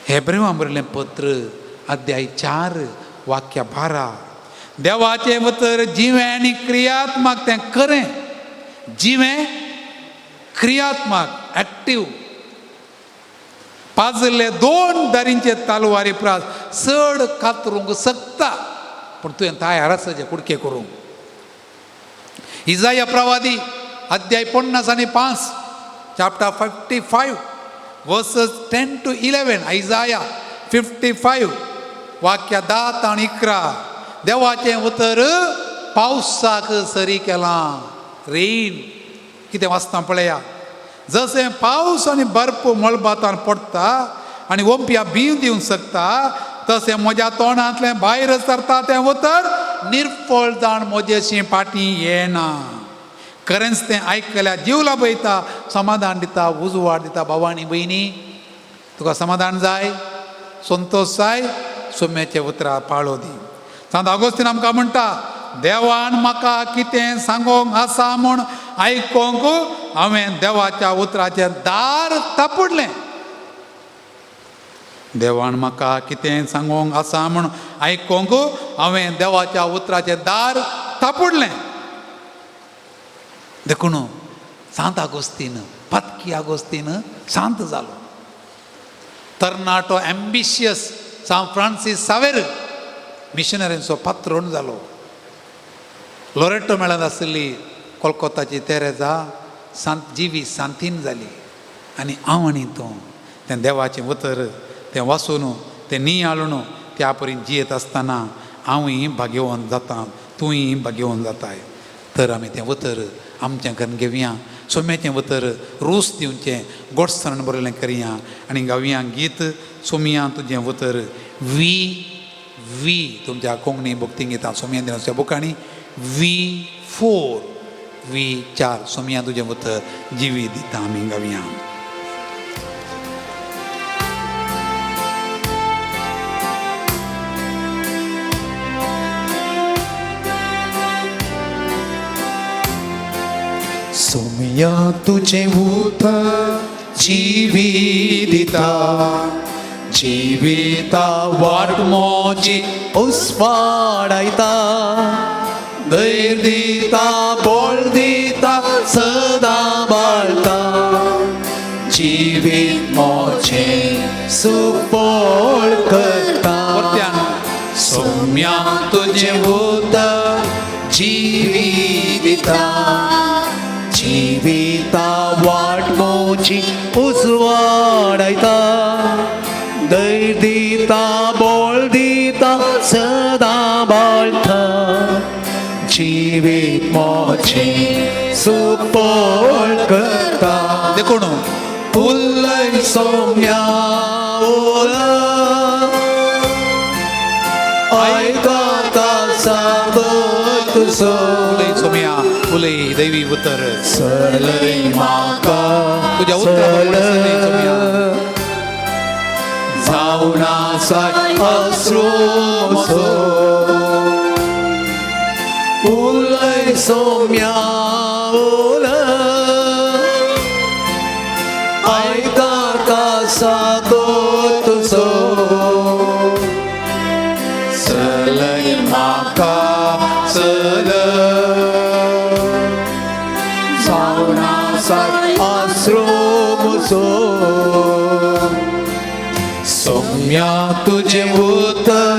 हेब्रेवां बरयलें पत्र अध्याय 4 वाक्य 12, देवाचें उतर जिवें आनी क्रियात्मक, तें खरें जिवें क्रियात्मक एक्टीव. पाजल्ले 2 दारींचे तालवारी प्रास चड कातरूंक शकता, पूण तुवें तयार आसचें कुडके करूंक. इजाया प्रवादी अध्याय 55, chapter 55 verses 10 to 11. Isaiah 55 वाक्य 10 आनी 11. देवाचें उतर पावसाक सरी केलां, रेन. कितें वाचता पळया, जशें पावस आनी बर्फ मळबातान पडटा आनी ओंपया बीं दिवंक शकता, तशें म्हज्या तोंडांतलें भायर सरता तें उतर निर्फळ जाण म्हजेशी फाटीं येना. खरेंच तें आयकल्यार जीव लाभयता, समाधान दिता, उजवाड दिता. भावानी भयणी, तुका समाधान जाय, संतोश जाय, सोम्याचें उतरां पाळो दी. सांत आगोस्तीन आमकां म्हणटा, देवान म्हाका कितें सांगोंक आसा म्हूण आयकोंक हांवें देवाच्या उतराचें दार तापुडलें. देवान म्हाका कितें सांगोंक आसा म्हूण आयकोंक हांवें देवाच्या उतराचें दार तापुडलें. देखून सांत आगोस्तीन, पातकी आगोस्तीन शांत जालो. तरणाटो एम्बिशियस सांत फ्रांसीस सावेर मिशनरींचो पात्रोण जालो. लोरेटो मेळत आशिल्ली कोलकोताची तेरेजा सांत जिवी सांतीन जाली. आनी हांव आनी तूं तें देवाचें उतर तें वाचून तें नियाळून त्या परीन जियेत आसतना हांवूय भाग्यवंत जाता, तूंय भाग्यवंत जाताय. तर आमी तें उतर आमचें करून घेवया, सोम्याचें उतर रोस दिवचें, गोडसाण बरयलें करया आनी गावया गीत सोमया तुजें उतर. वी वी तुमच्या कोंकणी भक्ती गितां सोमया दिनाच्या बुकांनी V4. V 4 सोमया तुजें उतर जिवी दिता आमी गावया. सोमया तुजें उतर जिवी दिता, जिविता वाट मोजी उस्वाडायता, धैर्य दिता बळ दिता सदां बाळता, जिवीत मोजें सुफळ करता. सोम्या तुजें उतर जिवी दिता, जिविता वाट मोजी उजवाडायता, धैर्य दिता बळ दिता सदां बाळता, जिवीत मोजें सुफळ करता. देखून उलय सोम्या उलय, आयकता साबत तुजो, उलय सोम्या उलय दैवी उतर, चलय म्हाका तुज्या उतरा चलय सोम्या, जावन आसा आसरो म्हजो. उलय सोम्या उलय, आयकता सादो तुजो, चलय म्हाका चलय, जावन आसा आसरो म्हजो. सोम्या तुजें उतर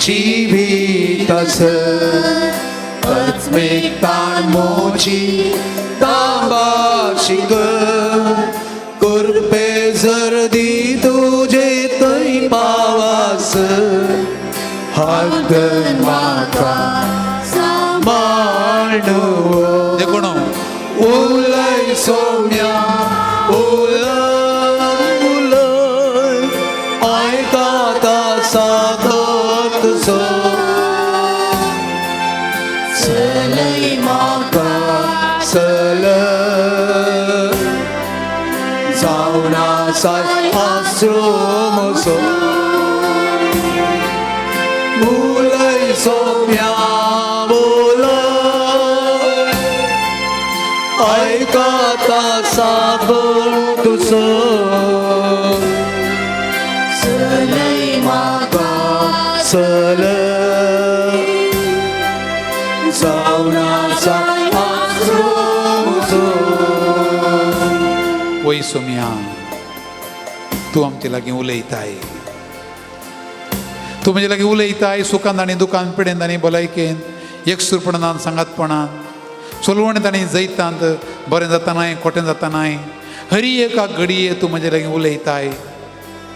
जिवीत आसत, आत्मीक ताण मोजी तांबाशी कर, कृपे जर दी तुजे थंय पावास, हात धर म्हाका सांबाळून. देखून उलय सोम्या उलय, उलय आयकता सादो तुजो, चलय म्हाका चलय, जावन आसा आसरो म्हजो. उलय सोम्या उलय, आयकता सादो तुजो, चलय म्हाका चलय, जावन आसा आसरो म्हजो. वय सोम्या तूं आमचे लागीं उलयताय, तूं म्हजे लागीं उलयताय सुखान आनी दुखान, पिडेन आनी भलायकेन, एकसुरपणान सांगातपणान, सोलवणीत आनी जैतांत, बरें जातानाय खोटें जातानाय, हरी एका घडये तूं म्हजे लागीं उलयताय.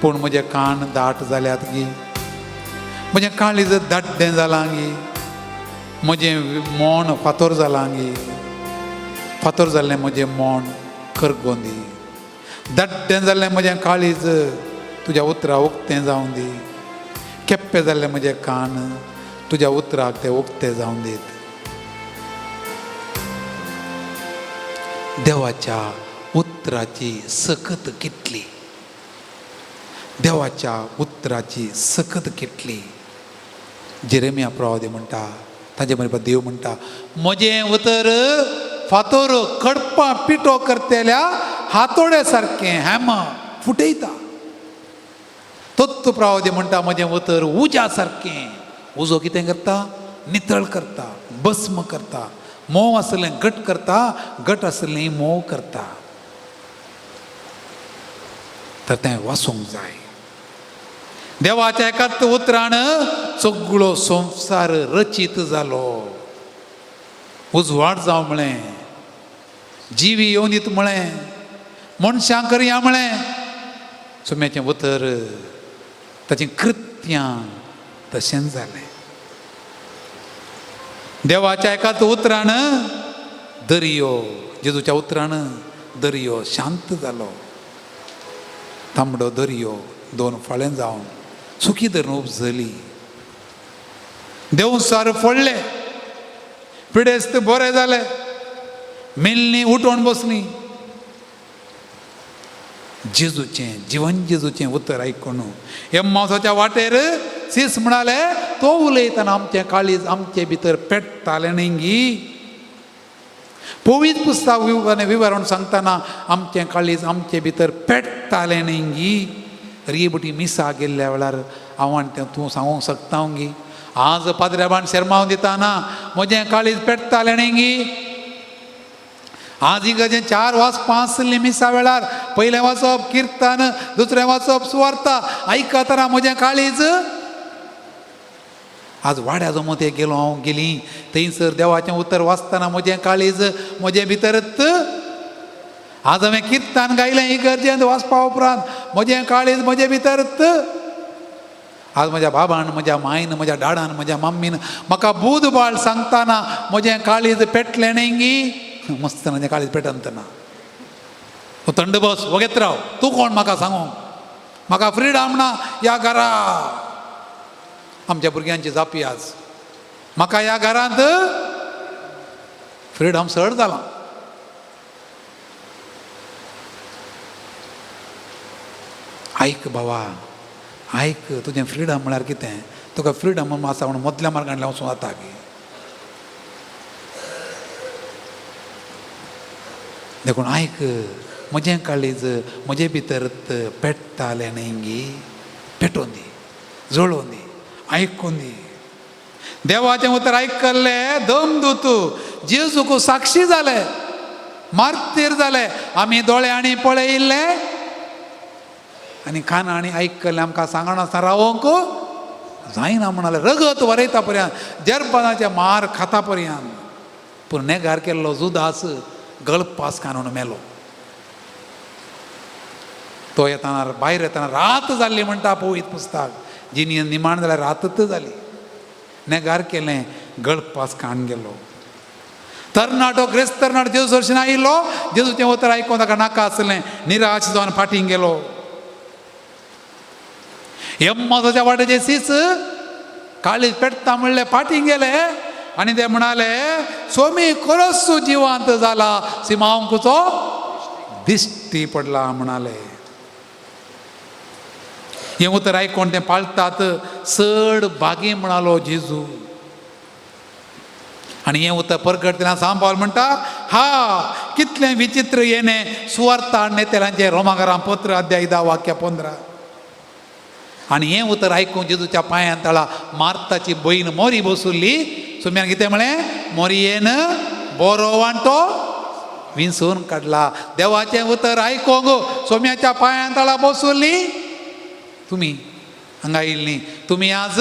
पूण म्हजे कान दाट जाल्यात गी, म्हजें काळीज दाड्डें जालां गी, म्हजें मोण फातोर जालां गी, फातोर जाल्लें म्हजें मोण करगोन दी, दाड्डें जाल्लें म्हजें काळीज तुज्या उतराक उक्तें जावन दी, केप्पे जाल्लें म्हजें कान तुज्या उतराक ते उक्ते जावन दीत. देवाच्या उतराची सकत कितली, देवाच्या उतराची सकत कितली. जेरेमिया प्रवादी म्हणटा, ताजे बरोबर देव म्हणटा, म्हजें उतर फातोर कडपा पिठो करतल्या हातोड्या सारकें हॅम फुटयता. तत्व प्रवादी म्हणटा, म्हजें उतर उज्या सारकें, उजो कितें करता, नितळ करता, भस्म करता, मोव आसलें घट करता, घट आसलें मोव करता. तर तें वाचूंक जाय. देवाच्या एकाच उतरान सगळो संवसार रचीत जालो. उजवाड जावं म्हळें, जिवी येवन दित म्हळें, मनशां करया म्हळें. सोम्याचें उतर ताचीं कृत्यां तशेंच जालें. देवाच्या एकाच उतरान दर्यो, जेजूच्या उतरान दर्यो शांत जालो. तांबडो दर्यो दोन फाळें जावन सुकी धरून उपजली. देंवचार फोडले, पिडेस्त बरे जाले. मेल्लीं उठोवन बसलीं. जेजूचें जिवन जेजूचें उतर आयकून एम्मावसाच्या वाटेर सीस म्हणाले तो उलयतना आमचें काळीज आमचे भितर पेट्टालें न्ही गी. पवित्र पुस्तक विवरण सांगतना आमचें काळीज आमचे भितर पेट्टालें न्ही गी. रिबटी मिसा गेल्ल्या वेळार हांव आनी तें तूं सांगूंक शकता गी. आज पाद्र्याबान शेरमांव दिताना म्हजें काळीज पेट्टालें न्ही गी. आज इगर्जेन 4 वाजपां आसलीं मिसा वेळार, पयलें वाचप किर्तन, दुसरें वाचप सुवार्ता, आयकतना म्हजें काळीज. आज वाड्या जमोते गेलो हांव गेली थंयसर देवाचें उतर वाचतना म्हजें काळीज म्हजें भितरच. आज हांवें किर्तन गायलें इगर्जेंत वाचपा उपरांत म्हजें काळीज म्हजें भितरच. आज म्हज्या बाबान म्हज्या मायन म्हज्या डाडान म्हज्या मम्मीन म्हाका बूद बाळ सांगतना म्हजें काळीज पेटलें न्ही गी. मस्त म्हजें काळीज पेटना. तूं थंड बस, वगेत राव, तूं कोण म्हाका सांगूंक, म्हाका फ्रिडम ना ह्या घरा. आमच्या भुरग्यांची जापी आज म्हाका ह्या घरांत फ्रिडम चड जालां. आयक बाबा आयक, तुजें फ्रिडम म्हळ्यार कितें? तुका फ्रिडम आसा म्हणून मदल्या मार्गांतल्यान वचूं जाता गी. देखून आयक, म्हजें काळीज म्हजे भितर पेट्टालें न्ही गी. पेटोवन दी, जळोवन दी, आयकून दी. देवाचें उतर आयकल्लें दम दूत जेजूक साक्षी जाले, मार्तीर जाले. आमी दोळ्यांनी पळयिल्लें आनी कानांनी आयकल्लें, आमकां सांगनासतना रावोंक जायना म्हणाले. रगत वरयता पर्यंत, जर्बनाचे मार खाता पर्यंत. पूण नेगार केल्लो जुदास गळपास कानून मेलो. तो येतना भायर येतना रात जाल्ली म्हणटा पवित्र पुस्तक. जिनी निमाण जाल्यार रातच जाली. नेगार केलें, गळपास कान गेलो. तरणाटो ग्रेस्त तरणाटो जेजू सरशीन आयिल्लो. जेजूचें उतर आयकून ताका नाका आसलें, निराश जावन फाटीं गेलो. एम्मासाच्या वाटेचे सीस काळीज पेटता म्हणलें फाटीं गेले आनी ते म्हणाले सोमी खरोच जिवांत जाला, सिमांवकुचो दिश्टी पडला म्हणाले. हें उतर आयकून ते पाळटात चड भागी म्हणालो जेजू. आनी हें उतर परगटतना सांबाळ म्हणटा हा कितलें विचित्र येणें सुवार्ता नेतेलांचें रोमाघरां पत्र अध्याय 10 वाक्य 15. आनी हें उतर आयकून जेजूच्या पांयान तळा मार्ताची भयण मोरी बसुल्ली. सोम्यान कितें म्हळें? मोरयेन बरो वांटो विंचून काडला. देवाचें उतर आयकूंक सोम्याच्या पांयान तळा बसुल्ली. तुमी हांगा आयिल्लीं, तुमी आज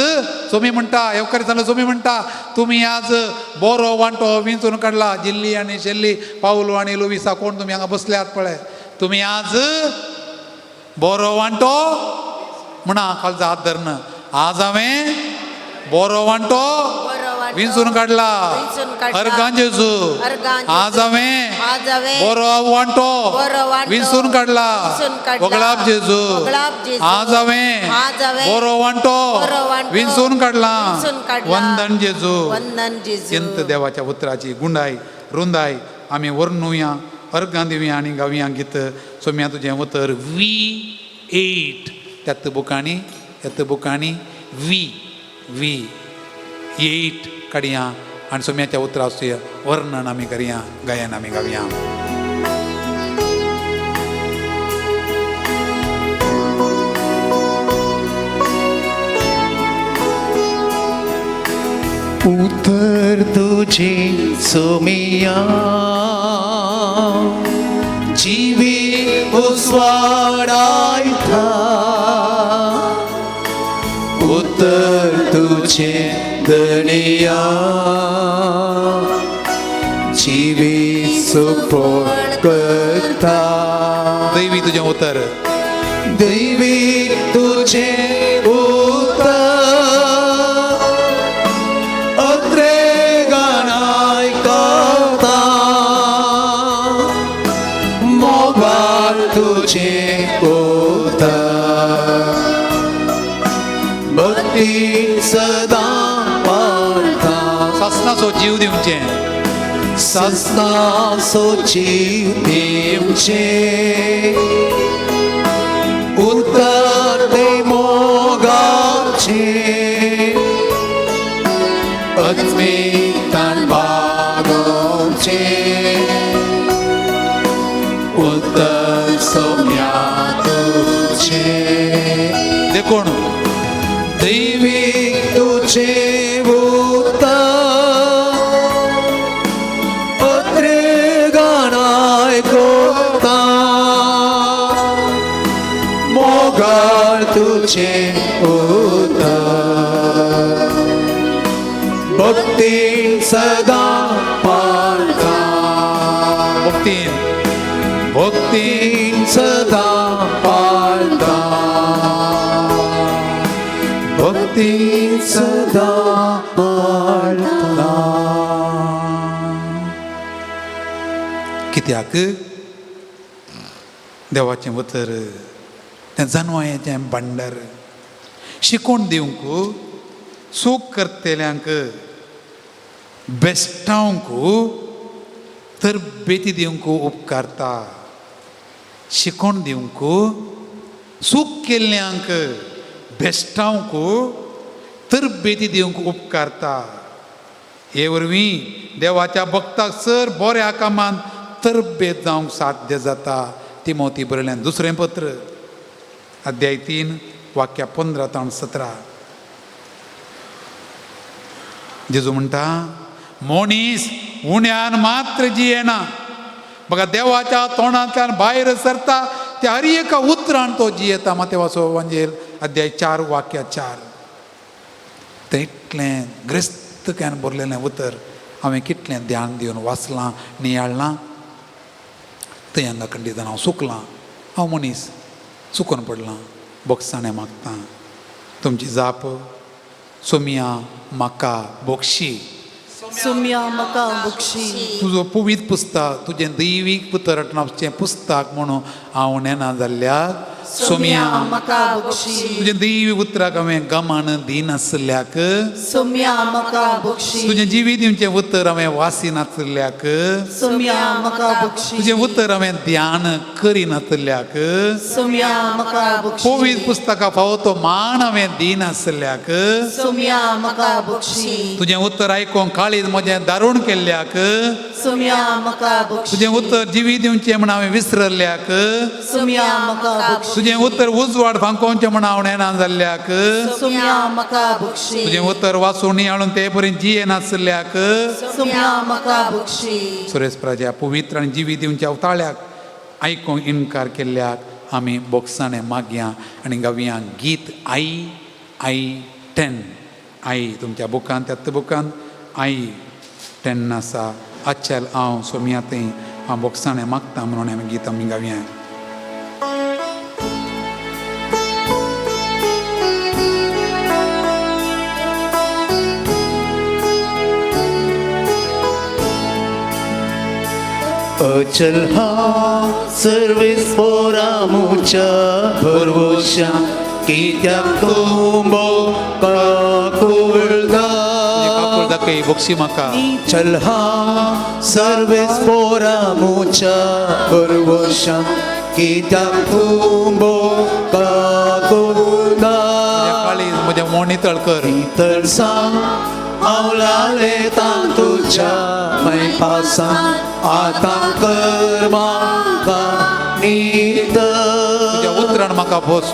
सोमी म्हणटा, येवकार सोमी म्हणटा, तुमी आज बरो वांटो विंचून काडला. जिल्ली आनी शेल्ली, पावलो आनी लुविसा, कोण तुमी हांगा बसल्यात पळय. तुमी आज बरो वांटो म्हणा खालचा हात धरून, आज हांवें बरो वांटो विंचून काडला. अर्गां जेजू, आज हांवें बरो वांटो विंचून काडला. वगळाप जेजू, आज हांवें बरो वांटो विंचून काडला. वंदन जेजू. अंत देवाच्या उतराची गुंडाय रुंदाय आमी वर्णुया, अर्गां दिवया आनी गावया गीत. सोम्या तुजें उतर V8 त्यात बुकांनी, त्यात बुकांनी V8 काडया आनी सोम्याच्या उतराचें वर्णन आमी करया, गायन आमी गावया. उतर तुझे सोमिया जीवी उस्वाडायता, उतर तुझे दनिया जीवी सुपोर्ट करता. दैवी तुझे उतर, दैवी तुझे उतर अत्रे गाणाय करता, मोगाळ तुझे उतर भक्ती सदा पाळता. सासनाचो जीव दिवचें, सस्ता सोची दिवचे उतर ते मोगाचे अत्मितान बागोवचे उतर सोम्या तुझे देखून दैवीक तुझे उतर अत्रेगानाय कोता मोगाळ तुझे उतर भक्तीन सदा पाळता भक्तीन भक्तीन भक्तीन सदा पाळता भक्तीन सदा पाळता. कित्याक देवाचें उतर तें जनवायाचें भांडार शिकोवन दिवंक सूख करतल्यांक बेस्टावंक तरबेती दिवंक उपकारता शिकोवन दिवंक सूख केल्ल्यांक बेस्टावंक तरबेती दिवंक उपकारता. हे वरवीं देवाच्या भक्ताक सर बऱ्या कामान तरबेत जावंक साध्य जाता. तिमोती बरयल्यान दुसरें पत्र अध्याय 3 वाक्या 15 ताण 17. जेजू म्हणटा मनीस उण्यान मात्र जियेना बघा देवाच्या तोंडांतल्यान भायर सरता त्या हर एका उतरान तो जियेता. मातेवाचो वांजेल अध्याय 4 वाक्या 4. तें इतलें ग्रेस्त can बरलेलें उतर हांवें कितलें ध्यान दिवन वाचलां नियाळ्ळां. थंय हांगा खंडीतान हांव चुकलां, हांव मनीस चुकोन पडलां, बोगसाणें मागतां. तुमची जाप सोमिया म्हाका बोगशी. सुम्या म्हाका बक्षी. तुजो पवित्र पुस्तक तुजें दैवीक उतर नांवचें पुस्तक म्हणून हांव नेना जाल्ल्याक सोम्या म्हाका बक्षी. तुजें दैवीक उतराक हांवें गमान दिनासल्याक सोम्या म्हाका बक्षी. तुजें जिवीत दिवचें उतर हांवें वासिनासल्याक सोम्या म्हाका बक्षी. तुजें उतर हांवें ध्यान करिनासल्याक सोम्या म्हाका बक्षी. पवित्र पुस्तका फावो तो मान हांवें दिनासल्याक सोम्या म्हाका बक्षी. तुजें उतर आयकूंक काळीज म्हजें दारूण केल्ल्याक सोम्या म्हाका बक्षी. तुजें उतर जिवीत दिवचें म्हण हांवें विसरल्याक सोम्या म्हाका बक्षी. तुजें उतर उजवाड फांकोवचें म्हण हांव नेना जाल्ल्याक सोम्या म्हाका बक्षी. तुजें उतर वाचून नियाळून ते पर्यंत जियेनासल्याक सोम्या म्हाका बक्षी. सुरेश प्राज्या पवित्र आनी जिवीत दिवच्या उताळ्याक आयकूंक इनकार केल्ल्याक आमी बोगसाणें मागया आनी गावया गीत आई आई 10. आई तुमच्या बुकान त्याच बुकान आई 10 आसा. अचल हांव सोम्या थंय हांव बोगसाणें मागता म्हणून आमी गीत आमी गावया. अचल हा सर्वेस पोरामुच्या भरवशा कित्याक तूं काकुळदा. काकूळ दाखय बक्षी म्हाका. चल हा सर्वेस पोरामुच्या भरवशा कित्याक तूं काकुळदा. काळीज म्हजें मोणी तळकर नितळसा आवलाले तांतुच्या मैपासा आतां कर म्हाका नितळ. तुज्या उतरान म्हाका भोस.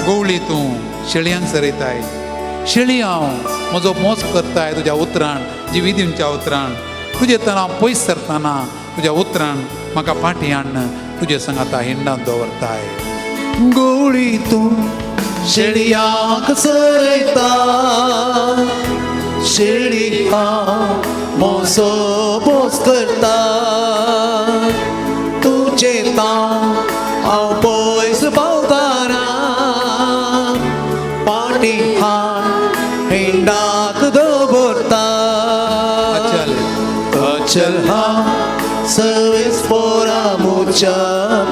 गवळी तूं शेळयांक सरयताय शेळी हांव म्हजो मोस करताय तुज्या उतरान जिवी दिवच्या उतरान. तुजे तर हांव पयस सरतना तुज्या उतरान म्हाका फाटीं हाडून तुजे संगाता हिंडांत दवरताय. गोळी तूं शेळयाक सरयता शेळी हांव मोसो बोस करता तुजे तां हांव पयस पावताना पाटी हाड हिंडाक दवरता. अचल अचल हा सर्वेस पोरामुच्या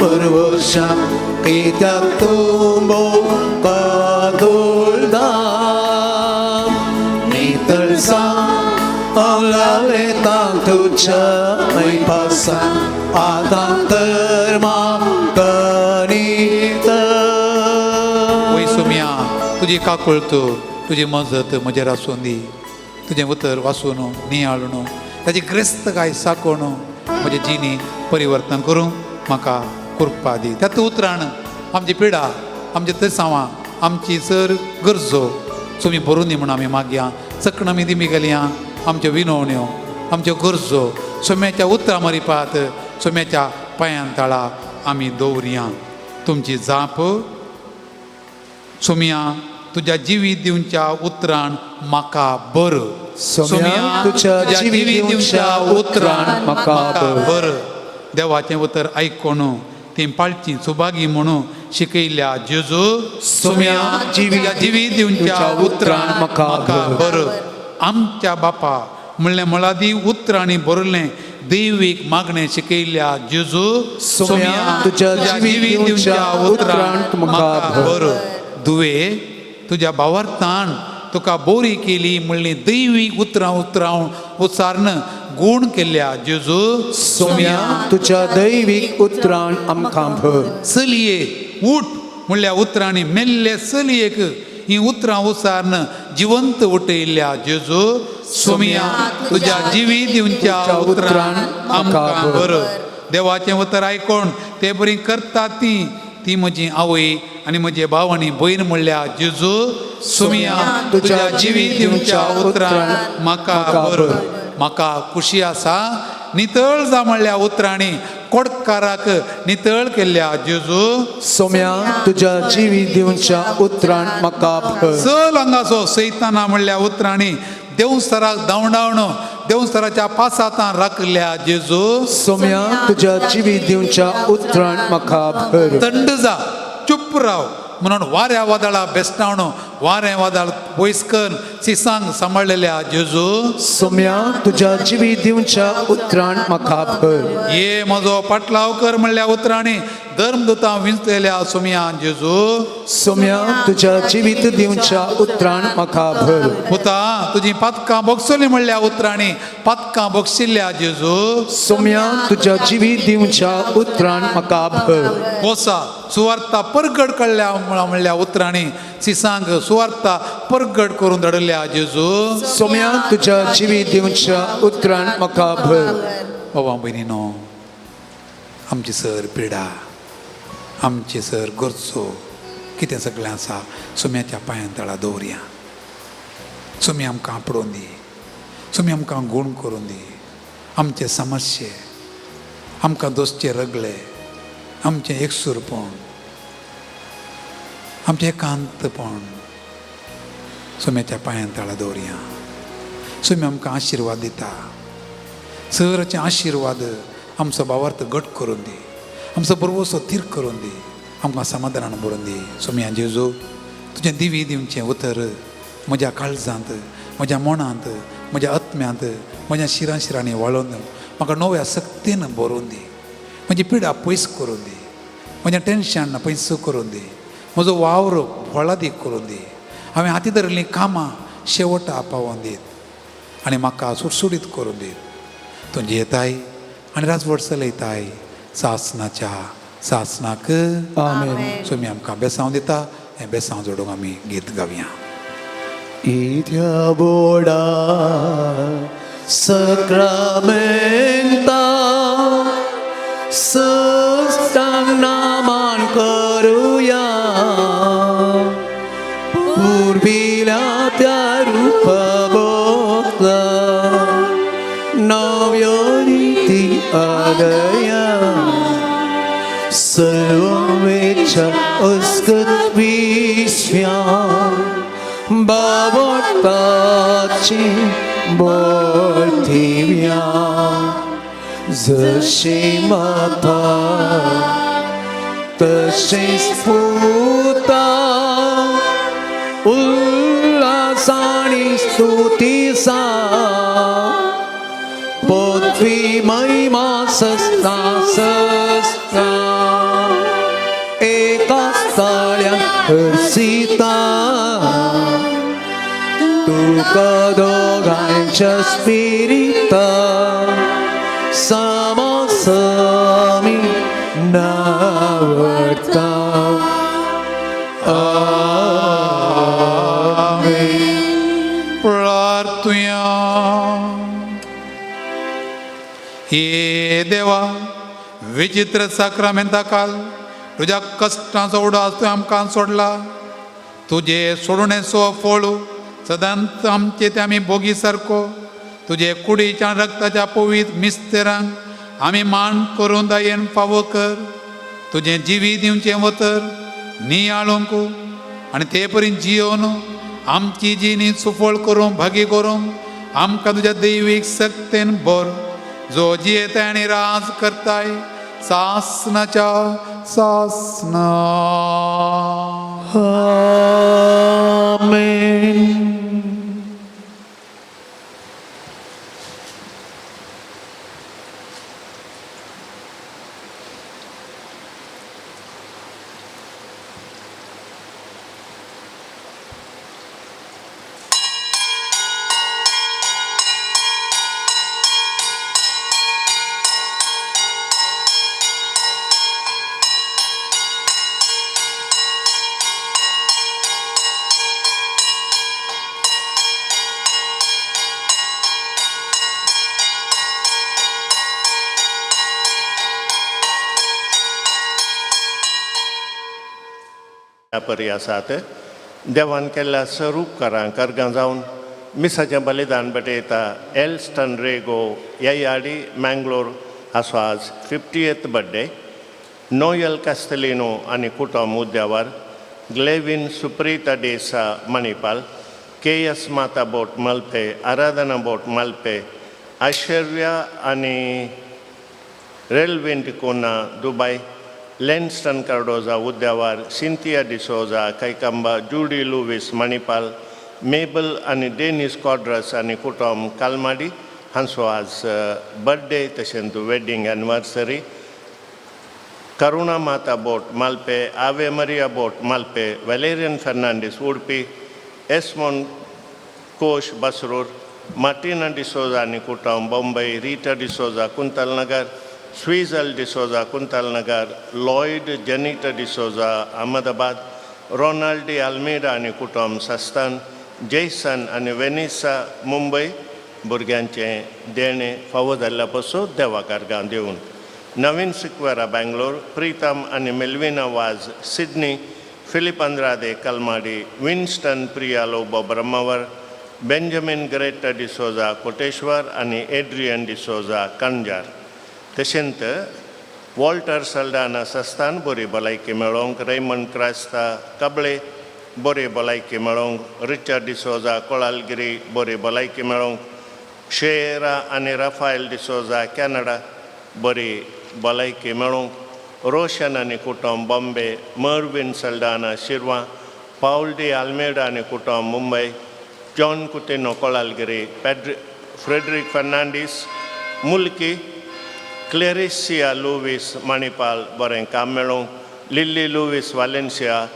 परवशा कित्याक तूं काकुळदा. नितळसा अवलालेतां तुज्या मैपासा आतां तर म्हाका वय सोम्या तुजी काकुळत तुजी मजत म्हजेर आसूं दी. तुजें उतर वाचून नियाळून ताची ग्रेस्तकाय साकोवन म्हजे जिणी परिवर्तन करूंक म्हाका कृपा दी. त्या उतरान आमची पिडा आमचे तसांवां आमची सर गरजो तुमी भरून दी म्हूण आमी मागया. चकणां आमी दिमी गेलया आमच्यो विनवण्यो आमच्यो गरजो सोम्याच्या उतरां मरिपात सोम्याच्या पांयान तळा आमी दवरया. तुमची जाप सोम्या तुज्या जिवीत दिवच्या उतरान म्हाका बर. सोम्या तुज्या जिवीत दिवच्या उतरान म्हाका बर. देवाचें उतर आयकून तीं पाळचीं सुभागी म्हणून शिकयल्या जेजू. सोम्या तुज्या जिवीत दिवच्या उतरान म्हाका बर. आमच्या बापा म्हणलें मुळादी उतरांनी भरलें दैवीक मागणें शिकयल्या जेजू. सोम्या तुज्या जिवीत दिवच्या उतरान म्हाका बर. दुवे तुज्या भावार्थान तुका बोरी केली म्हणली दैवीक उतरां उतरां उच्चारण गूण केल्या जेजू. सोम्या तुज्या दैवीक उतरान आमकां भर. चलये उठ म्हणल्या उतरांनी मेल्ले चलयेक ही उतरां उच्चारण जिवंत उठयल्या जेजू. सोम्या तुज्या जिवीत दिवच्या उतरान आमकां बर. देवाचें उतर आयकोन ते बरी करता ती ती म्हजी आवय आनी म्हजे भाव आनी भयण म्हणल्या जेजू. सोम्या तुज्या जिवीत दिवच्या उतरान म्हाका बर. म्हाका खुशी आसा नितळ जा म्हणल्या उतरांनी कोडकाराक नितळ केल्ल्या जेजू. सोम्या तुज्या जिवीत दिवच्या उतरान म्हाका भर. चल हांगासो सैताना म्हणल्या उतरांनी देवसराक धांवडावन देवसराच्या पासातां राखल्या जेजू. सोम्या तुज्या जिवीत दिवच्या उतरान म्हाका भर. थंड जा चुप राव म्हणून वाऱ्या वादळा बेस्टावन वारें वादळ पयस कर सिसांक सांबाळलेल्या जेजू. सोम्या तुज्या जिवीत दिवच्या उतरान म्हाका भर. ये म्हजो पाटलाव कर म्हणल्या उतरांनी धर्मदुतां विंचलेल्या सोम्या जेजू. सोम्या तुज्या जिवीत दिवच्या उतरान म्हाका भर. पुता तुजी पातकां बोगसली म्हणल्या उतरांनी पातकां बोगशिल्ल्या जेजू. सोम्या तुज्या जिवीत दिवच्या उतरान म्हाका भर. कोसा सुवार्ता परगट कडल्या म्हणल्या उतरांनी सिसांक सुवार्ता परगट करून धाडल्या जेजू. सोम्या तुज्या जिवीत दिवच्या उतरान म्हाका भर. बाबा भयणीनो आमची सर पिडा आमची सर गरजो कितें सगळें आसा सोम्याच्या पांयान तळा दवरया. सोमी आमकां आपडोवन दी, सोमी आमकां गूण करून दी. आमचे समस्ये आमकां दोसचे रगले आमचें एकसूरपण आमचें एकांतपण सोम्याच्या पांयान तळा दवरया. सोमी आमकां आशिर्वाद दिता. सराचे आशिर्वाद आमचो भावार्थ घट करून दी, आमचो बरवसो थीर करून दी, आमकां समाधानान भरून दी. सोम्या जेजू तुजें दिवी दिवचें उतर म्हज्या काळजांत म्हज्या मनांत म्हज्या आत्म्यांत म्हज्या शिरां शिरांनी वाळोवन म्हाका नव्या सक्तीन भरून दी. म्हजी पिडा पयस करून दी, म्हजें टेंशन पयस करून दी, म्हजो वावर फळादीक करून दी. हांवें हाती धरिल्लीं कामां शेवटा पावोवन दीत आनी म्हाका सुटसुटीत करून दीत. तूं जियेताय आनी राजवट चलयताय सासनाच्या सासनाक. आमेन. सोमी आमकां बेसांव दिता हें बेसांव जोडूंक आमी गीत गावया. इत्या बोडा सक्रामेंता सस्तांग नामान करुया पूर्विल्या त्या रूपबोतला नव्यो रीती आदया सर्वमेच्या अस्कत विश्व्या बावटाची बोलथिव्या जशी माता तशीच पुता उल्हासानी स्तुतीसा पृथ्वी महिमा सस्ता सस्ता एका ताळ्या हर्षिता. तुका दोगांयच्या स्पिरिता समसमी नावडता. आमेन. प्रार्थुया. हे देवा, विचित्र साक्रामेंता काल तुज्या कश्टांचो उडास तुवें आमकां सोडला. तुजे सोडणेचो फळ सदांच आमचे ते आमी भोगी सारको तुजे कुडीच्या रक्ताच्या पवीत मिस्तेरांक आमी मान करून दयेन फावो कर. तुजें जिवीत दिवचें वतर नियाळूंक आनी ते परी जियोन आमची जिणी सुफळ करूंक भागी करूंक आमकां तुज्या दैवीक सक्तेन भर, जो जियेताय आनी राज करताय सासनाच्या सासना. आमेन. ह्या परी आसात. देवान केल्ल्या सर उपकारां कर्गां जावन मिसाचें बलिदान भेटयता. एल्स्टन रेगो यायाडी मँगलोर हाचो आज 50th birthday. Noel Castelino आनी कुटुंब उद्यावर, ग्लेविन सुप्रीता डेसा मणिपाल, के एस माता बोट मल्पे, आराधना बोट मल्पे, ऐश्वर्या आनी रेल्विन टिकोना दुबय, लेन्स्टन कार्डोजा उद्यावर, सिंथिया डिसोजा कैकंबा, जुडी लुवीस मणिपाल, मेबल आनी डेनिस कॉड्रस आनी कुटुंब कालमाडी हांचो आज बर्थडे तशेंच वेडिंग एनिवर्सरी. करुणा माता बोट मालपे, आवे मरिया बोट मालपे, वेलेरियन फर्नांडीस उडपी, एस्मोन कोश बसरूर, मार्टिना डिसोजा आनी कुटुंब बॉम्बे, रिटा डिसोजा कुंतलनगर, स्वीजल D'Souza Kuntalnagar, Lloyd Janita D'Souza Ahmedabad, Ronald D'Almeida आनी कुटुंब सस्तान, जेसन आनी वेनिसा मुंबय. भुरग्यांचें देणें फावो जाल्ल्या पसून देवा कारगां दिवन. नवीन सिक्वेरा बँगलोर, प्रीतम आनी Melvina Vaz Sydney, Philip Andrade Kalmadi, Winston Priya Lobo Brahmavar, Benjamin Greta D'Souza Koteshwar आनी एड्रियन डिसोजा कंजार. तशेंच वॉल्टर सल्डाना सस्तान बरी भलायकी मेळोवंक, रेमंड क्रास्ता कबळे बरी भलायकी मेळोवंक, रिचर्ड डिसोजा कोळालगिरी बरी भलायकी मेळोवंक, शेरा आनी राफायल डिसोजा कॅनडा बरी भलायकी मेळोवंक, रोशन आनी कुटुंब बॉम्बे, मर्विन सल्डाना शिरवां, पावल डी आल्मेडा आनी कुटुंब मुंबय, जॉन कुतिनो कोळालगिरी, पेड्रि फ्रेडरीक फर्नांडीस मुल्की, क्लेरिसिया लुवीस मणिपाल बरें काम मेळोवंक, लिल्ली लुवीस वालेन्सिया,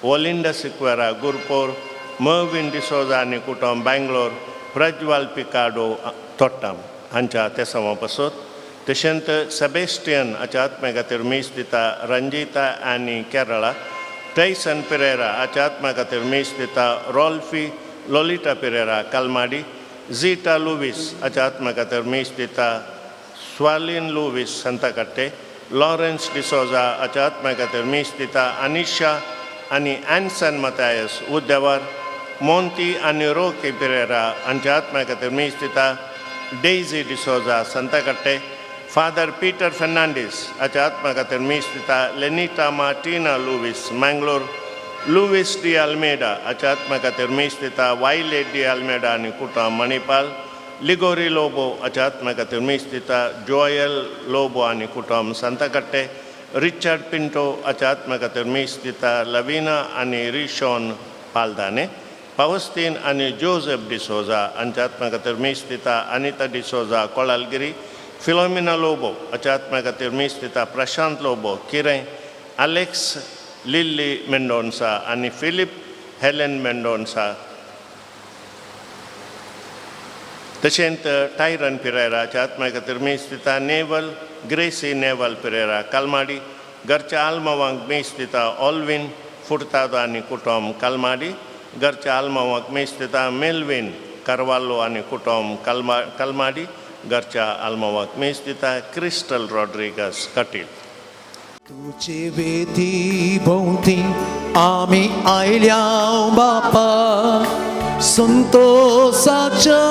वोलिंडा सिक्वेरा गुरपोर, मर्विन डिसोजा आनी कुटुंब बँगलोर, प्रज्वाल पिकाडो तोट्टाम हांच्या तेसांवा पासत. तशेंच सेबेस्टियन हाच्या आत्म्या खातीर मीस दिता रंजिता आनी केरळा. टैसन पिरेरा हाच्या आत्म्या खातीर मीस दिता रॉल्फी लोलिटा पिरेरा कलमाडी. झिटा लुवीस हाच्या आत्म्या खातीर मीस दिता स्वालिन लुवीस संताकट्टे. लॉरन्स डिसोजा हाच्या आत्म्या खातीर मीस दिता अनिशा आनी एन्सन मतायस उद्यावर. मोंती आनी रोकी पिरेरा हांच्या आत्म्या खातीर मीस दिता Daisy D'Souza Santhekatte. Father Peter Fernandes हाच्या आत्म्या खातीर मीस दिता Lenita Martina Lewis Mangalore. Lewis D'Almeida हाच्या आत्म्या खातीर मीस दिता वायलेट डी आल्मेडा आनी कुटुंब मणिपाल. लिगोरी लोबो हाच्या आत्म्या खातीर मीस दिता जोयल लोबो आनी कुटुंब संताकट्टे. रिचर्ड पिंटो हाच्या आत्म्या खातीर मीस दिता लविना आनी रिशॉन पालदाने. पावस्तीन आनी जोसेफ डिसोजा हांच्या आत्म्या खातीर मीस दिता अनिता डिसोजा कोळालगिरी. फिलोमिना लोबो हाच्या आत्म्या खातीर मीस दिता प्रशांत लोबो किरें, अलेक्स लिल्ली मेंडोन्सा आनी फिलीप हेलेन मेंडोन्सा. तशेंच टायरन पिरेराच्या आत्म्या खातीर मीस दिता नेवल ग्रेसी नेवल पिरेरा कालमाडी. घरच्या आल्मावांक मीस दिता ऑलवीन फुर्तादो आनी कुटुंब कालमाडी. घरच्या आल्मावांक मीस दिता मेलवीन कार्वालो आनी कुटुंब कालमाडी. घरच्या आल्मावांक मीस दिता क्रिस्टल रॉड्रिगस कटील. तुझे वेदी भोंवती आमी आयल्या बापा, संतोसाच्या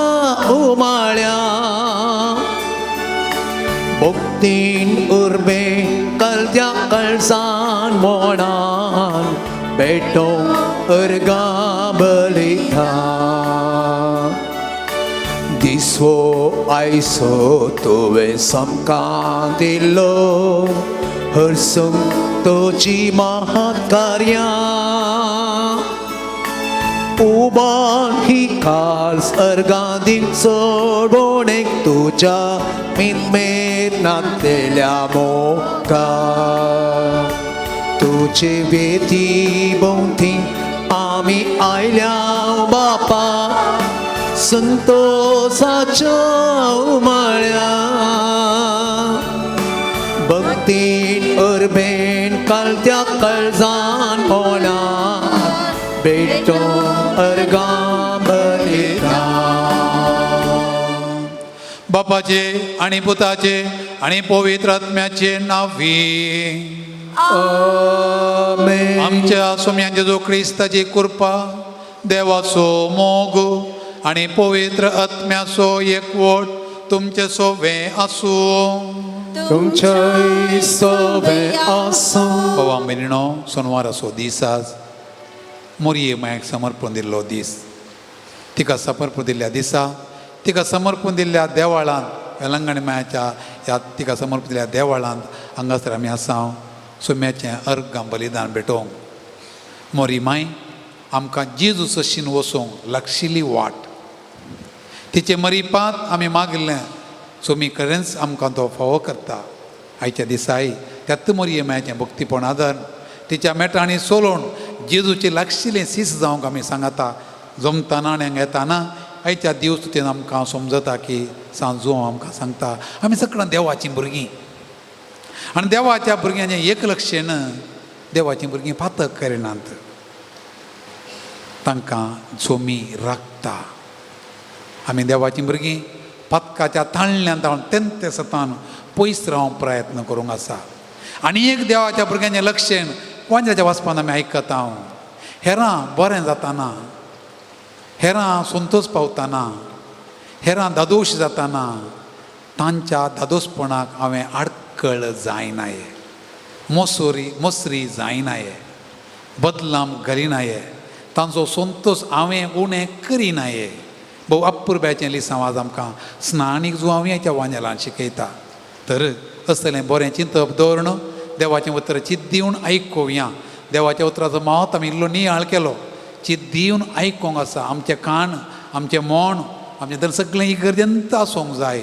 उमाळ्या. भक्तीन उर्बे कलत्या कळसान मोणान बेटो अर्गा बलिता. दिसवो आयसो तुवें समकां दिलो, हरसूंक तुजी महाकार्यां. उबान ही खास अर्गां दिन चडोणेक तुज्या मितमेर नातलेल्या मोगा. तुजे वेदी भोंवती आमी आयल्या बापा, संतोसाच्या उमाळ्या. भक्तीन उर्बेन कलत्या कळजान मोना बेटो अर्गां बलिता. बापाचे आनी पुताचे आनी पवित्र आत्म्याचे नांवी. आमेन. आमच्या स्वाम्यान जेजू क्रिस्ताची कृपा, देवाचो मोग आनी पवित्र आत्म्याचो एकवट तुमचे सोवे आसूं. तुमच्याय सोबे आसूं. बाबा भयणीनो, सोनवाराचो दीस आज मोरये मायक समर्पण दिल्लो दीस. तिका समर्पण दिल्ल्या दिसा तिका समर्पण दिल्ल्या देवाळांत, वेलंगण मायाच्या ह्या तिका समर्पण दिल्ल्या देवाळांत हांगासर आमी आसा सुम्याचें अर्गां बलिदान भेटोवंक. मोरी माय आमकां जेजू सशीन वचूंक लागशिल्ली वाट, तिचे मरिपांत आमी मागिल्लें सोमी खरेंच आमकां तो फावो करता. आयच्या दिसाय त्याच मोरये मायाचें भक्तीपण आदार तिच्या मेटांनी सोलोवन जेजूचे लागशिल्लें सीस जावंक आमी सांगता. जमतना आनी हांगा येताना आयच्या दिवस तुवें आमकां समजता की सांजू आमकां सांगता आमी सगळ्यां देवाचीं भुरगीं आनी देवाच्या भुरग्यांचें एक लक्षण देवाचीं भुरगीं पातक करिनात, तांकां सोमी राखता. आमी देवाचीं भुरगीं पातकाच्या ताळल्यान ताळून तेंते सतान पयस रावंक प्रयत्न करूंक आसा. आनी एक देवाच्या भुरग्यांचें लक्षण वांज्याच्या वाचपान आमी आयकता, हेरां बरें जाताना, हेरां संतोष पावताना, हेरां दादोश जाताना तांच्या दादोसपणाक हांवें आडकळ जायनाये, मोसोरी मोसरी जायनाये, बदलाम घालिनाये, तांचो संतोष हांवें उणें करिनाये. भोव अपुरबायेचें लिसांव आज आमकां स्नानीक जुवांच्या वांजेलान शिकयता. तर असलें बरें चिंतप दवरून देवाचें उतर चित दिवन आयकुया. देवाच्या उतराचो मावत आमी इल्लो नियाळ केलो. चित दिवन आयकूंक आसा. आमचें कान, आमचें मन, आमचें दर सगळें इगर्जेंत आसूंक जाय.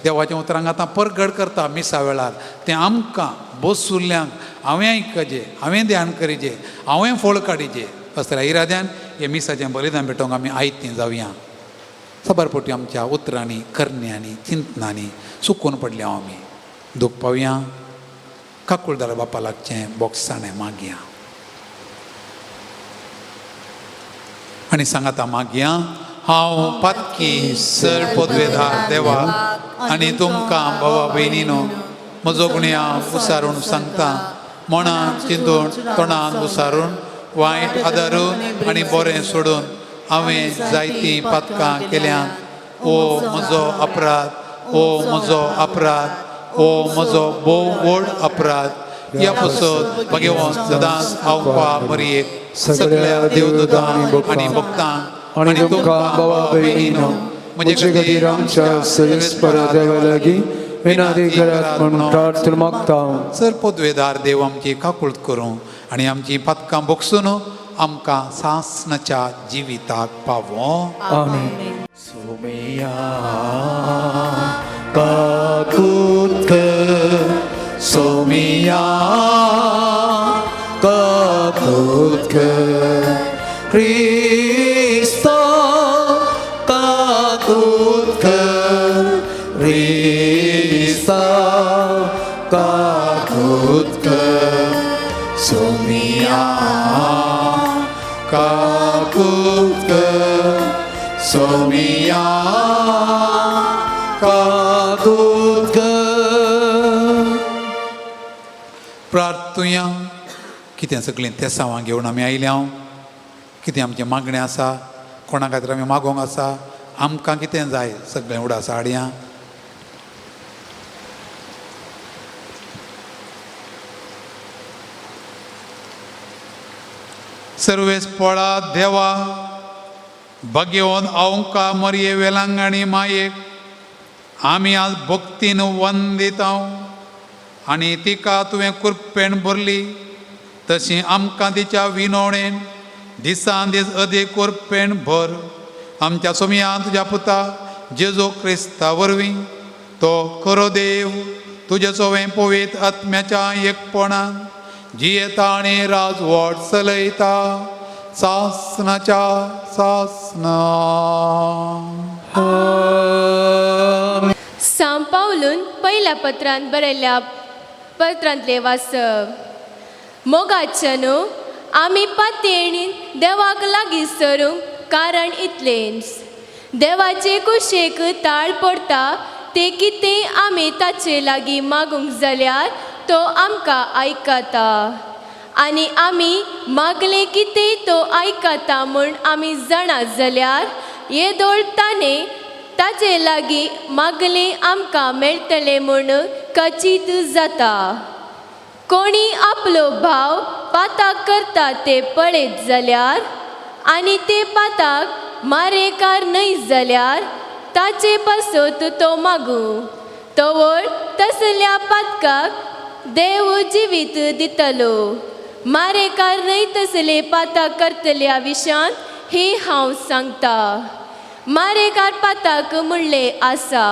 देवाच्या उतरांक आतां परगट करता मिसा वेळार तें आमकां बसुल्ल्यांक हांवें आयकचें, हांवें ध्यान करीचें, हांवें फळ काडीचें. असल्या इराद्यान हें मिसाचें बलिदान भेटोवंक आमी आयतें जावया. साबार पटी आमच्या उतरांनी, करण्यांनी, चिंतनांनी चुकून पडल्या आमी. दूख पावया, काकुळदार बापा लागचें बोगसाणें मागया आनी सांगाता मागया. हांव पातकी सर पदवेदार देवा आनी तुमकां भावा भयणीनो म्हजो गुण्या उसारून सांगता, मनान चिंतून तोंडान उसारून वायट आदारून आनी बरें सोडून हांवें जायतीं पातकां केल्यांत. ओ म्हजो अपराध, ओ म्हजो अपराध, ओ म्हजो भोव व्हड अपराध. ह्या पसत भगवंत सदांच हांव मरयेक सगळ्या देवदूतांक आनी भक्तांक आनी तुमकां भावा भयणीनो म्हजे खातीर आमच्या सर्वेस्पर देवा लागीं विनंती करात म्हणून प्रार्थना मागता. सर पदवेदार देव आमची काकूळत करूं आनी आमची पातकां बोगसून आमकां सासणाच्या जिविताक पावो. आमेन. सोमिया काकूत कर, सोमिया काकूत कर, क्रिस्तो काकूत कर. सोमिया काकूत कर, सोमिया काकूत कर. प्रार्थुया. कितें सगळीं तेसांवां घेवन आमी आयल्या हांव, कितें आमचें मागणें आसा, कोणा खातीर आमी मागोंक आसा, आमकां कितें जाय सगळें उडास हाडया. सर्वेस पोळा देवा, भगेवन अवंका मरये वेलांगणी मायेक आमी आज भक्तीन वंदितांव आनी तिका तुवें कुरपेण भरली तशी आमकां तिच्या विनोणेन दिसान दीस अदीक कुरपेण भर. आमच्या सोमयान तुज्या पुता जेजू क्रिस्ता वरवीं तो खरो देव तुजे सोवें पवित्र आत्म्याच्या एकपणान जियेता आनी राजवट चलयता सासनाच्या सासना. सांव पावलून पयल्या पत्रांत बरयल्ल्या पत्रांतलें वाचप. मोगाचे न्हू आमी पातयेणीन देवाक लागीं सरूंक कारण इतलेंच, देवाचे कुशेक ताळ पडटा तें कितें आमी ताचे लागीं मागूंक जाल्यार तो आमकां आयकता, आनी आमी मागलें कितें तो आयकता म्हूण आमी जाणा जाल्यार येदोळ ताणें ताचे लागीं मागलें आमकां मेळटलें म्हूण खचीत जाता. कोणी आपलो भाव पाताक करता ते पळयत जाल्यार आनी ते पाताक मारेकार न्हय जाल्यार ताचे पासत तो मागूं, तवळ तसल्या पातकाक देव जिवीत दितलो. मारेकार न्हय तसले पाताक करतल्या विशयांत ही हांव सांगता. मारेकार पाताक म्हणलें आसा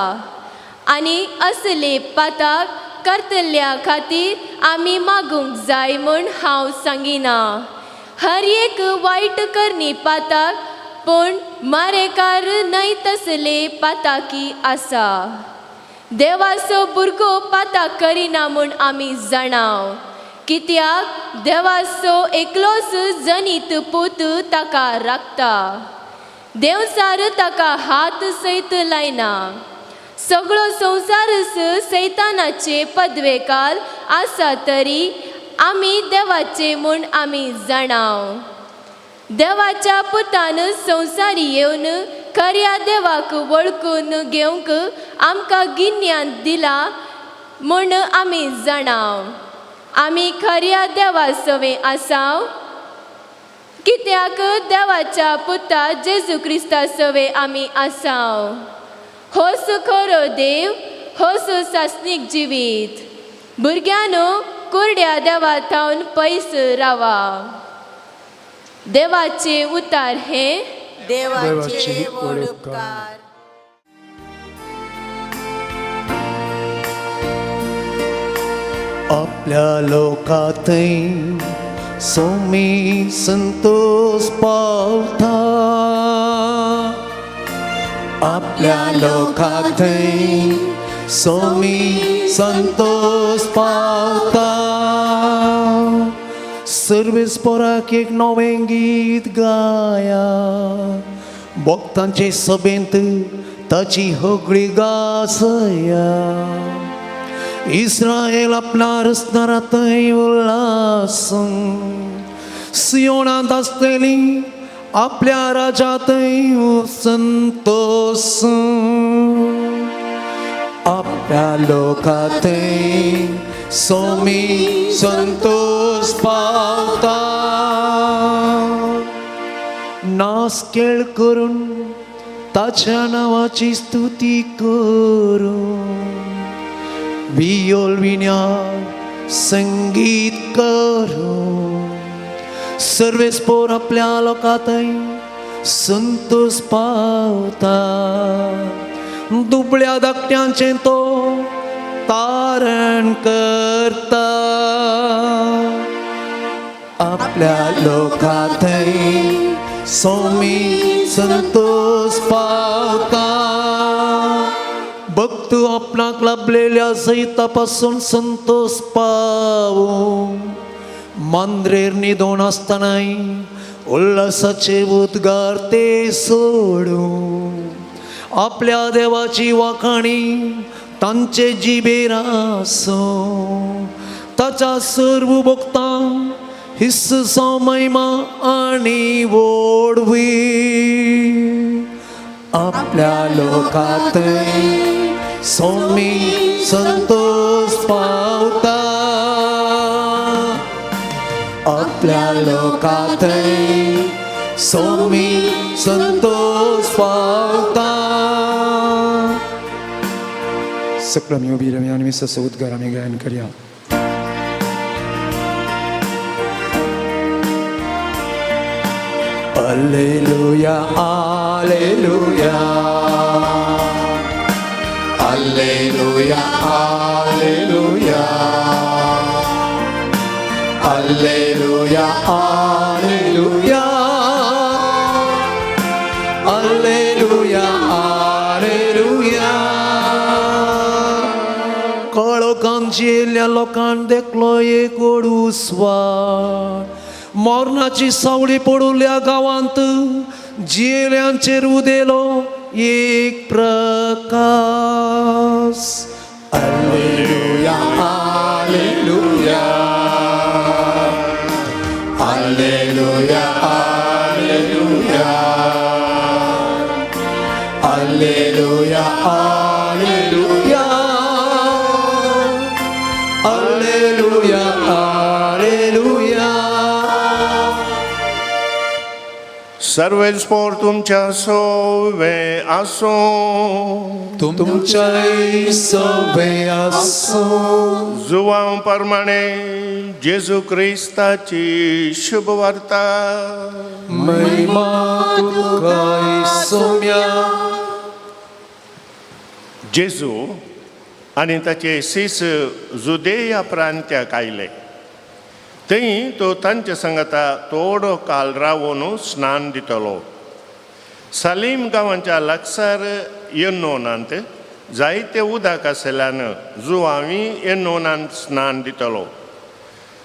आनी असले पाताक करतल्या खातीर आमी मागूंक जाय म्हूण हांव सांगिना. हर एक वायट करणी पाताक पूण मारेकार न्हय तसले पाताकी आसा. देवाचो भुरगो पाताक करिना म्हूण आमी जाणाव, कित्याक देवाचो एकलोच जनीत पूत ताका राखता. देंवचार ताका हात सयत लायना. सगळो संवसारच सैतानाचे पदवेकाल आसा तरी आमी देवाचे म्हूण आमी जाणाव. देवाच्या पुतान संवसारी येवन खऱ्या देवाक वळखून घेवंक आमकां गिन्यान दिला म्हूण आमी जाणाव. आमी खऱ्या देवा सवें आसाव, कित्याक देवाच्या पुता जेजू क्रिस्ता सवें आमी आसाव. होच खरो देव, होच सासणीक जिवीत. भुरग्यांनो कुरड्या देवा थावन पयस रावा. देवाचे उतार हे देवाचे व्हड उपकार. आपल्या लोकांतय सोमी संतोष पावता, आपल्या लोकांतय सोमी संतोष पावता. सर्वेस पोराक एक नवें गीत गाया, भक्तांचे सभेंत ताची होगळी गासया. इस्रायल आपल्या रसनारांतय उल्हासूं, सियोनांत आसतली आपल्या राजांतय संतोष. आपल्या लोकांतय सोमी संतोष पावता. नास केळ करून ताच्या नांवाची स्तुती करून, वियोल विण्या संगीत करून, सर्वेस पोर आपल्या लोकांतय संतोष पावता. दुबळ्या धाकट्यांचें तो तारण करता. आपल्या लोकांतय सोमी संतोष पावता. भक्त आपणाक लाभलेल्या जैता पासून संतोष पावूं, मांद्रेर न्हिदोन आसतनाय उल्हासाचे उद्गार ते सोडूं. आपल्या देवाची वाखाणी तांचे जिबेर आसूं. ताच्या सर्व भोगतां हिस्स महिमा आनी वोडवी. आपल्या लोकांतय सोमी संतोष पावता. आपल्या लोकांतय सोमी संतोष पावता. सगळं आमी उबी रावया आनी मिसाचो उद्गार आमी गायन करया. Alleluia, alleluia, alleluia, alleluia, alleluia, alleluia, alleluia, alleluia. काळोखान जियेल्ल्या लोकान देखलो एक उस्वाड. मरणाची सावळी पडुल्या गांवांत जियेल्यांचेर उदेलो एक Prakash. Alleluia, alleluia, alleluia, alleluia, alleluia, alleluia, alleluia, alleluia. सर्वेस्पोर तुमच्या सोवे आसूं. तुमच्याय सवे आसूं. जुवां प्रमाणे जेजू क्रिस्ताची शुभ वार्ता. महिमा तुका सोम्या. जेजू आनी ताचे सीस जुदेया प्रांत्याक आयले. थंय तो तांचे सांगाता थोडो काल रावून स्नान दितलो. सालीम गांवाच्या लागसार येन्नोनांत जायते उदक आशिल्ल्यान जुवांवी येन्नोनांत स्नान दितलो.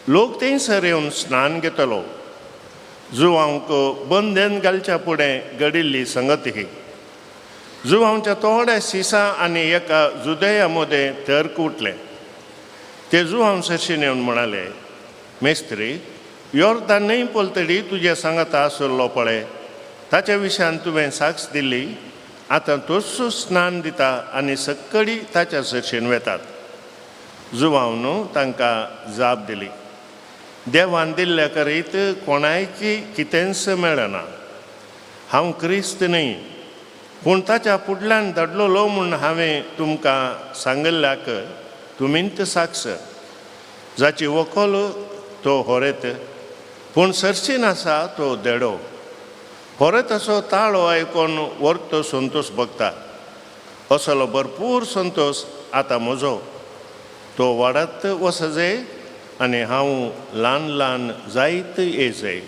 लोक थंयसर येवन स्नान घेतलो. जुवांक बंधन घालच्या फुडें घडिल्ली संगत ही. जुवांच्या थोड्या सिसां आनी एका जुदया मदें तर्क उठलें. ते जुवांव सरशीन येवन म्हणाले, मेस्त्री, योर्दान न्हंय पलतडी तुज्या सांगाता आसलो पळय, ताच्या विशयान तुवें साक्ष दिल्ली, आतां तोच स्नान दिता आनी सक्कडी ताच्या सरशीन वेतात. जुवांव तांकां जाप दिली, देवान दिल्ल्या करीत कोणायची कितेंच मेळना. हांव क्रिस्त न्हय, पूण ताच्या फुडल्यान धाडलेलो म्हूण हांवें तुमकां सांगिल्ल्याक तुमींत साक्ष. जाची व्हंकल तो होरेत, पूण सरशीन आसा तो देडो. होरेत असो ताळो आयकून वर्तो संतोष भोगता. असलो भरपूर संतोष आतां म्हजो. तो वाडत वसजय आनी हांव ल्हान ल्हान जायत येजय.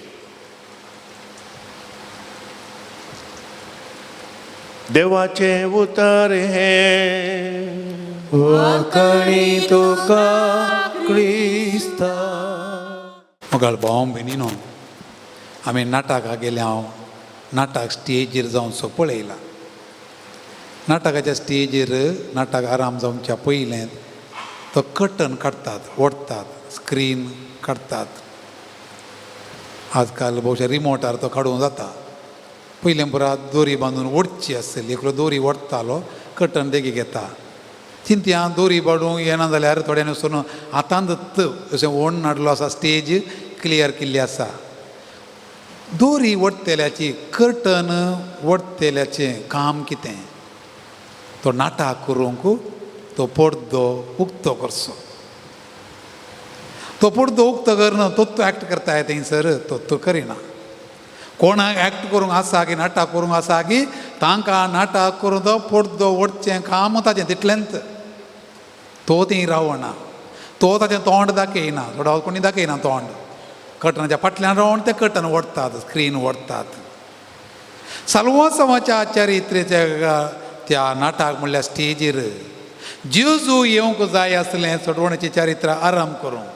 देवाचें उतर हें. वाखाणी तुका क्रिस्ता. मोगाळ भाव भयणीनो, आमी नाटकाक गेले. हांव नाटक स्टेजीर जावन सो पळयला. नाटकाच्या स्टेजीर नाटक आराम जावच्या पयलें तो कर्टन काडटात, ओडटात, स्क्रीन काडटात. आजकाल भोवशा रिमोटार तो काडूंक जाता. पयलें पुरा दोरी बांदून ओडची आसतली. एकलो दोरी ओडटालो, कर्टन देगेक येता. चिंतया दोरी बाडूंक येना जाल्यार थोड्यांनी वचून हातांत अशें ओण हाडलो आसा, स्टेज क्लियर केल्ली आसा. दोरी ओडटेल्याची, कर्टन ओडटेल्याचें काम कितें? तो नाटक करूंक तो पडदो उक्तो करचो. तो पडदो उक्तो करना तो तो एक्ट करता थंयसर, तो तो करिना. कोणाक एक्ट करूंक आसा की नाटक करूंक आसा की तांकां नाटक करूंक तो पडदो ओडचें काम ताचें तितलेंच. तो थंय रावना, तो ताचें तोंड दाखयना, थोडो कोणी दाखयना तोंड. कर्टनाच्या फाटल्यान रावन ते कर्टन ओडटात, स्क्रीन ओडटात. साल्वासांवाच्या चरित्रेच्या त्या नाटक म्हणल्यार स्टेजीर जेजू येवंक जाय आसलें सोडवण्याचें चरित्र आराम करूंक.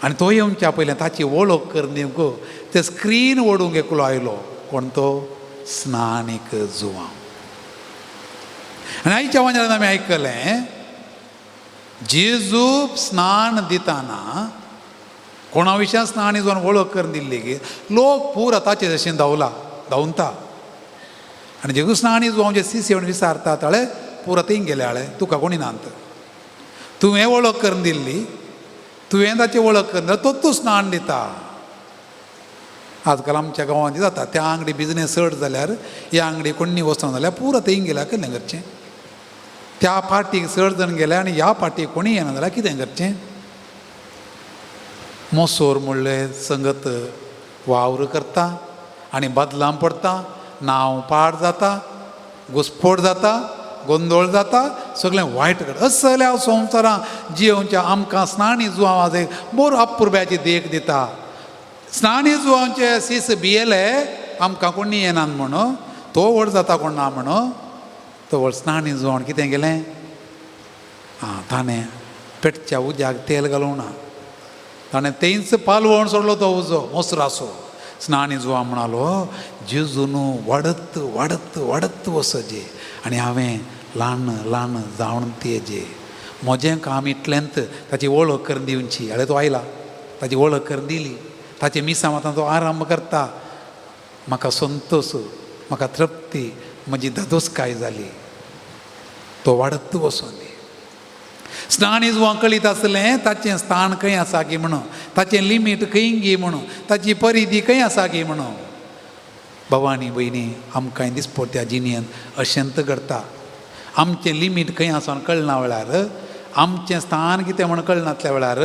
आनी तो येवच्या पयलें ताची वळख करून दिवंक ते स्क्रीन ओडूंक एकलो आयलो. कोण तो? स्नानीक जुवांव. आनी आयच्या वांगडा आमी आयकलें जेजू स्नान दिताना कोणा विशयान स्नान जावन वळख करून दिल्ली की लोक पुरा ताचे जशें धांवला धांवता. आनी जेजू स्नान जुवांवचे सिसे म्हणून विसारता ताळे पुरा थंय गेले आळे तुका कोणी नात. तुवें वळख करून दिल्ली, तुवें ताची वळख करून दिली, तो तूं स्नान दिता. आजकाल आमच्या गांवांत जाता त्या आंगडी बिजनेस चड जाल्यार ह्या आंगडी कोण्णी वचना जाल्यार पुरा थंय गेल्यार कितें करचें? त्या पार्टीक चड जाण गेले आनी ह्या पार्टीक कोणी येना जाल्यार कितें करचें? मोसोर म्हणलें संगत वावर करता आनी बदलां पडता, नांव पाड जाता, घुसपोट जाता, गोंदोळ जाता, सगळें वायट करता. असल्या संवसारां जियोवच्या आमकां स्नानी जुवांव आज बरो अपुरब्याची देख दिता. स्नानी जुवांचे सीस भियेले आमकां कोणी येनात म्हणून, तो व्हड जाता कोण ना म्हणून, तो व्हड स्नानी जुवान कितें केलें? आं, ताणें पेटच्या उज्याक तेल घालूंक ना, ताणें तेंच पालवण सोडलो तो उजो मोसरासो. स्नानी जुवां म्हणालो जेजू न्हू वाडत वाडत वाडत वचजे आनी हांवें ल्हान ल्हान जावन तेजे म्हजें काम इतलेंत ताची वळख करून दिवची. आळे तो आयला, ताची वळख करून दिली, ताचे मिसां आतां तो आरंभ करता. म्हाका संतोश, म्हाका तृप्ती, म्हजी धादोसकाय जाली. तो वाडत वचोन दी. स्नानी जुवां कळीत आसलें ताचें स्थान खंय आसा गी म्हणून, ताचें लिमीट खंय गी म्हणून, ताची परिधी खंय आसा गी म्हणून. भावानी भयणी आमकां दिसपट्ट्या जिणेंत अशेंत घडटा. आमचें लिमीट खंय आसा म्हण कळना वेळार, आमचें स्थान कितें म्हण कळनासल्या वेळार,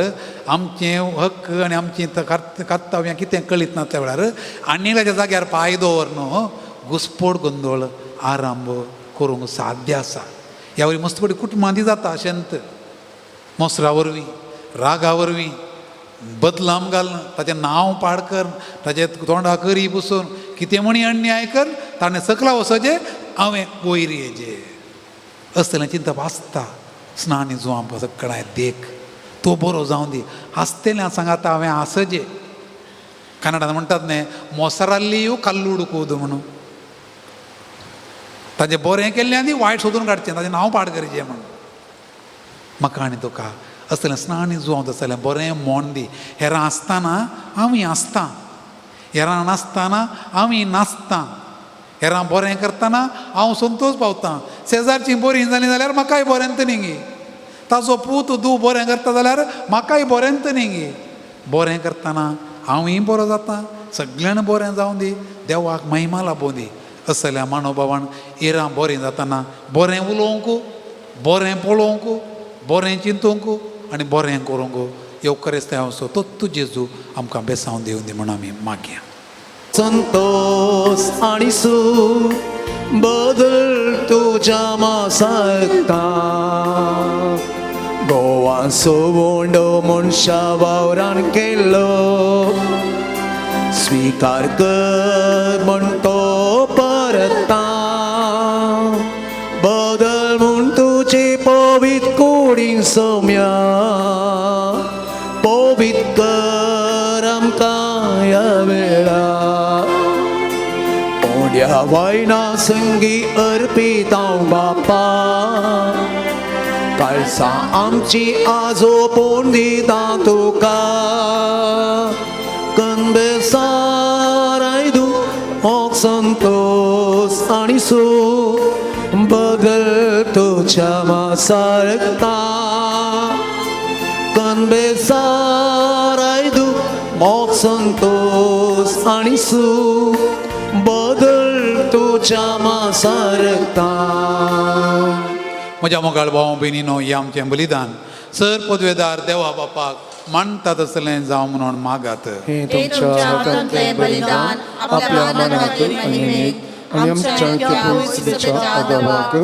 आमचें हक्क आनी आमचीं कर्तव्यां कितें कळीत नासल्या वेळार आनी ताच्या जाग्यार पांय दवर न्हू घुसपोड गोंदळ आरंभ करूंक साध्य आसा. ह्या वरी मस्त कुटुंबांत जाता अशेंत मोसरा वरवीं, रागा वरवीं, बदलाम घालून, ताचें नांव पाड कर, ताचे तोंडा करी पुसून कितें म्हणी अन्याय कर, ताणें सकला वचचें हांवें वयर येचें असलें चिंतप आसता. स्नानी जुवां सगळ्या देख तो बरो जावं दी. आसतलें सांगाता हांवें आसचें. कन्नडान म्हणटात न्ही मोसराल्लीयू कल्लूड कूद म्हणून. ताजें बरें केल्लें आनी वायट सोदून काडचें, ताजें नांव पाड करचें म्हणून. म्हाका आनी तुका असलें स्नानी जुवां तसलें बरें मोन दी. हेरां आसतना आमी आसता, हेरां नासतना आमी नासता, हेरां बरें करतना हांव संतोश पावतां. शेजारचीं बरीं जालीं जाल्यार म्हाकाय बरें न्ही गी, ताजो पूत धूव बरें करता जाल्यार म्हाकाय बरें न्ही गी. बरें करतना हांवूय बरो जाता, सगळ्यांक बरें जावं दी, देवाक महिमा लाबोवं दी. असल्या मानोभावान इरां बरीं जातना बरें उलोवंक, बरें पळोवंक, बरें चिंतूंक आनी बरें करूंक येवकरेस्तांव तो जेजू आमकां बेसांव दिवं दी म्हूण आमी मागया. संतोष आणि सुख बदल तुझ्या मासाकता. गोवा सोवोंडो मनशा वावरान केलो स्वीकार कर म्हण तो परता. बदल म्हूण तुजे पवित कुडीन सौम्या पवित कर आमकां ह्या वेळा. ओड्या वायना संगी अर्पिता बापा काळसा आमची आजो पोण दिता तुका. कनबेसाराय दू मोग संतोष आनी सूख बदल तुझ्या मासारता. कनबेसाराय दू मोग संतोष आनी सूख बदल तुझ्या मासारता. म्हज्या मोगाळ भाव भयणीनो, हें आमचें बलिदान सर पदवेदार देवा बापाक मानता तसलें जावं म्हणून मागात. हें तुमच्या हातांतलें बलिदान आपल्या मनाक आनी आनी आमच्या पवित्रतेच्या आदावाक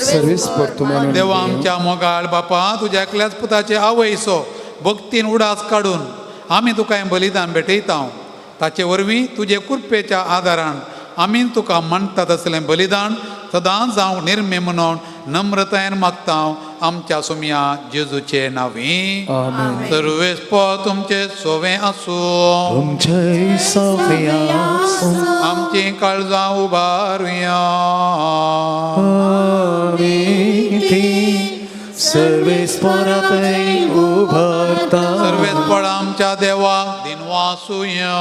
सर्वीस परतुमान. देवा आमच्या मोगाळ बापा, तुज्या एकल्याच पुताचे आवयसो भक्तीन उडास काडून आमी तुका हें बलिदान भेटयता. ताचे वरवीं तुजे कृपेच्या आदारान आमी तुका मानता तसलें बलिदान सदांच जावंक निर्मे म्हणून नम्रतायेन मागता. आमच्या सोमया जेजूचे नांवी. आमेन. सर्वेस्पोर तुमचे सोवे आसूं. तुमचे सवे आसूं. आमची काळजां उबारुया. आमी ती सर्वेस्पोराथंय उबारता. सर्वेस्पोर आमच्या देवाक दिनवासुया.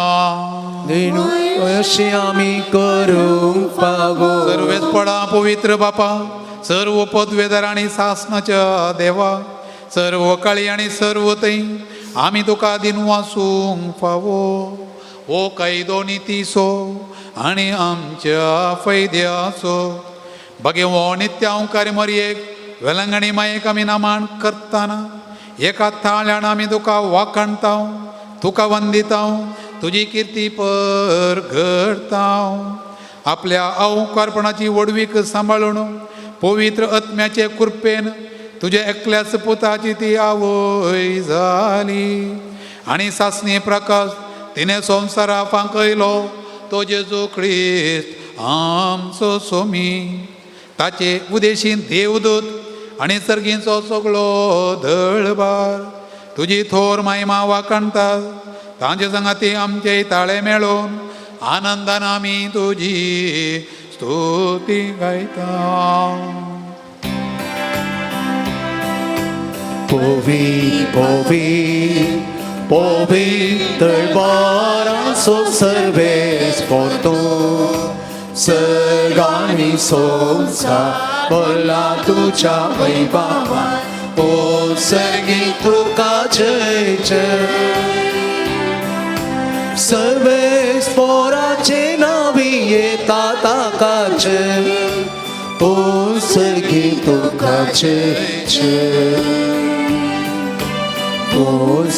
दिनू अशें आमी करूंक फावो. सर्वेस्परा पवित्र बापा, सर्व पदवेदार आनी सासनाच्या देवा, सर्व काळी आनी सर्व थंय आमी तुका दिनवासूंक फावो. हो कायदो नितीचो आनी आमच्या फायद्याचो. भगेवो नित्यांकारी मरयेक वेलंगणी मायेक आमी नामान करतना एका थाळ्यान आमी तुका वाखाणता, तुका वंदिता, तुजी किर्ती परगडता. आपल्या अवकारपणाची व्हडवीक सांबाळून पवित्र आत्म्याचे कृपेन तुज्या एकल्याच पुताची ती आवय जाली आनी सासणी प्रकाश तिणें संवसारा फांकयलो तो जेजू क्रिस्त आमचो सोमी. ताचे उदेशीन देवदूत आनी सर्गींचो सगळो दळबार तुजी थोर मायमा वाखाणता. तांचे संगाती आमचे ताळे मेळोवन आनंदान आमी तुजी स्तुती गायता. पोवी पोवी पवित्र बारासो सर्वेस्पोर तूं सर्गांनी संवसार भरला तुज्या वैभवान. ओ सर्गी तुका जय जय. सर्वेस्पोराचे नावी येता ताका जय. ओ सर्गी तुका जय जय. ओ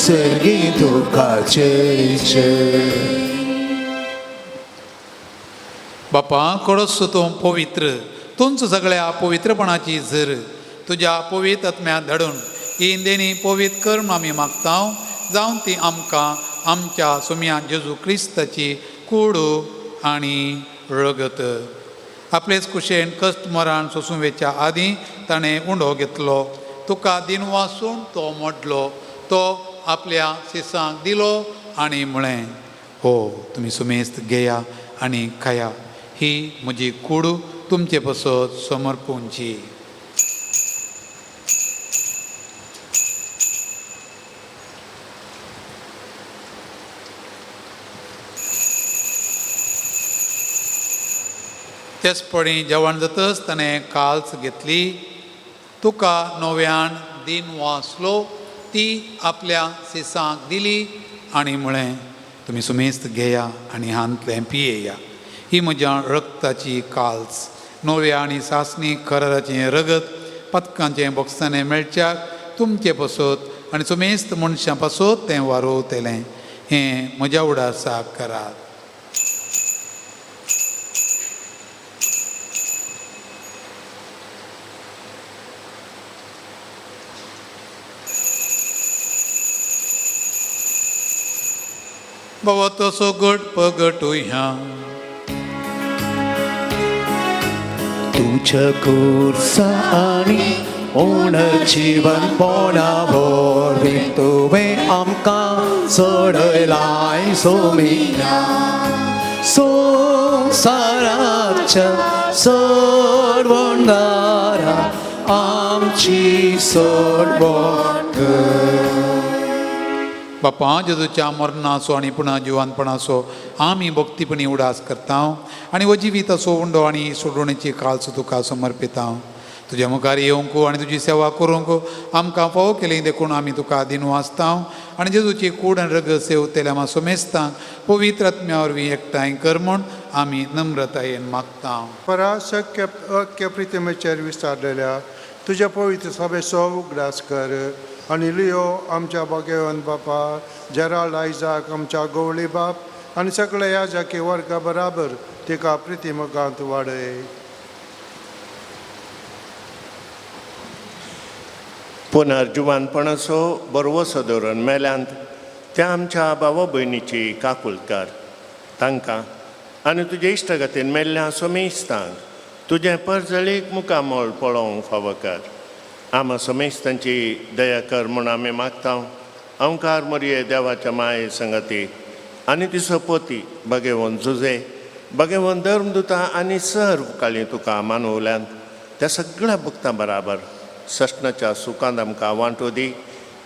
सर्गी तुका जय जय. बापा कडोसो तूं पवित्र, तुमचो सगळ्या पवित्रपणाची झर तुज्या पवित्र आत्म्या धाडून ही देणी पवित्र कर म्हूण आमी मागता, जावन ती आमकां आमच्या सोम्या जेजू क्रिस्ताची कुडू आनी रगत. आपलेच कुशेन कश्ट मरण सोसूं वेच्या आदीं ताणें उंडो घेतलो, तुका दिनवासून तो मोडलो, तो आपल्या शिसांक दिलो आनी म्हळें, हो तुमी सुमेस्त घेया आनी खाया, ही म्हजी कूड तुमचे पसत समर्पूंची. तेच पडी जेवण जातच ताणें काल्स घेतली, तुका नव्यान दिन वाचलो, ती आपल्या शिसांक दिली आनी म्हळें, तुमी सुमेस्त घेया आनी हांतलें पियेया, ही म्हज्या रक्ताची काल्स, नव्या आनी सासणी कराराचें रगत, पदकांचें बोक्सांनी मेळच्याक तुमचे पसत आनी सुमेस्त मनशां पासत तें वारोवतलें. हें म्हज्या उडासाक करात. बाबा तसो गट पगटुया. तुझ्या खुर्सा आनी उण जीवन पोणा वरवीं तुवें आमकां सोडयलाय सोमिया. संवसाराच्या सोडवणदारा आमची सोडवण कर. बापा जेजूच्या मरणाचो आनी पुणा जिवानपणाचो आमी भक्तीपणी उडास करता आनी हो जिविताचो उंडो आनी सोडवणेची काळचो तुका समर्पिता. तुज्या मुखार येवंक आनी तुजी सेवा करूंक आमकां फावो केली देखून आमी तुका दिनवासता आनी जेजूची कूड आनी रगत सेवतेल्या आमा सोमेस्तांक पवित्र आत्म्या वरवीं एकठांय कर म्हूण आमी नम्रतायेन मागता. पराशक्य अक्य प्रितिमेचेर विस्तारलेल्या तुज्या पवित्र सभेचो उगडास कर आनी लियो आमच्या भाग्यवंत बापा जेराल्ड आयजाक आमच्या गवळी बाप आनी सगळ्या ह्या जाकी वर्गा बराबर तिका प्रितिमुखांत वाडय. पुनर्जिवानपणाचो बरवसो दवरून मेल्यांत त्या आमच्या भावा भयणीची काकुळकार तांकां आनी तुजे इश्टगतीन मेल्ल्या सोमेस्तांक तुजें परजळीक मुखामळ पळोवंक फावो कर. आमा समेस्तांची दया कर म्हूण आमी मागता. अंकार मरिये देवाच्या माये संगती आनी तिचो पोती बगेवन जुजे बगेवन धर्मदुता आनी सर्व काळी तुका मानवल्यान त्या सगळ्या भक्तां बराबर सस्नाच्या सुखांत आमकां वांटो दी.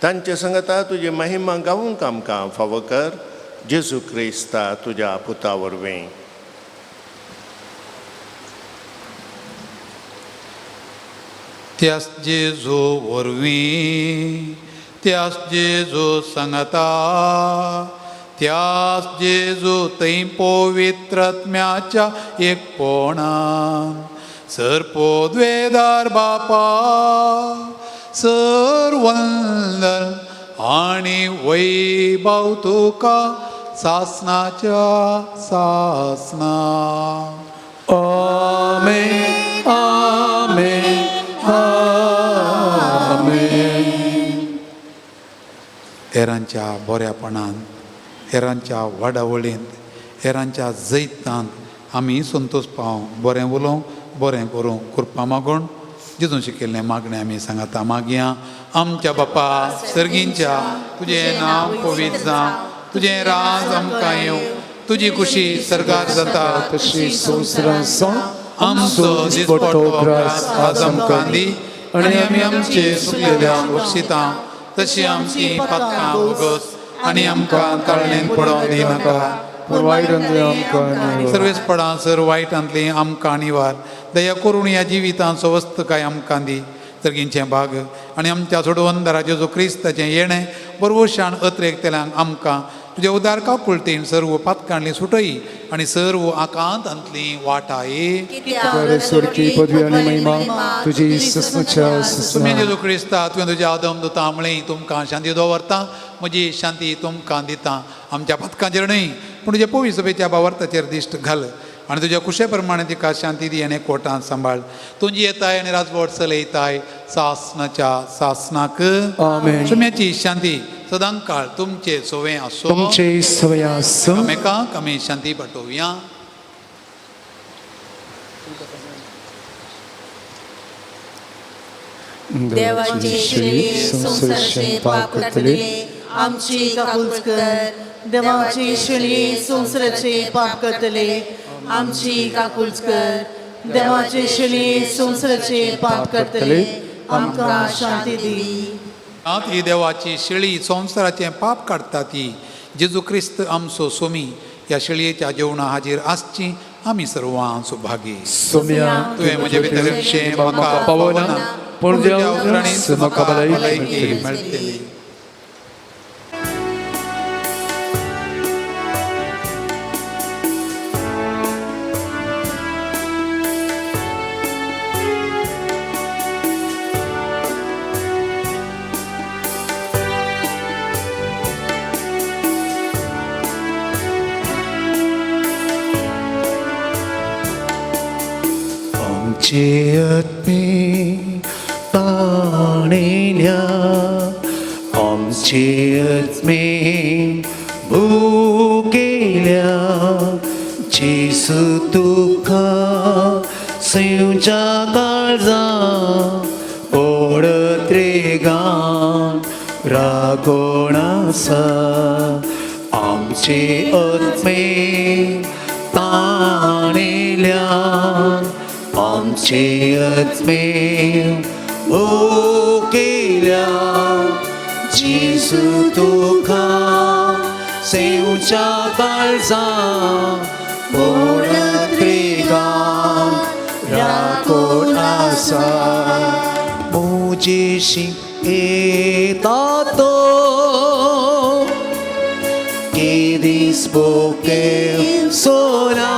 तांचे संगता तुजी महिमा गावूंक आमकां फावो कर. जेजू क्रिस्ता तुज्या पुता वरवीं. त्यास जेजू वरवीं, त्यास जेजू सांगता, त्यास जेजू थंय पवित्रत्म्याच्या एकपणान सर पोदवेदार बापा सर वंदन आनी वैभव तुका सासनाच्या सासना. आमेन आमेन आमेन. हेरांच्या बऱ्यापणान, हेरांच्या वाडावळींत, हेरांच्या जैतांत आमी संतोष पावंक, बरें उलोवंक, बरें करूंक कृपा मागून जेजून शिकिल्लें मागणें आमी सांगता. मागया आमच्या बापा सर्गींच्या, तुजें नांव पवित्र जावं, तुजें राज आमकां येवं, तुजी खुशी सर्गार जाता तशी संवसारांत जावं. आमचो दिसपट्टो ग्रास आज आमकां दी आनी आमी आमचे सुकलेल्यांक बक्षिता तशी आमची पातकां उगस आनी आमकां ताळणेन पडोवंक दिनाका. पूण वायटांतलें आमकां निवार. सर्वेस्पणां सर वायटांतलीं आमकां निवार. दया करून ह्या जिवितांत सवस्तकाय आमकां दी. सर्गींचें भाग आनी आमच्या सोडवंदरा जेजू क्रिस्ताचें येणें बरवशान अत्रेकतल्यांक आमकां तुज्या उदार काकुळटेन सर्व पातकांतली सुटय आनी सर्व आकांतांतली वाटाय. स्वर्गीय पदवी आनी महिमा तुजी सस्नाच्या तुमी सस्ना. जेजू क्रिस्ता तुवें तुज्या आदम दुता म्हळें तुमकां शांती दवरता, म्हजी शांती तुमकां दिता. आमच्या पातकांचेर न्हय पूण तुज्या पवी सभेच्या बावर्ताचेर दिश्ट घाल आनी तुज्या कुशे प्रमाणे तिका शांती दी आनी कोटांत सांबाळ. तुजी येताय आनी राजवट चलयताय सासनाच्या सासनाक. आमेन. सुम्याची शांती सदां काळ तुमचे सोवे आसो. तुमचे सवय आसूं. एकामेकांक आमी शांती पाठोवया. देवाची शेळी संवसाराचें पाप काडटले आमची काकूळ कर. देवाची शेळी संवसाराचें पाप करतले आमची काकूळ कर. देवाची शेळी संवसाराचें पाप करतले आमकां शांती दी. ही देवाची शेळी संवसाराचें पाप काडटा ती जेजू क्रिस्त आमचो सोमी ह्या शेळयेच्या जेवणा हाजीर आसची आमी सर्वां सुभागी. सोम्या तुवें म्हजे भितर विशें म्हाका पावना, पूण तुज्या उपरांत म्हाका भलायकी मेळटली. आमचे आत्मे ताणेल्या, आमचे आत्मे भुकेल्या, जेजू तुका सेवच्या काळजा ओडत रे गान रागोण आसा. आमचे आत्मे ताणेल्या, आमचे आत्मे भुकेल्या, जेजू तुका सेवच्या काळजा ओडत रे गान राखून आसा. म्हजेशी येता तो केदीस भुकेल सोना,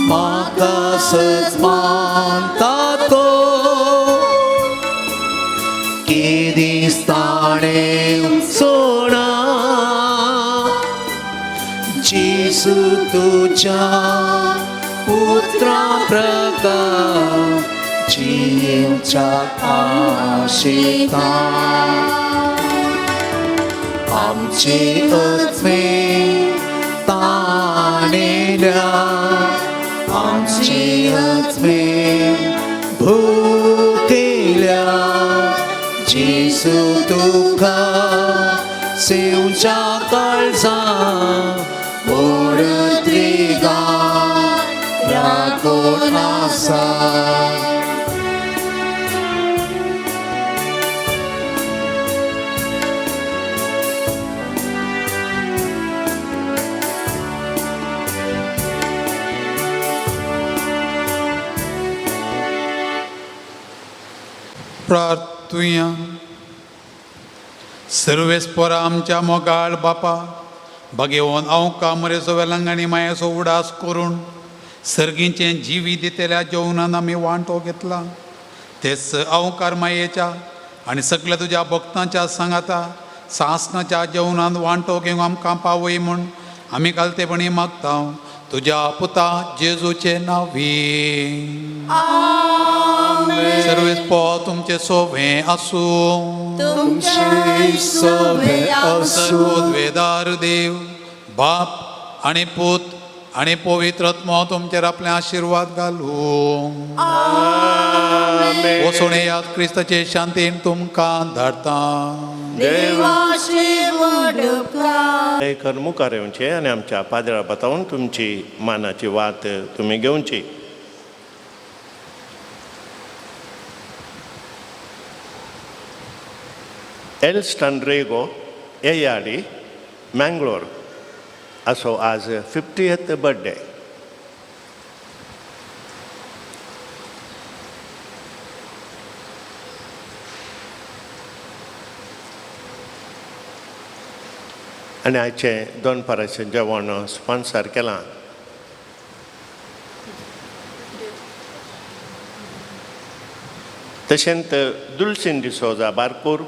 म्हाका सच मानता तो केदीस ताणें सोना. जेजू तुज्या पुत्रा प्रकार जिवच्या आशिता. आमचे आत्मे ताणेल्या, आमचे आत्मे भुकेल्या, पुर्तुगाल राखून आसा. प्रार्थुया. सर्वेस्पोरा आमच्या मोगाळ बापा, भगेवन अवका मरेचो वेलंगांनी मायेचो उडास करून सर्गीचें जिवी दितल्या जेवणान आमी वांटो घेतला, तेच अवकार मायेच्या आनी सगल्या तुज्या भक्तांच्या सांगाता सासनाच्या जेवणान वांटो घेवंक आमकां पावय म्हूण आमी कालतेपणी मागता तुज्या पुता जेजूचे नांवी. सर्वेस्पो तुमचे सोवे आसूं. तुमचे सोबे आसूं. सर्वोद्वेदार देव बाप आनी पूत आनी पवित्र आत्मो तुमचेर आपले आशिर्वाद घालूं. वचून येयात, क्रिस्ताचे शांतीन तुमकां धाडटा. देवाचे व्हड उपकार. कर मुखार येवचें आनी आमच्या पाद्रा बतावन तुमची मानाची वात तुमी घेवची. एल्स्टन रेगो एयाडी मँगलोर असो आज 50th birthday. आनी आयचें दोनपाराचें जेवण स्पॉन्सर केलां तशेंच दुलसीन डिसोजा बारकूर,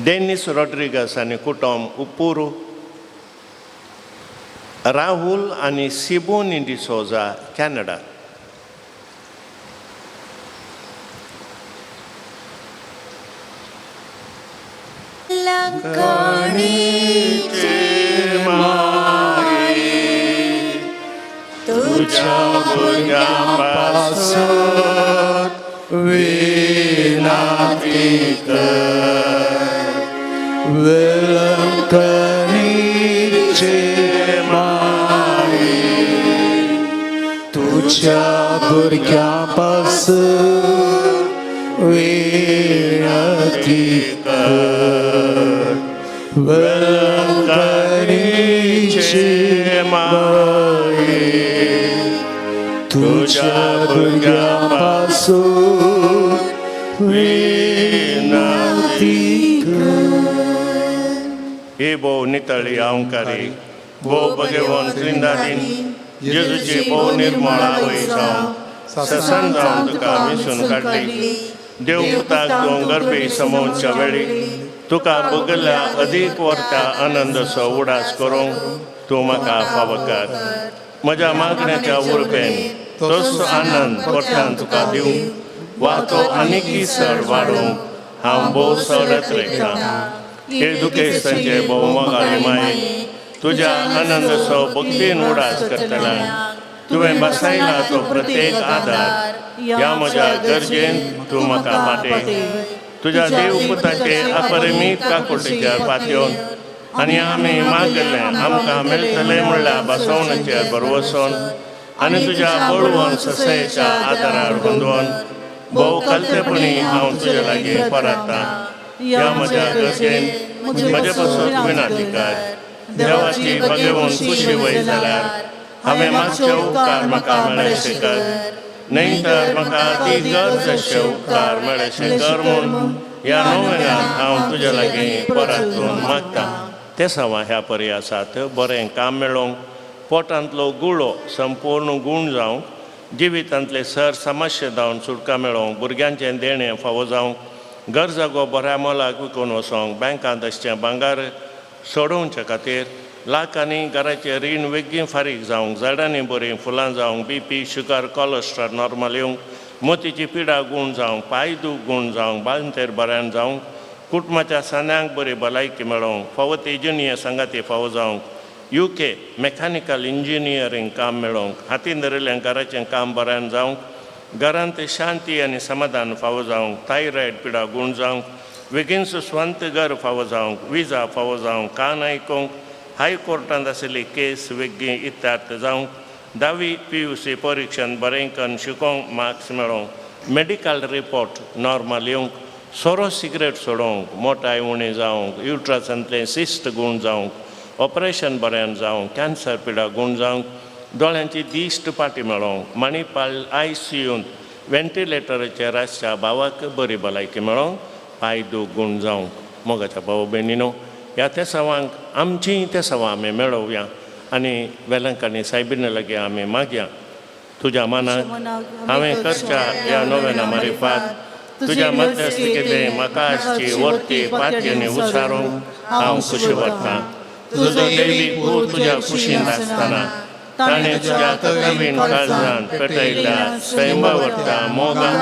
डेनिस रॉड्रिगस आनी कुटुंब उपूर, राहुल आनी सिबोनी डिसोजा कॅनडा. तुझ्या भुरग्यां पासत विनाती कर, वेलंकणीचे माई तुझ्या भुरग्यां पासत विनती कर, वेलंकणीचे माई तुझ्या भुरग्यां पासून विनती कर. ही भोव नितळी अहंकारी भोव भगेवन त्रिंदादीन जेजूची भोव निर्मळ आवय जावन ससन जावन तुका विसून काडली. देव पुताक तूं गर्भी समोवच्या वेळी तुका बगल्या अदीक वर्ता आनंदाचो उडास करूंक तूं म्हाका फावो कर. म्हज्या मागण्याच्या उर्बेन तोच आनंद परत्यान तुका दिवं वा तो आनीकय चड वाडोवंक हांव भोव चड रेखतां. हे दुखेस्तांचे भोव मोगाळी माये, तुज्या आनंदाचो भक्तीन उडास करतल्या तुवें बसायला तो प्रत्येक आदार ह्या म्हज्या गरजेन तूं म्हाका पाटे. तुज्या देव पुताचे अपरिमीत काकुळटेचेर पातयेवन आनी आमी मागलें आमकां मेळटलें म्हणल्यार बसवण्याचेर भरवसोन आनी तुज्या बळवंत ससायेच्या आदारार गोंदवून भोव कलतेपणी हांव तुज्या लागीं परततां. ह्या म्हज्या गरजेन म्हजे पासून विनंती कर. देवाची भगवंत खुशी वय जाल्यार हांवें मागचे उपकार म्हाका मेळशे कर, न्हय तर म्हाका ती गरज अशे उपकार मेळशे कर म्हूण ह्या नोव्यान हांव तुज्या लागीं परतून मागतां. ते सवा ह्या परी आसात बरें काम मेळोवंक, पोटांतलो गुळो संपूर्ण गूण जावंक, जिवितांतले सर समस्या जावन सुटका मेळोवंक, भुरग्यांचें देणें फावो जावंक, घर जागो बऱ्या मोलाक विकून वचोंक, बँकांत आसचें भांगार सोडोवचे खातीर, लाखांनी घराचें रीण वेगीं फारीक जावंक, झाडांनी बरीं फुलां जावंक, B P sugar cholesterol normal येवंक, मोतीची पिडा गूण जावंक, पांय दूख गूण जावंक, बाळंतेर बऱ्यान जावंक, कुटुंबाच्या सान्यांक बरी भलायकी मेळोवंक, फावो ती जिणये सांगाती फावो जावंक, you K mechanical engineering काम मेळोवंक, हातीन धरिल्लें घराचें काम बऱ्यान जावंक, घरांत शांती आनी समाधान फावो जावंक, थायरॉयड पिडा गूण जावंक, वेगीनच स्वांत घर फावो जावंक, विजा फावो जावंक, कान आयकूंक, हायकोर्टांत आशिल्ली केस वेगळी इत्यार्थ जावंक, धावी PUC परिक्षण बरें करून शिकोवंक मार्क्स मेळोवंक, मेडिकल रिपोर्ट नॉर्मल येवंक, सोरो सिगरेट सोडोवंक, मोटाय उणें जावंक, युट्रसांतलें सिस्ट गूण जावंक, ऑपरेशन बऱ्यान जावंक, कॅन्सर पिडा गूण जावंक, दोळ्यांची दिश्ट पाटी मेळोवंक, मणिपाल ICUंत व्हेंटिलेटराचेर आसच्या भावाक बरी भलायकी मेळोवंक, पांय दूख गूण जावंक. मोगाच्या भाव भयणीनो, ह्या तेसावांक आमचीं तेसावां आमी मेळोवया आनी वेलंकांनी सायबिणी लागीं आमी मागया. तुज्या मनाक हांवें करच्या ह्या नोवेना मारिफात तुज्या मध्यस्थीकेते म्हाका आसची वर्ती पातयेनी उसारूंक हांव खुशी वतां. तुजो देवी पूत तुज्या कुशीन आसतना ताणें तुज्या कवीन काळजान पेटयल्ल्या सैमा वरता मोगान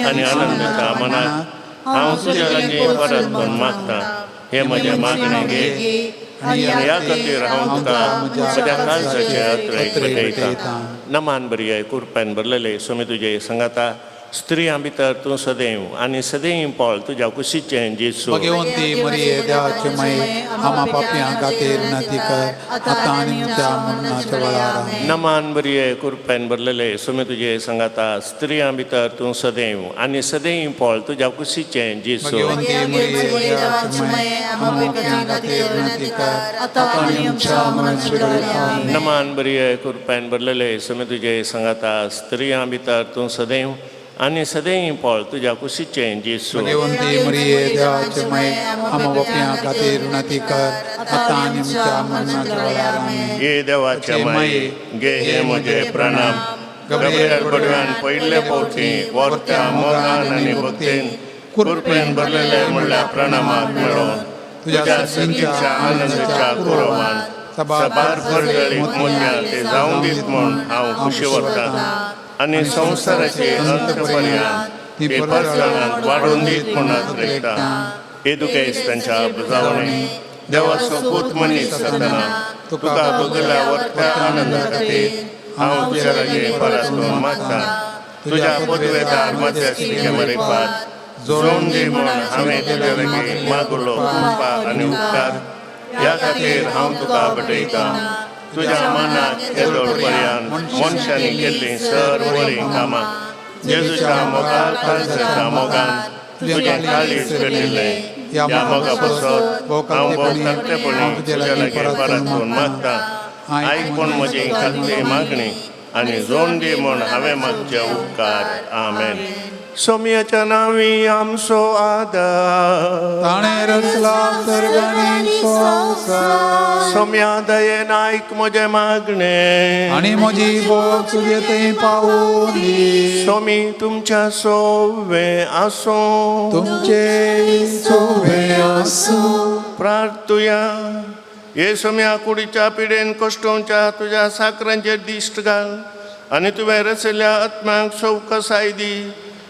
आनी आनंदाच्या मनाक हांव तुज्या लागीं परत म्हूण मागतां. हें म्हजें मागणें घे आनी ह्या खातीर हांव तुका म्हज्या काळजाचे अत्रेक भेटयतां. नमान बरी कुरप्यान भरलेले स्वामी तुजे सांगाता, स्त्रियां भितर तूं सदैव आनी सदैव पळ तुज्या कुशीचें जेसू. भगवंती मरिये देवाचे माये, आमा पापयां खातीर विनंती कर आतां आनी आमच्या मरणाच्या वेळार. आमेन. नमान बरी कुरप्यान भरलेले स्वामी तुजे सांगाता, स्त्रियां भितर तूं सदैव आनी सदैव पळ तुज्या कुशीचें जेसू. भगवंती मरिये देवाचे माये, आमा पापयां खातीर विनंती कर आतां आनी आमच्या मरणाच्या वेळार. आमेन. नमान बरी कुरप्यान भरलेले स्वामी तुजे सांगाता, स्त्रियां भितर तूं सदैव आनी सदैव पळ तुज्या कुशीचें जेसू. भगवंती मरिये देवाचे माये, आमा पापयां खातीर विनंती कर आतां आनी आमच्या मरणाच्या वेळार. आमेन. ये देवाचे माये, गे हे म्हजे प्रणाम. गब्रियल बडव्यान पयले फावटी वर्त्या मोगान आनी भक्तीन कुरपेन भरलेले म्हणल्यार प्रणामाक मेळोवन तुज्या संगीतच्या आनंदाच्या कुरोवान सबार परजळीत मोतयां ते जावं दीत म्हूण हांव खुशी वरतां आनी संवसाराचे अंत पर्यंत ते परजळांत वाडोवन दीत म्हूण आसरेकता. हे दुखेस तांच्या जावणे देवाचो पूत मनीस जातना तुका बगल्या वर्त्या आनंदा खातीर हांव तुज्या लागीं परत मागता. तुज्या पदवेदार मध्यस्थीके मरेपात जोडून दी म्हूण हांवें तुज्या लागीं मागलो कृपा आनी उपकार. ह्या खातीर हांव तुका भेटयतां. तुज्या मनाक येदोळ पर्यंत मनशांनी केल्लीं सर बरीं कामां जेजूच्या मोगाल काळजाच्या मोगान तुजें काळीज पेटिल्लें. ह्या मोगा पासत हांव भोव तकटेपणी तुज्या लागीं परत मागता. आयक पूण म्हजी खात्री मागणी आनी जोड दी म्हूण हांवें मागचे उपकार. आमेन. सोमयाच्या नांवी आमचो आदार, ताणें रचला सर्ग आनी संवसार. सोम्या दयेन आयक म्हजें मागणें आनी म्हजी बोग तुजे थंय पावूं दी. सोमी तुमच्या सोवे आसूं, तुमचे सोवे आसूं. प्रार्थुया. हे सोम्या, कुडीच्या पिडेन कश्टोवच्या तुज्या साकरांचेर दिश्ट घाल आनी तुवें रचयल्ल्या आत्म्यांक सवकसाय दी.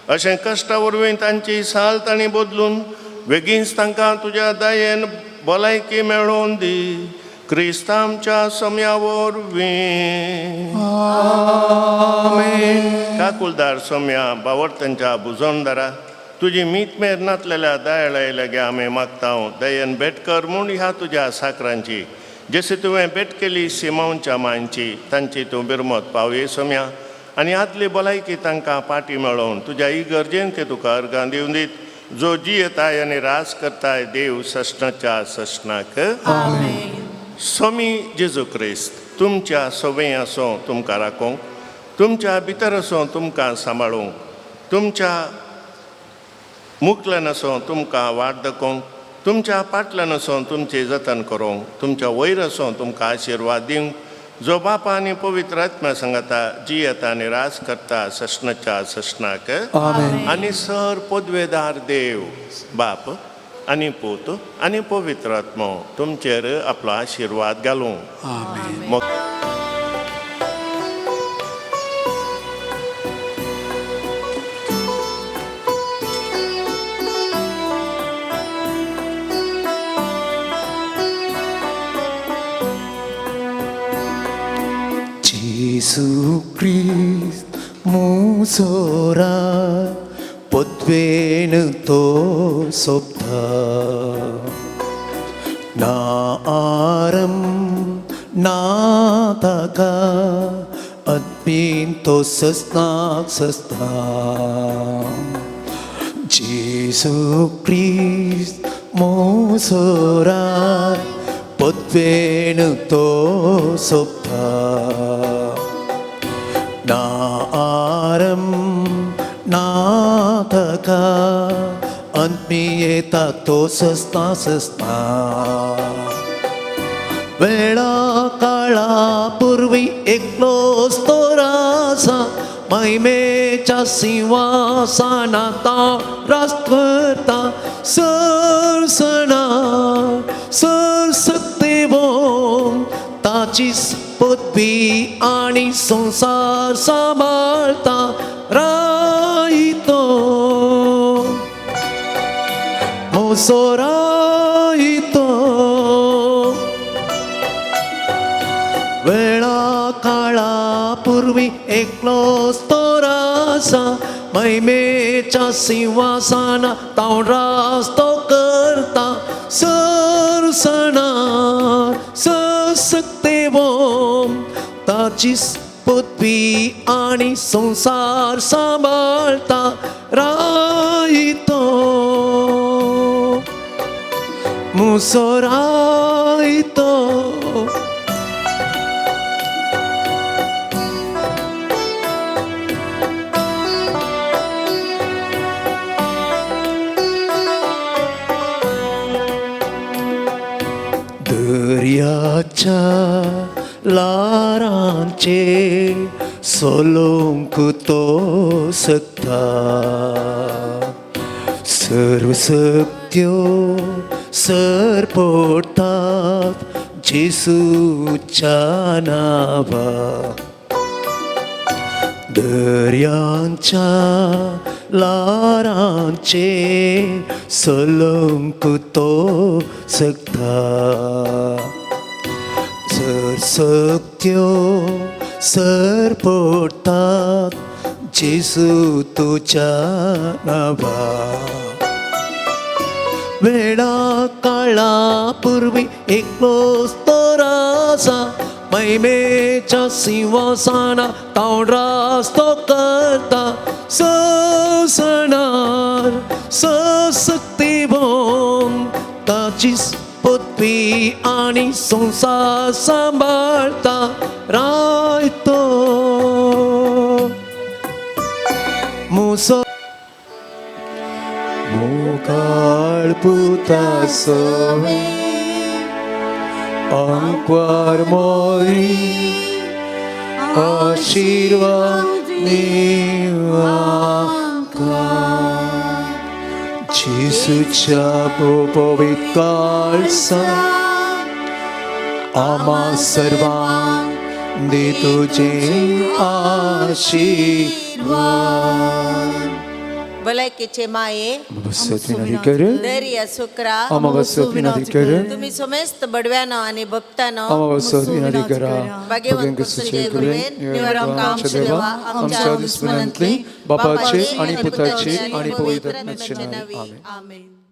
अशें कश्टा वरवीं तांची साल तांणी बदलून बेगीनच तांकां तुज्या दयेन भलायकी मेळोवन दी. क्रिस्त आमच्या सोम्या वरवीं. काकुलदार सोम्या, बावर्तांच्या बुजोणदारा, तुजी मीत मेर नातलेल्या दयाळाय लागीं आमी मागता दयेन भेट कर म्हूण ह्या तुज्या साकरांची, जशी तुवें भेट केली सिमांवच्या मांयची, तांची तूं बिरमत पावये सोम्या आनी आदली भलायकी तांकां पाटी मेळोवन तुज्या इगर्जेन ते तुका अर्गां दिवन दीत, जो जियेताय आनी राज करताय देव सस्नाच्या सस्नाक. स्वामी जेजू क्रिस्त तुमच्या सवय आसूं तुमकां राखूंक, तुमच्या भितर आसूं तुमकां सांबाळूंक, तुमच्या मुखल्यान आसूं तुमकां वाट दाखोवंक, तुमच्या पाटल्यान आसूं तुमचें जतन करूंक, तुमच्या वयर आसूं तुमकां आशिर्वाद दिवंक, जो बापा आनी पवित्र आत्म्या सांगता जियेता आनी राज करता सस्नाच्या सस्नाक. आनी सर पदवेदार देव बाप आनी पूत आनी पवित्र आत्मो तुमचेर आपलो आशिर्वाद घालूं. आमेन. जेसू क्रिस्त मुजोरा पद पदवेन तो सोबता. ना आरम ना ताका अदबीन तो ससनाक ससता. जेजू क्रिस्त मोसोराय पदवेन तो सोबता. ना आरम ना ताका अंतमी येता तो ससना ससना. वेळा काळा पूर्वी एकलोच तो रासा महिमेच्या सिंहासना रास करता. सरसणा सरसक्तेवोन ताची पदवी आनी संसार सांबाळता रायतो मोसो रायतो. वेळा काळा पूर्वी एकलोच तो रासा महिमेच्या सिंहासना तांव रास्तो करता. सरसणा ससक्तेवोन ताची पदवी आनी संसार सांबाळता रायतो मुसो रायतो. दर्याच्या ल्हारांचे सोलोवंक तो शकता. सर्वशक्त्यो सरपडटात जेजूच्या नांवा. दर्यांच्या ल्हारांचे सोलोवंक तो शकता. सरसक्त्यो सरपडटात जेजू तुज्या नांवा. वेळा काळा पूर्वी एकलोच तो रासा महिमेच्या सिंहासना तांव रास्तो करता. ससणार ससक्तेवोन ताची पदवी आनी संसार सांबाळता रायतो मुसो. मोगाळ पुता सवे अंकवार मोरी आशीर्वाद निवाका. जेजूच्या पवित्र काळजान आम्हा सर्वांक दी तुजे आशीर्वाद. भलायकेचे माये दर्या सुक्रा तुम्ही समेस्त बडव्यानो आणि भक्तानो भाग्यवंत आमच्या दुस्मनांतली बापाचे आणि पुताचे आणि पवित्र आत्म्याचे नावे. आमेन.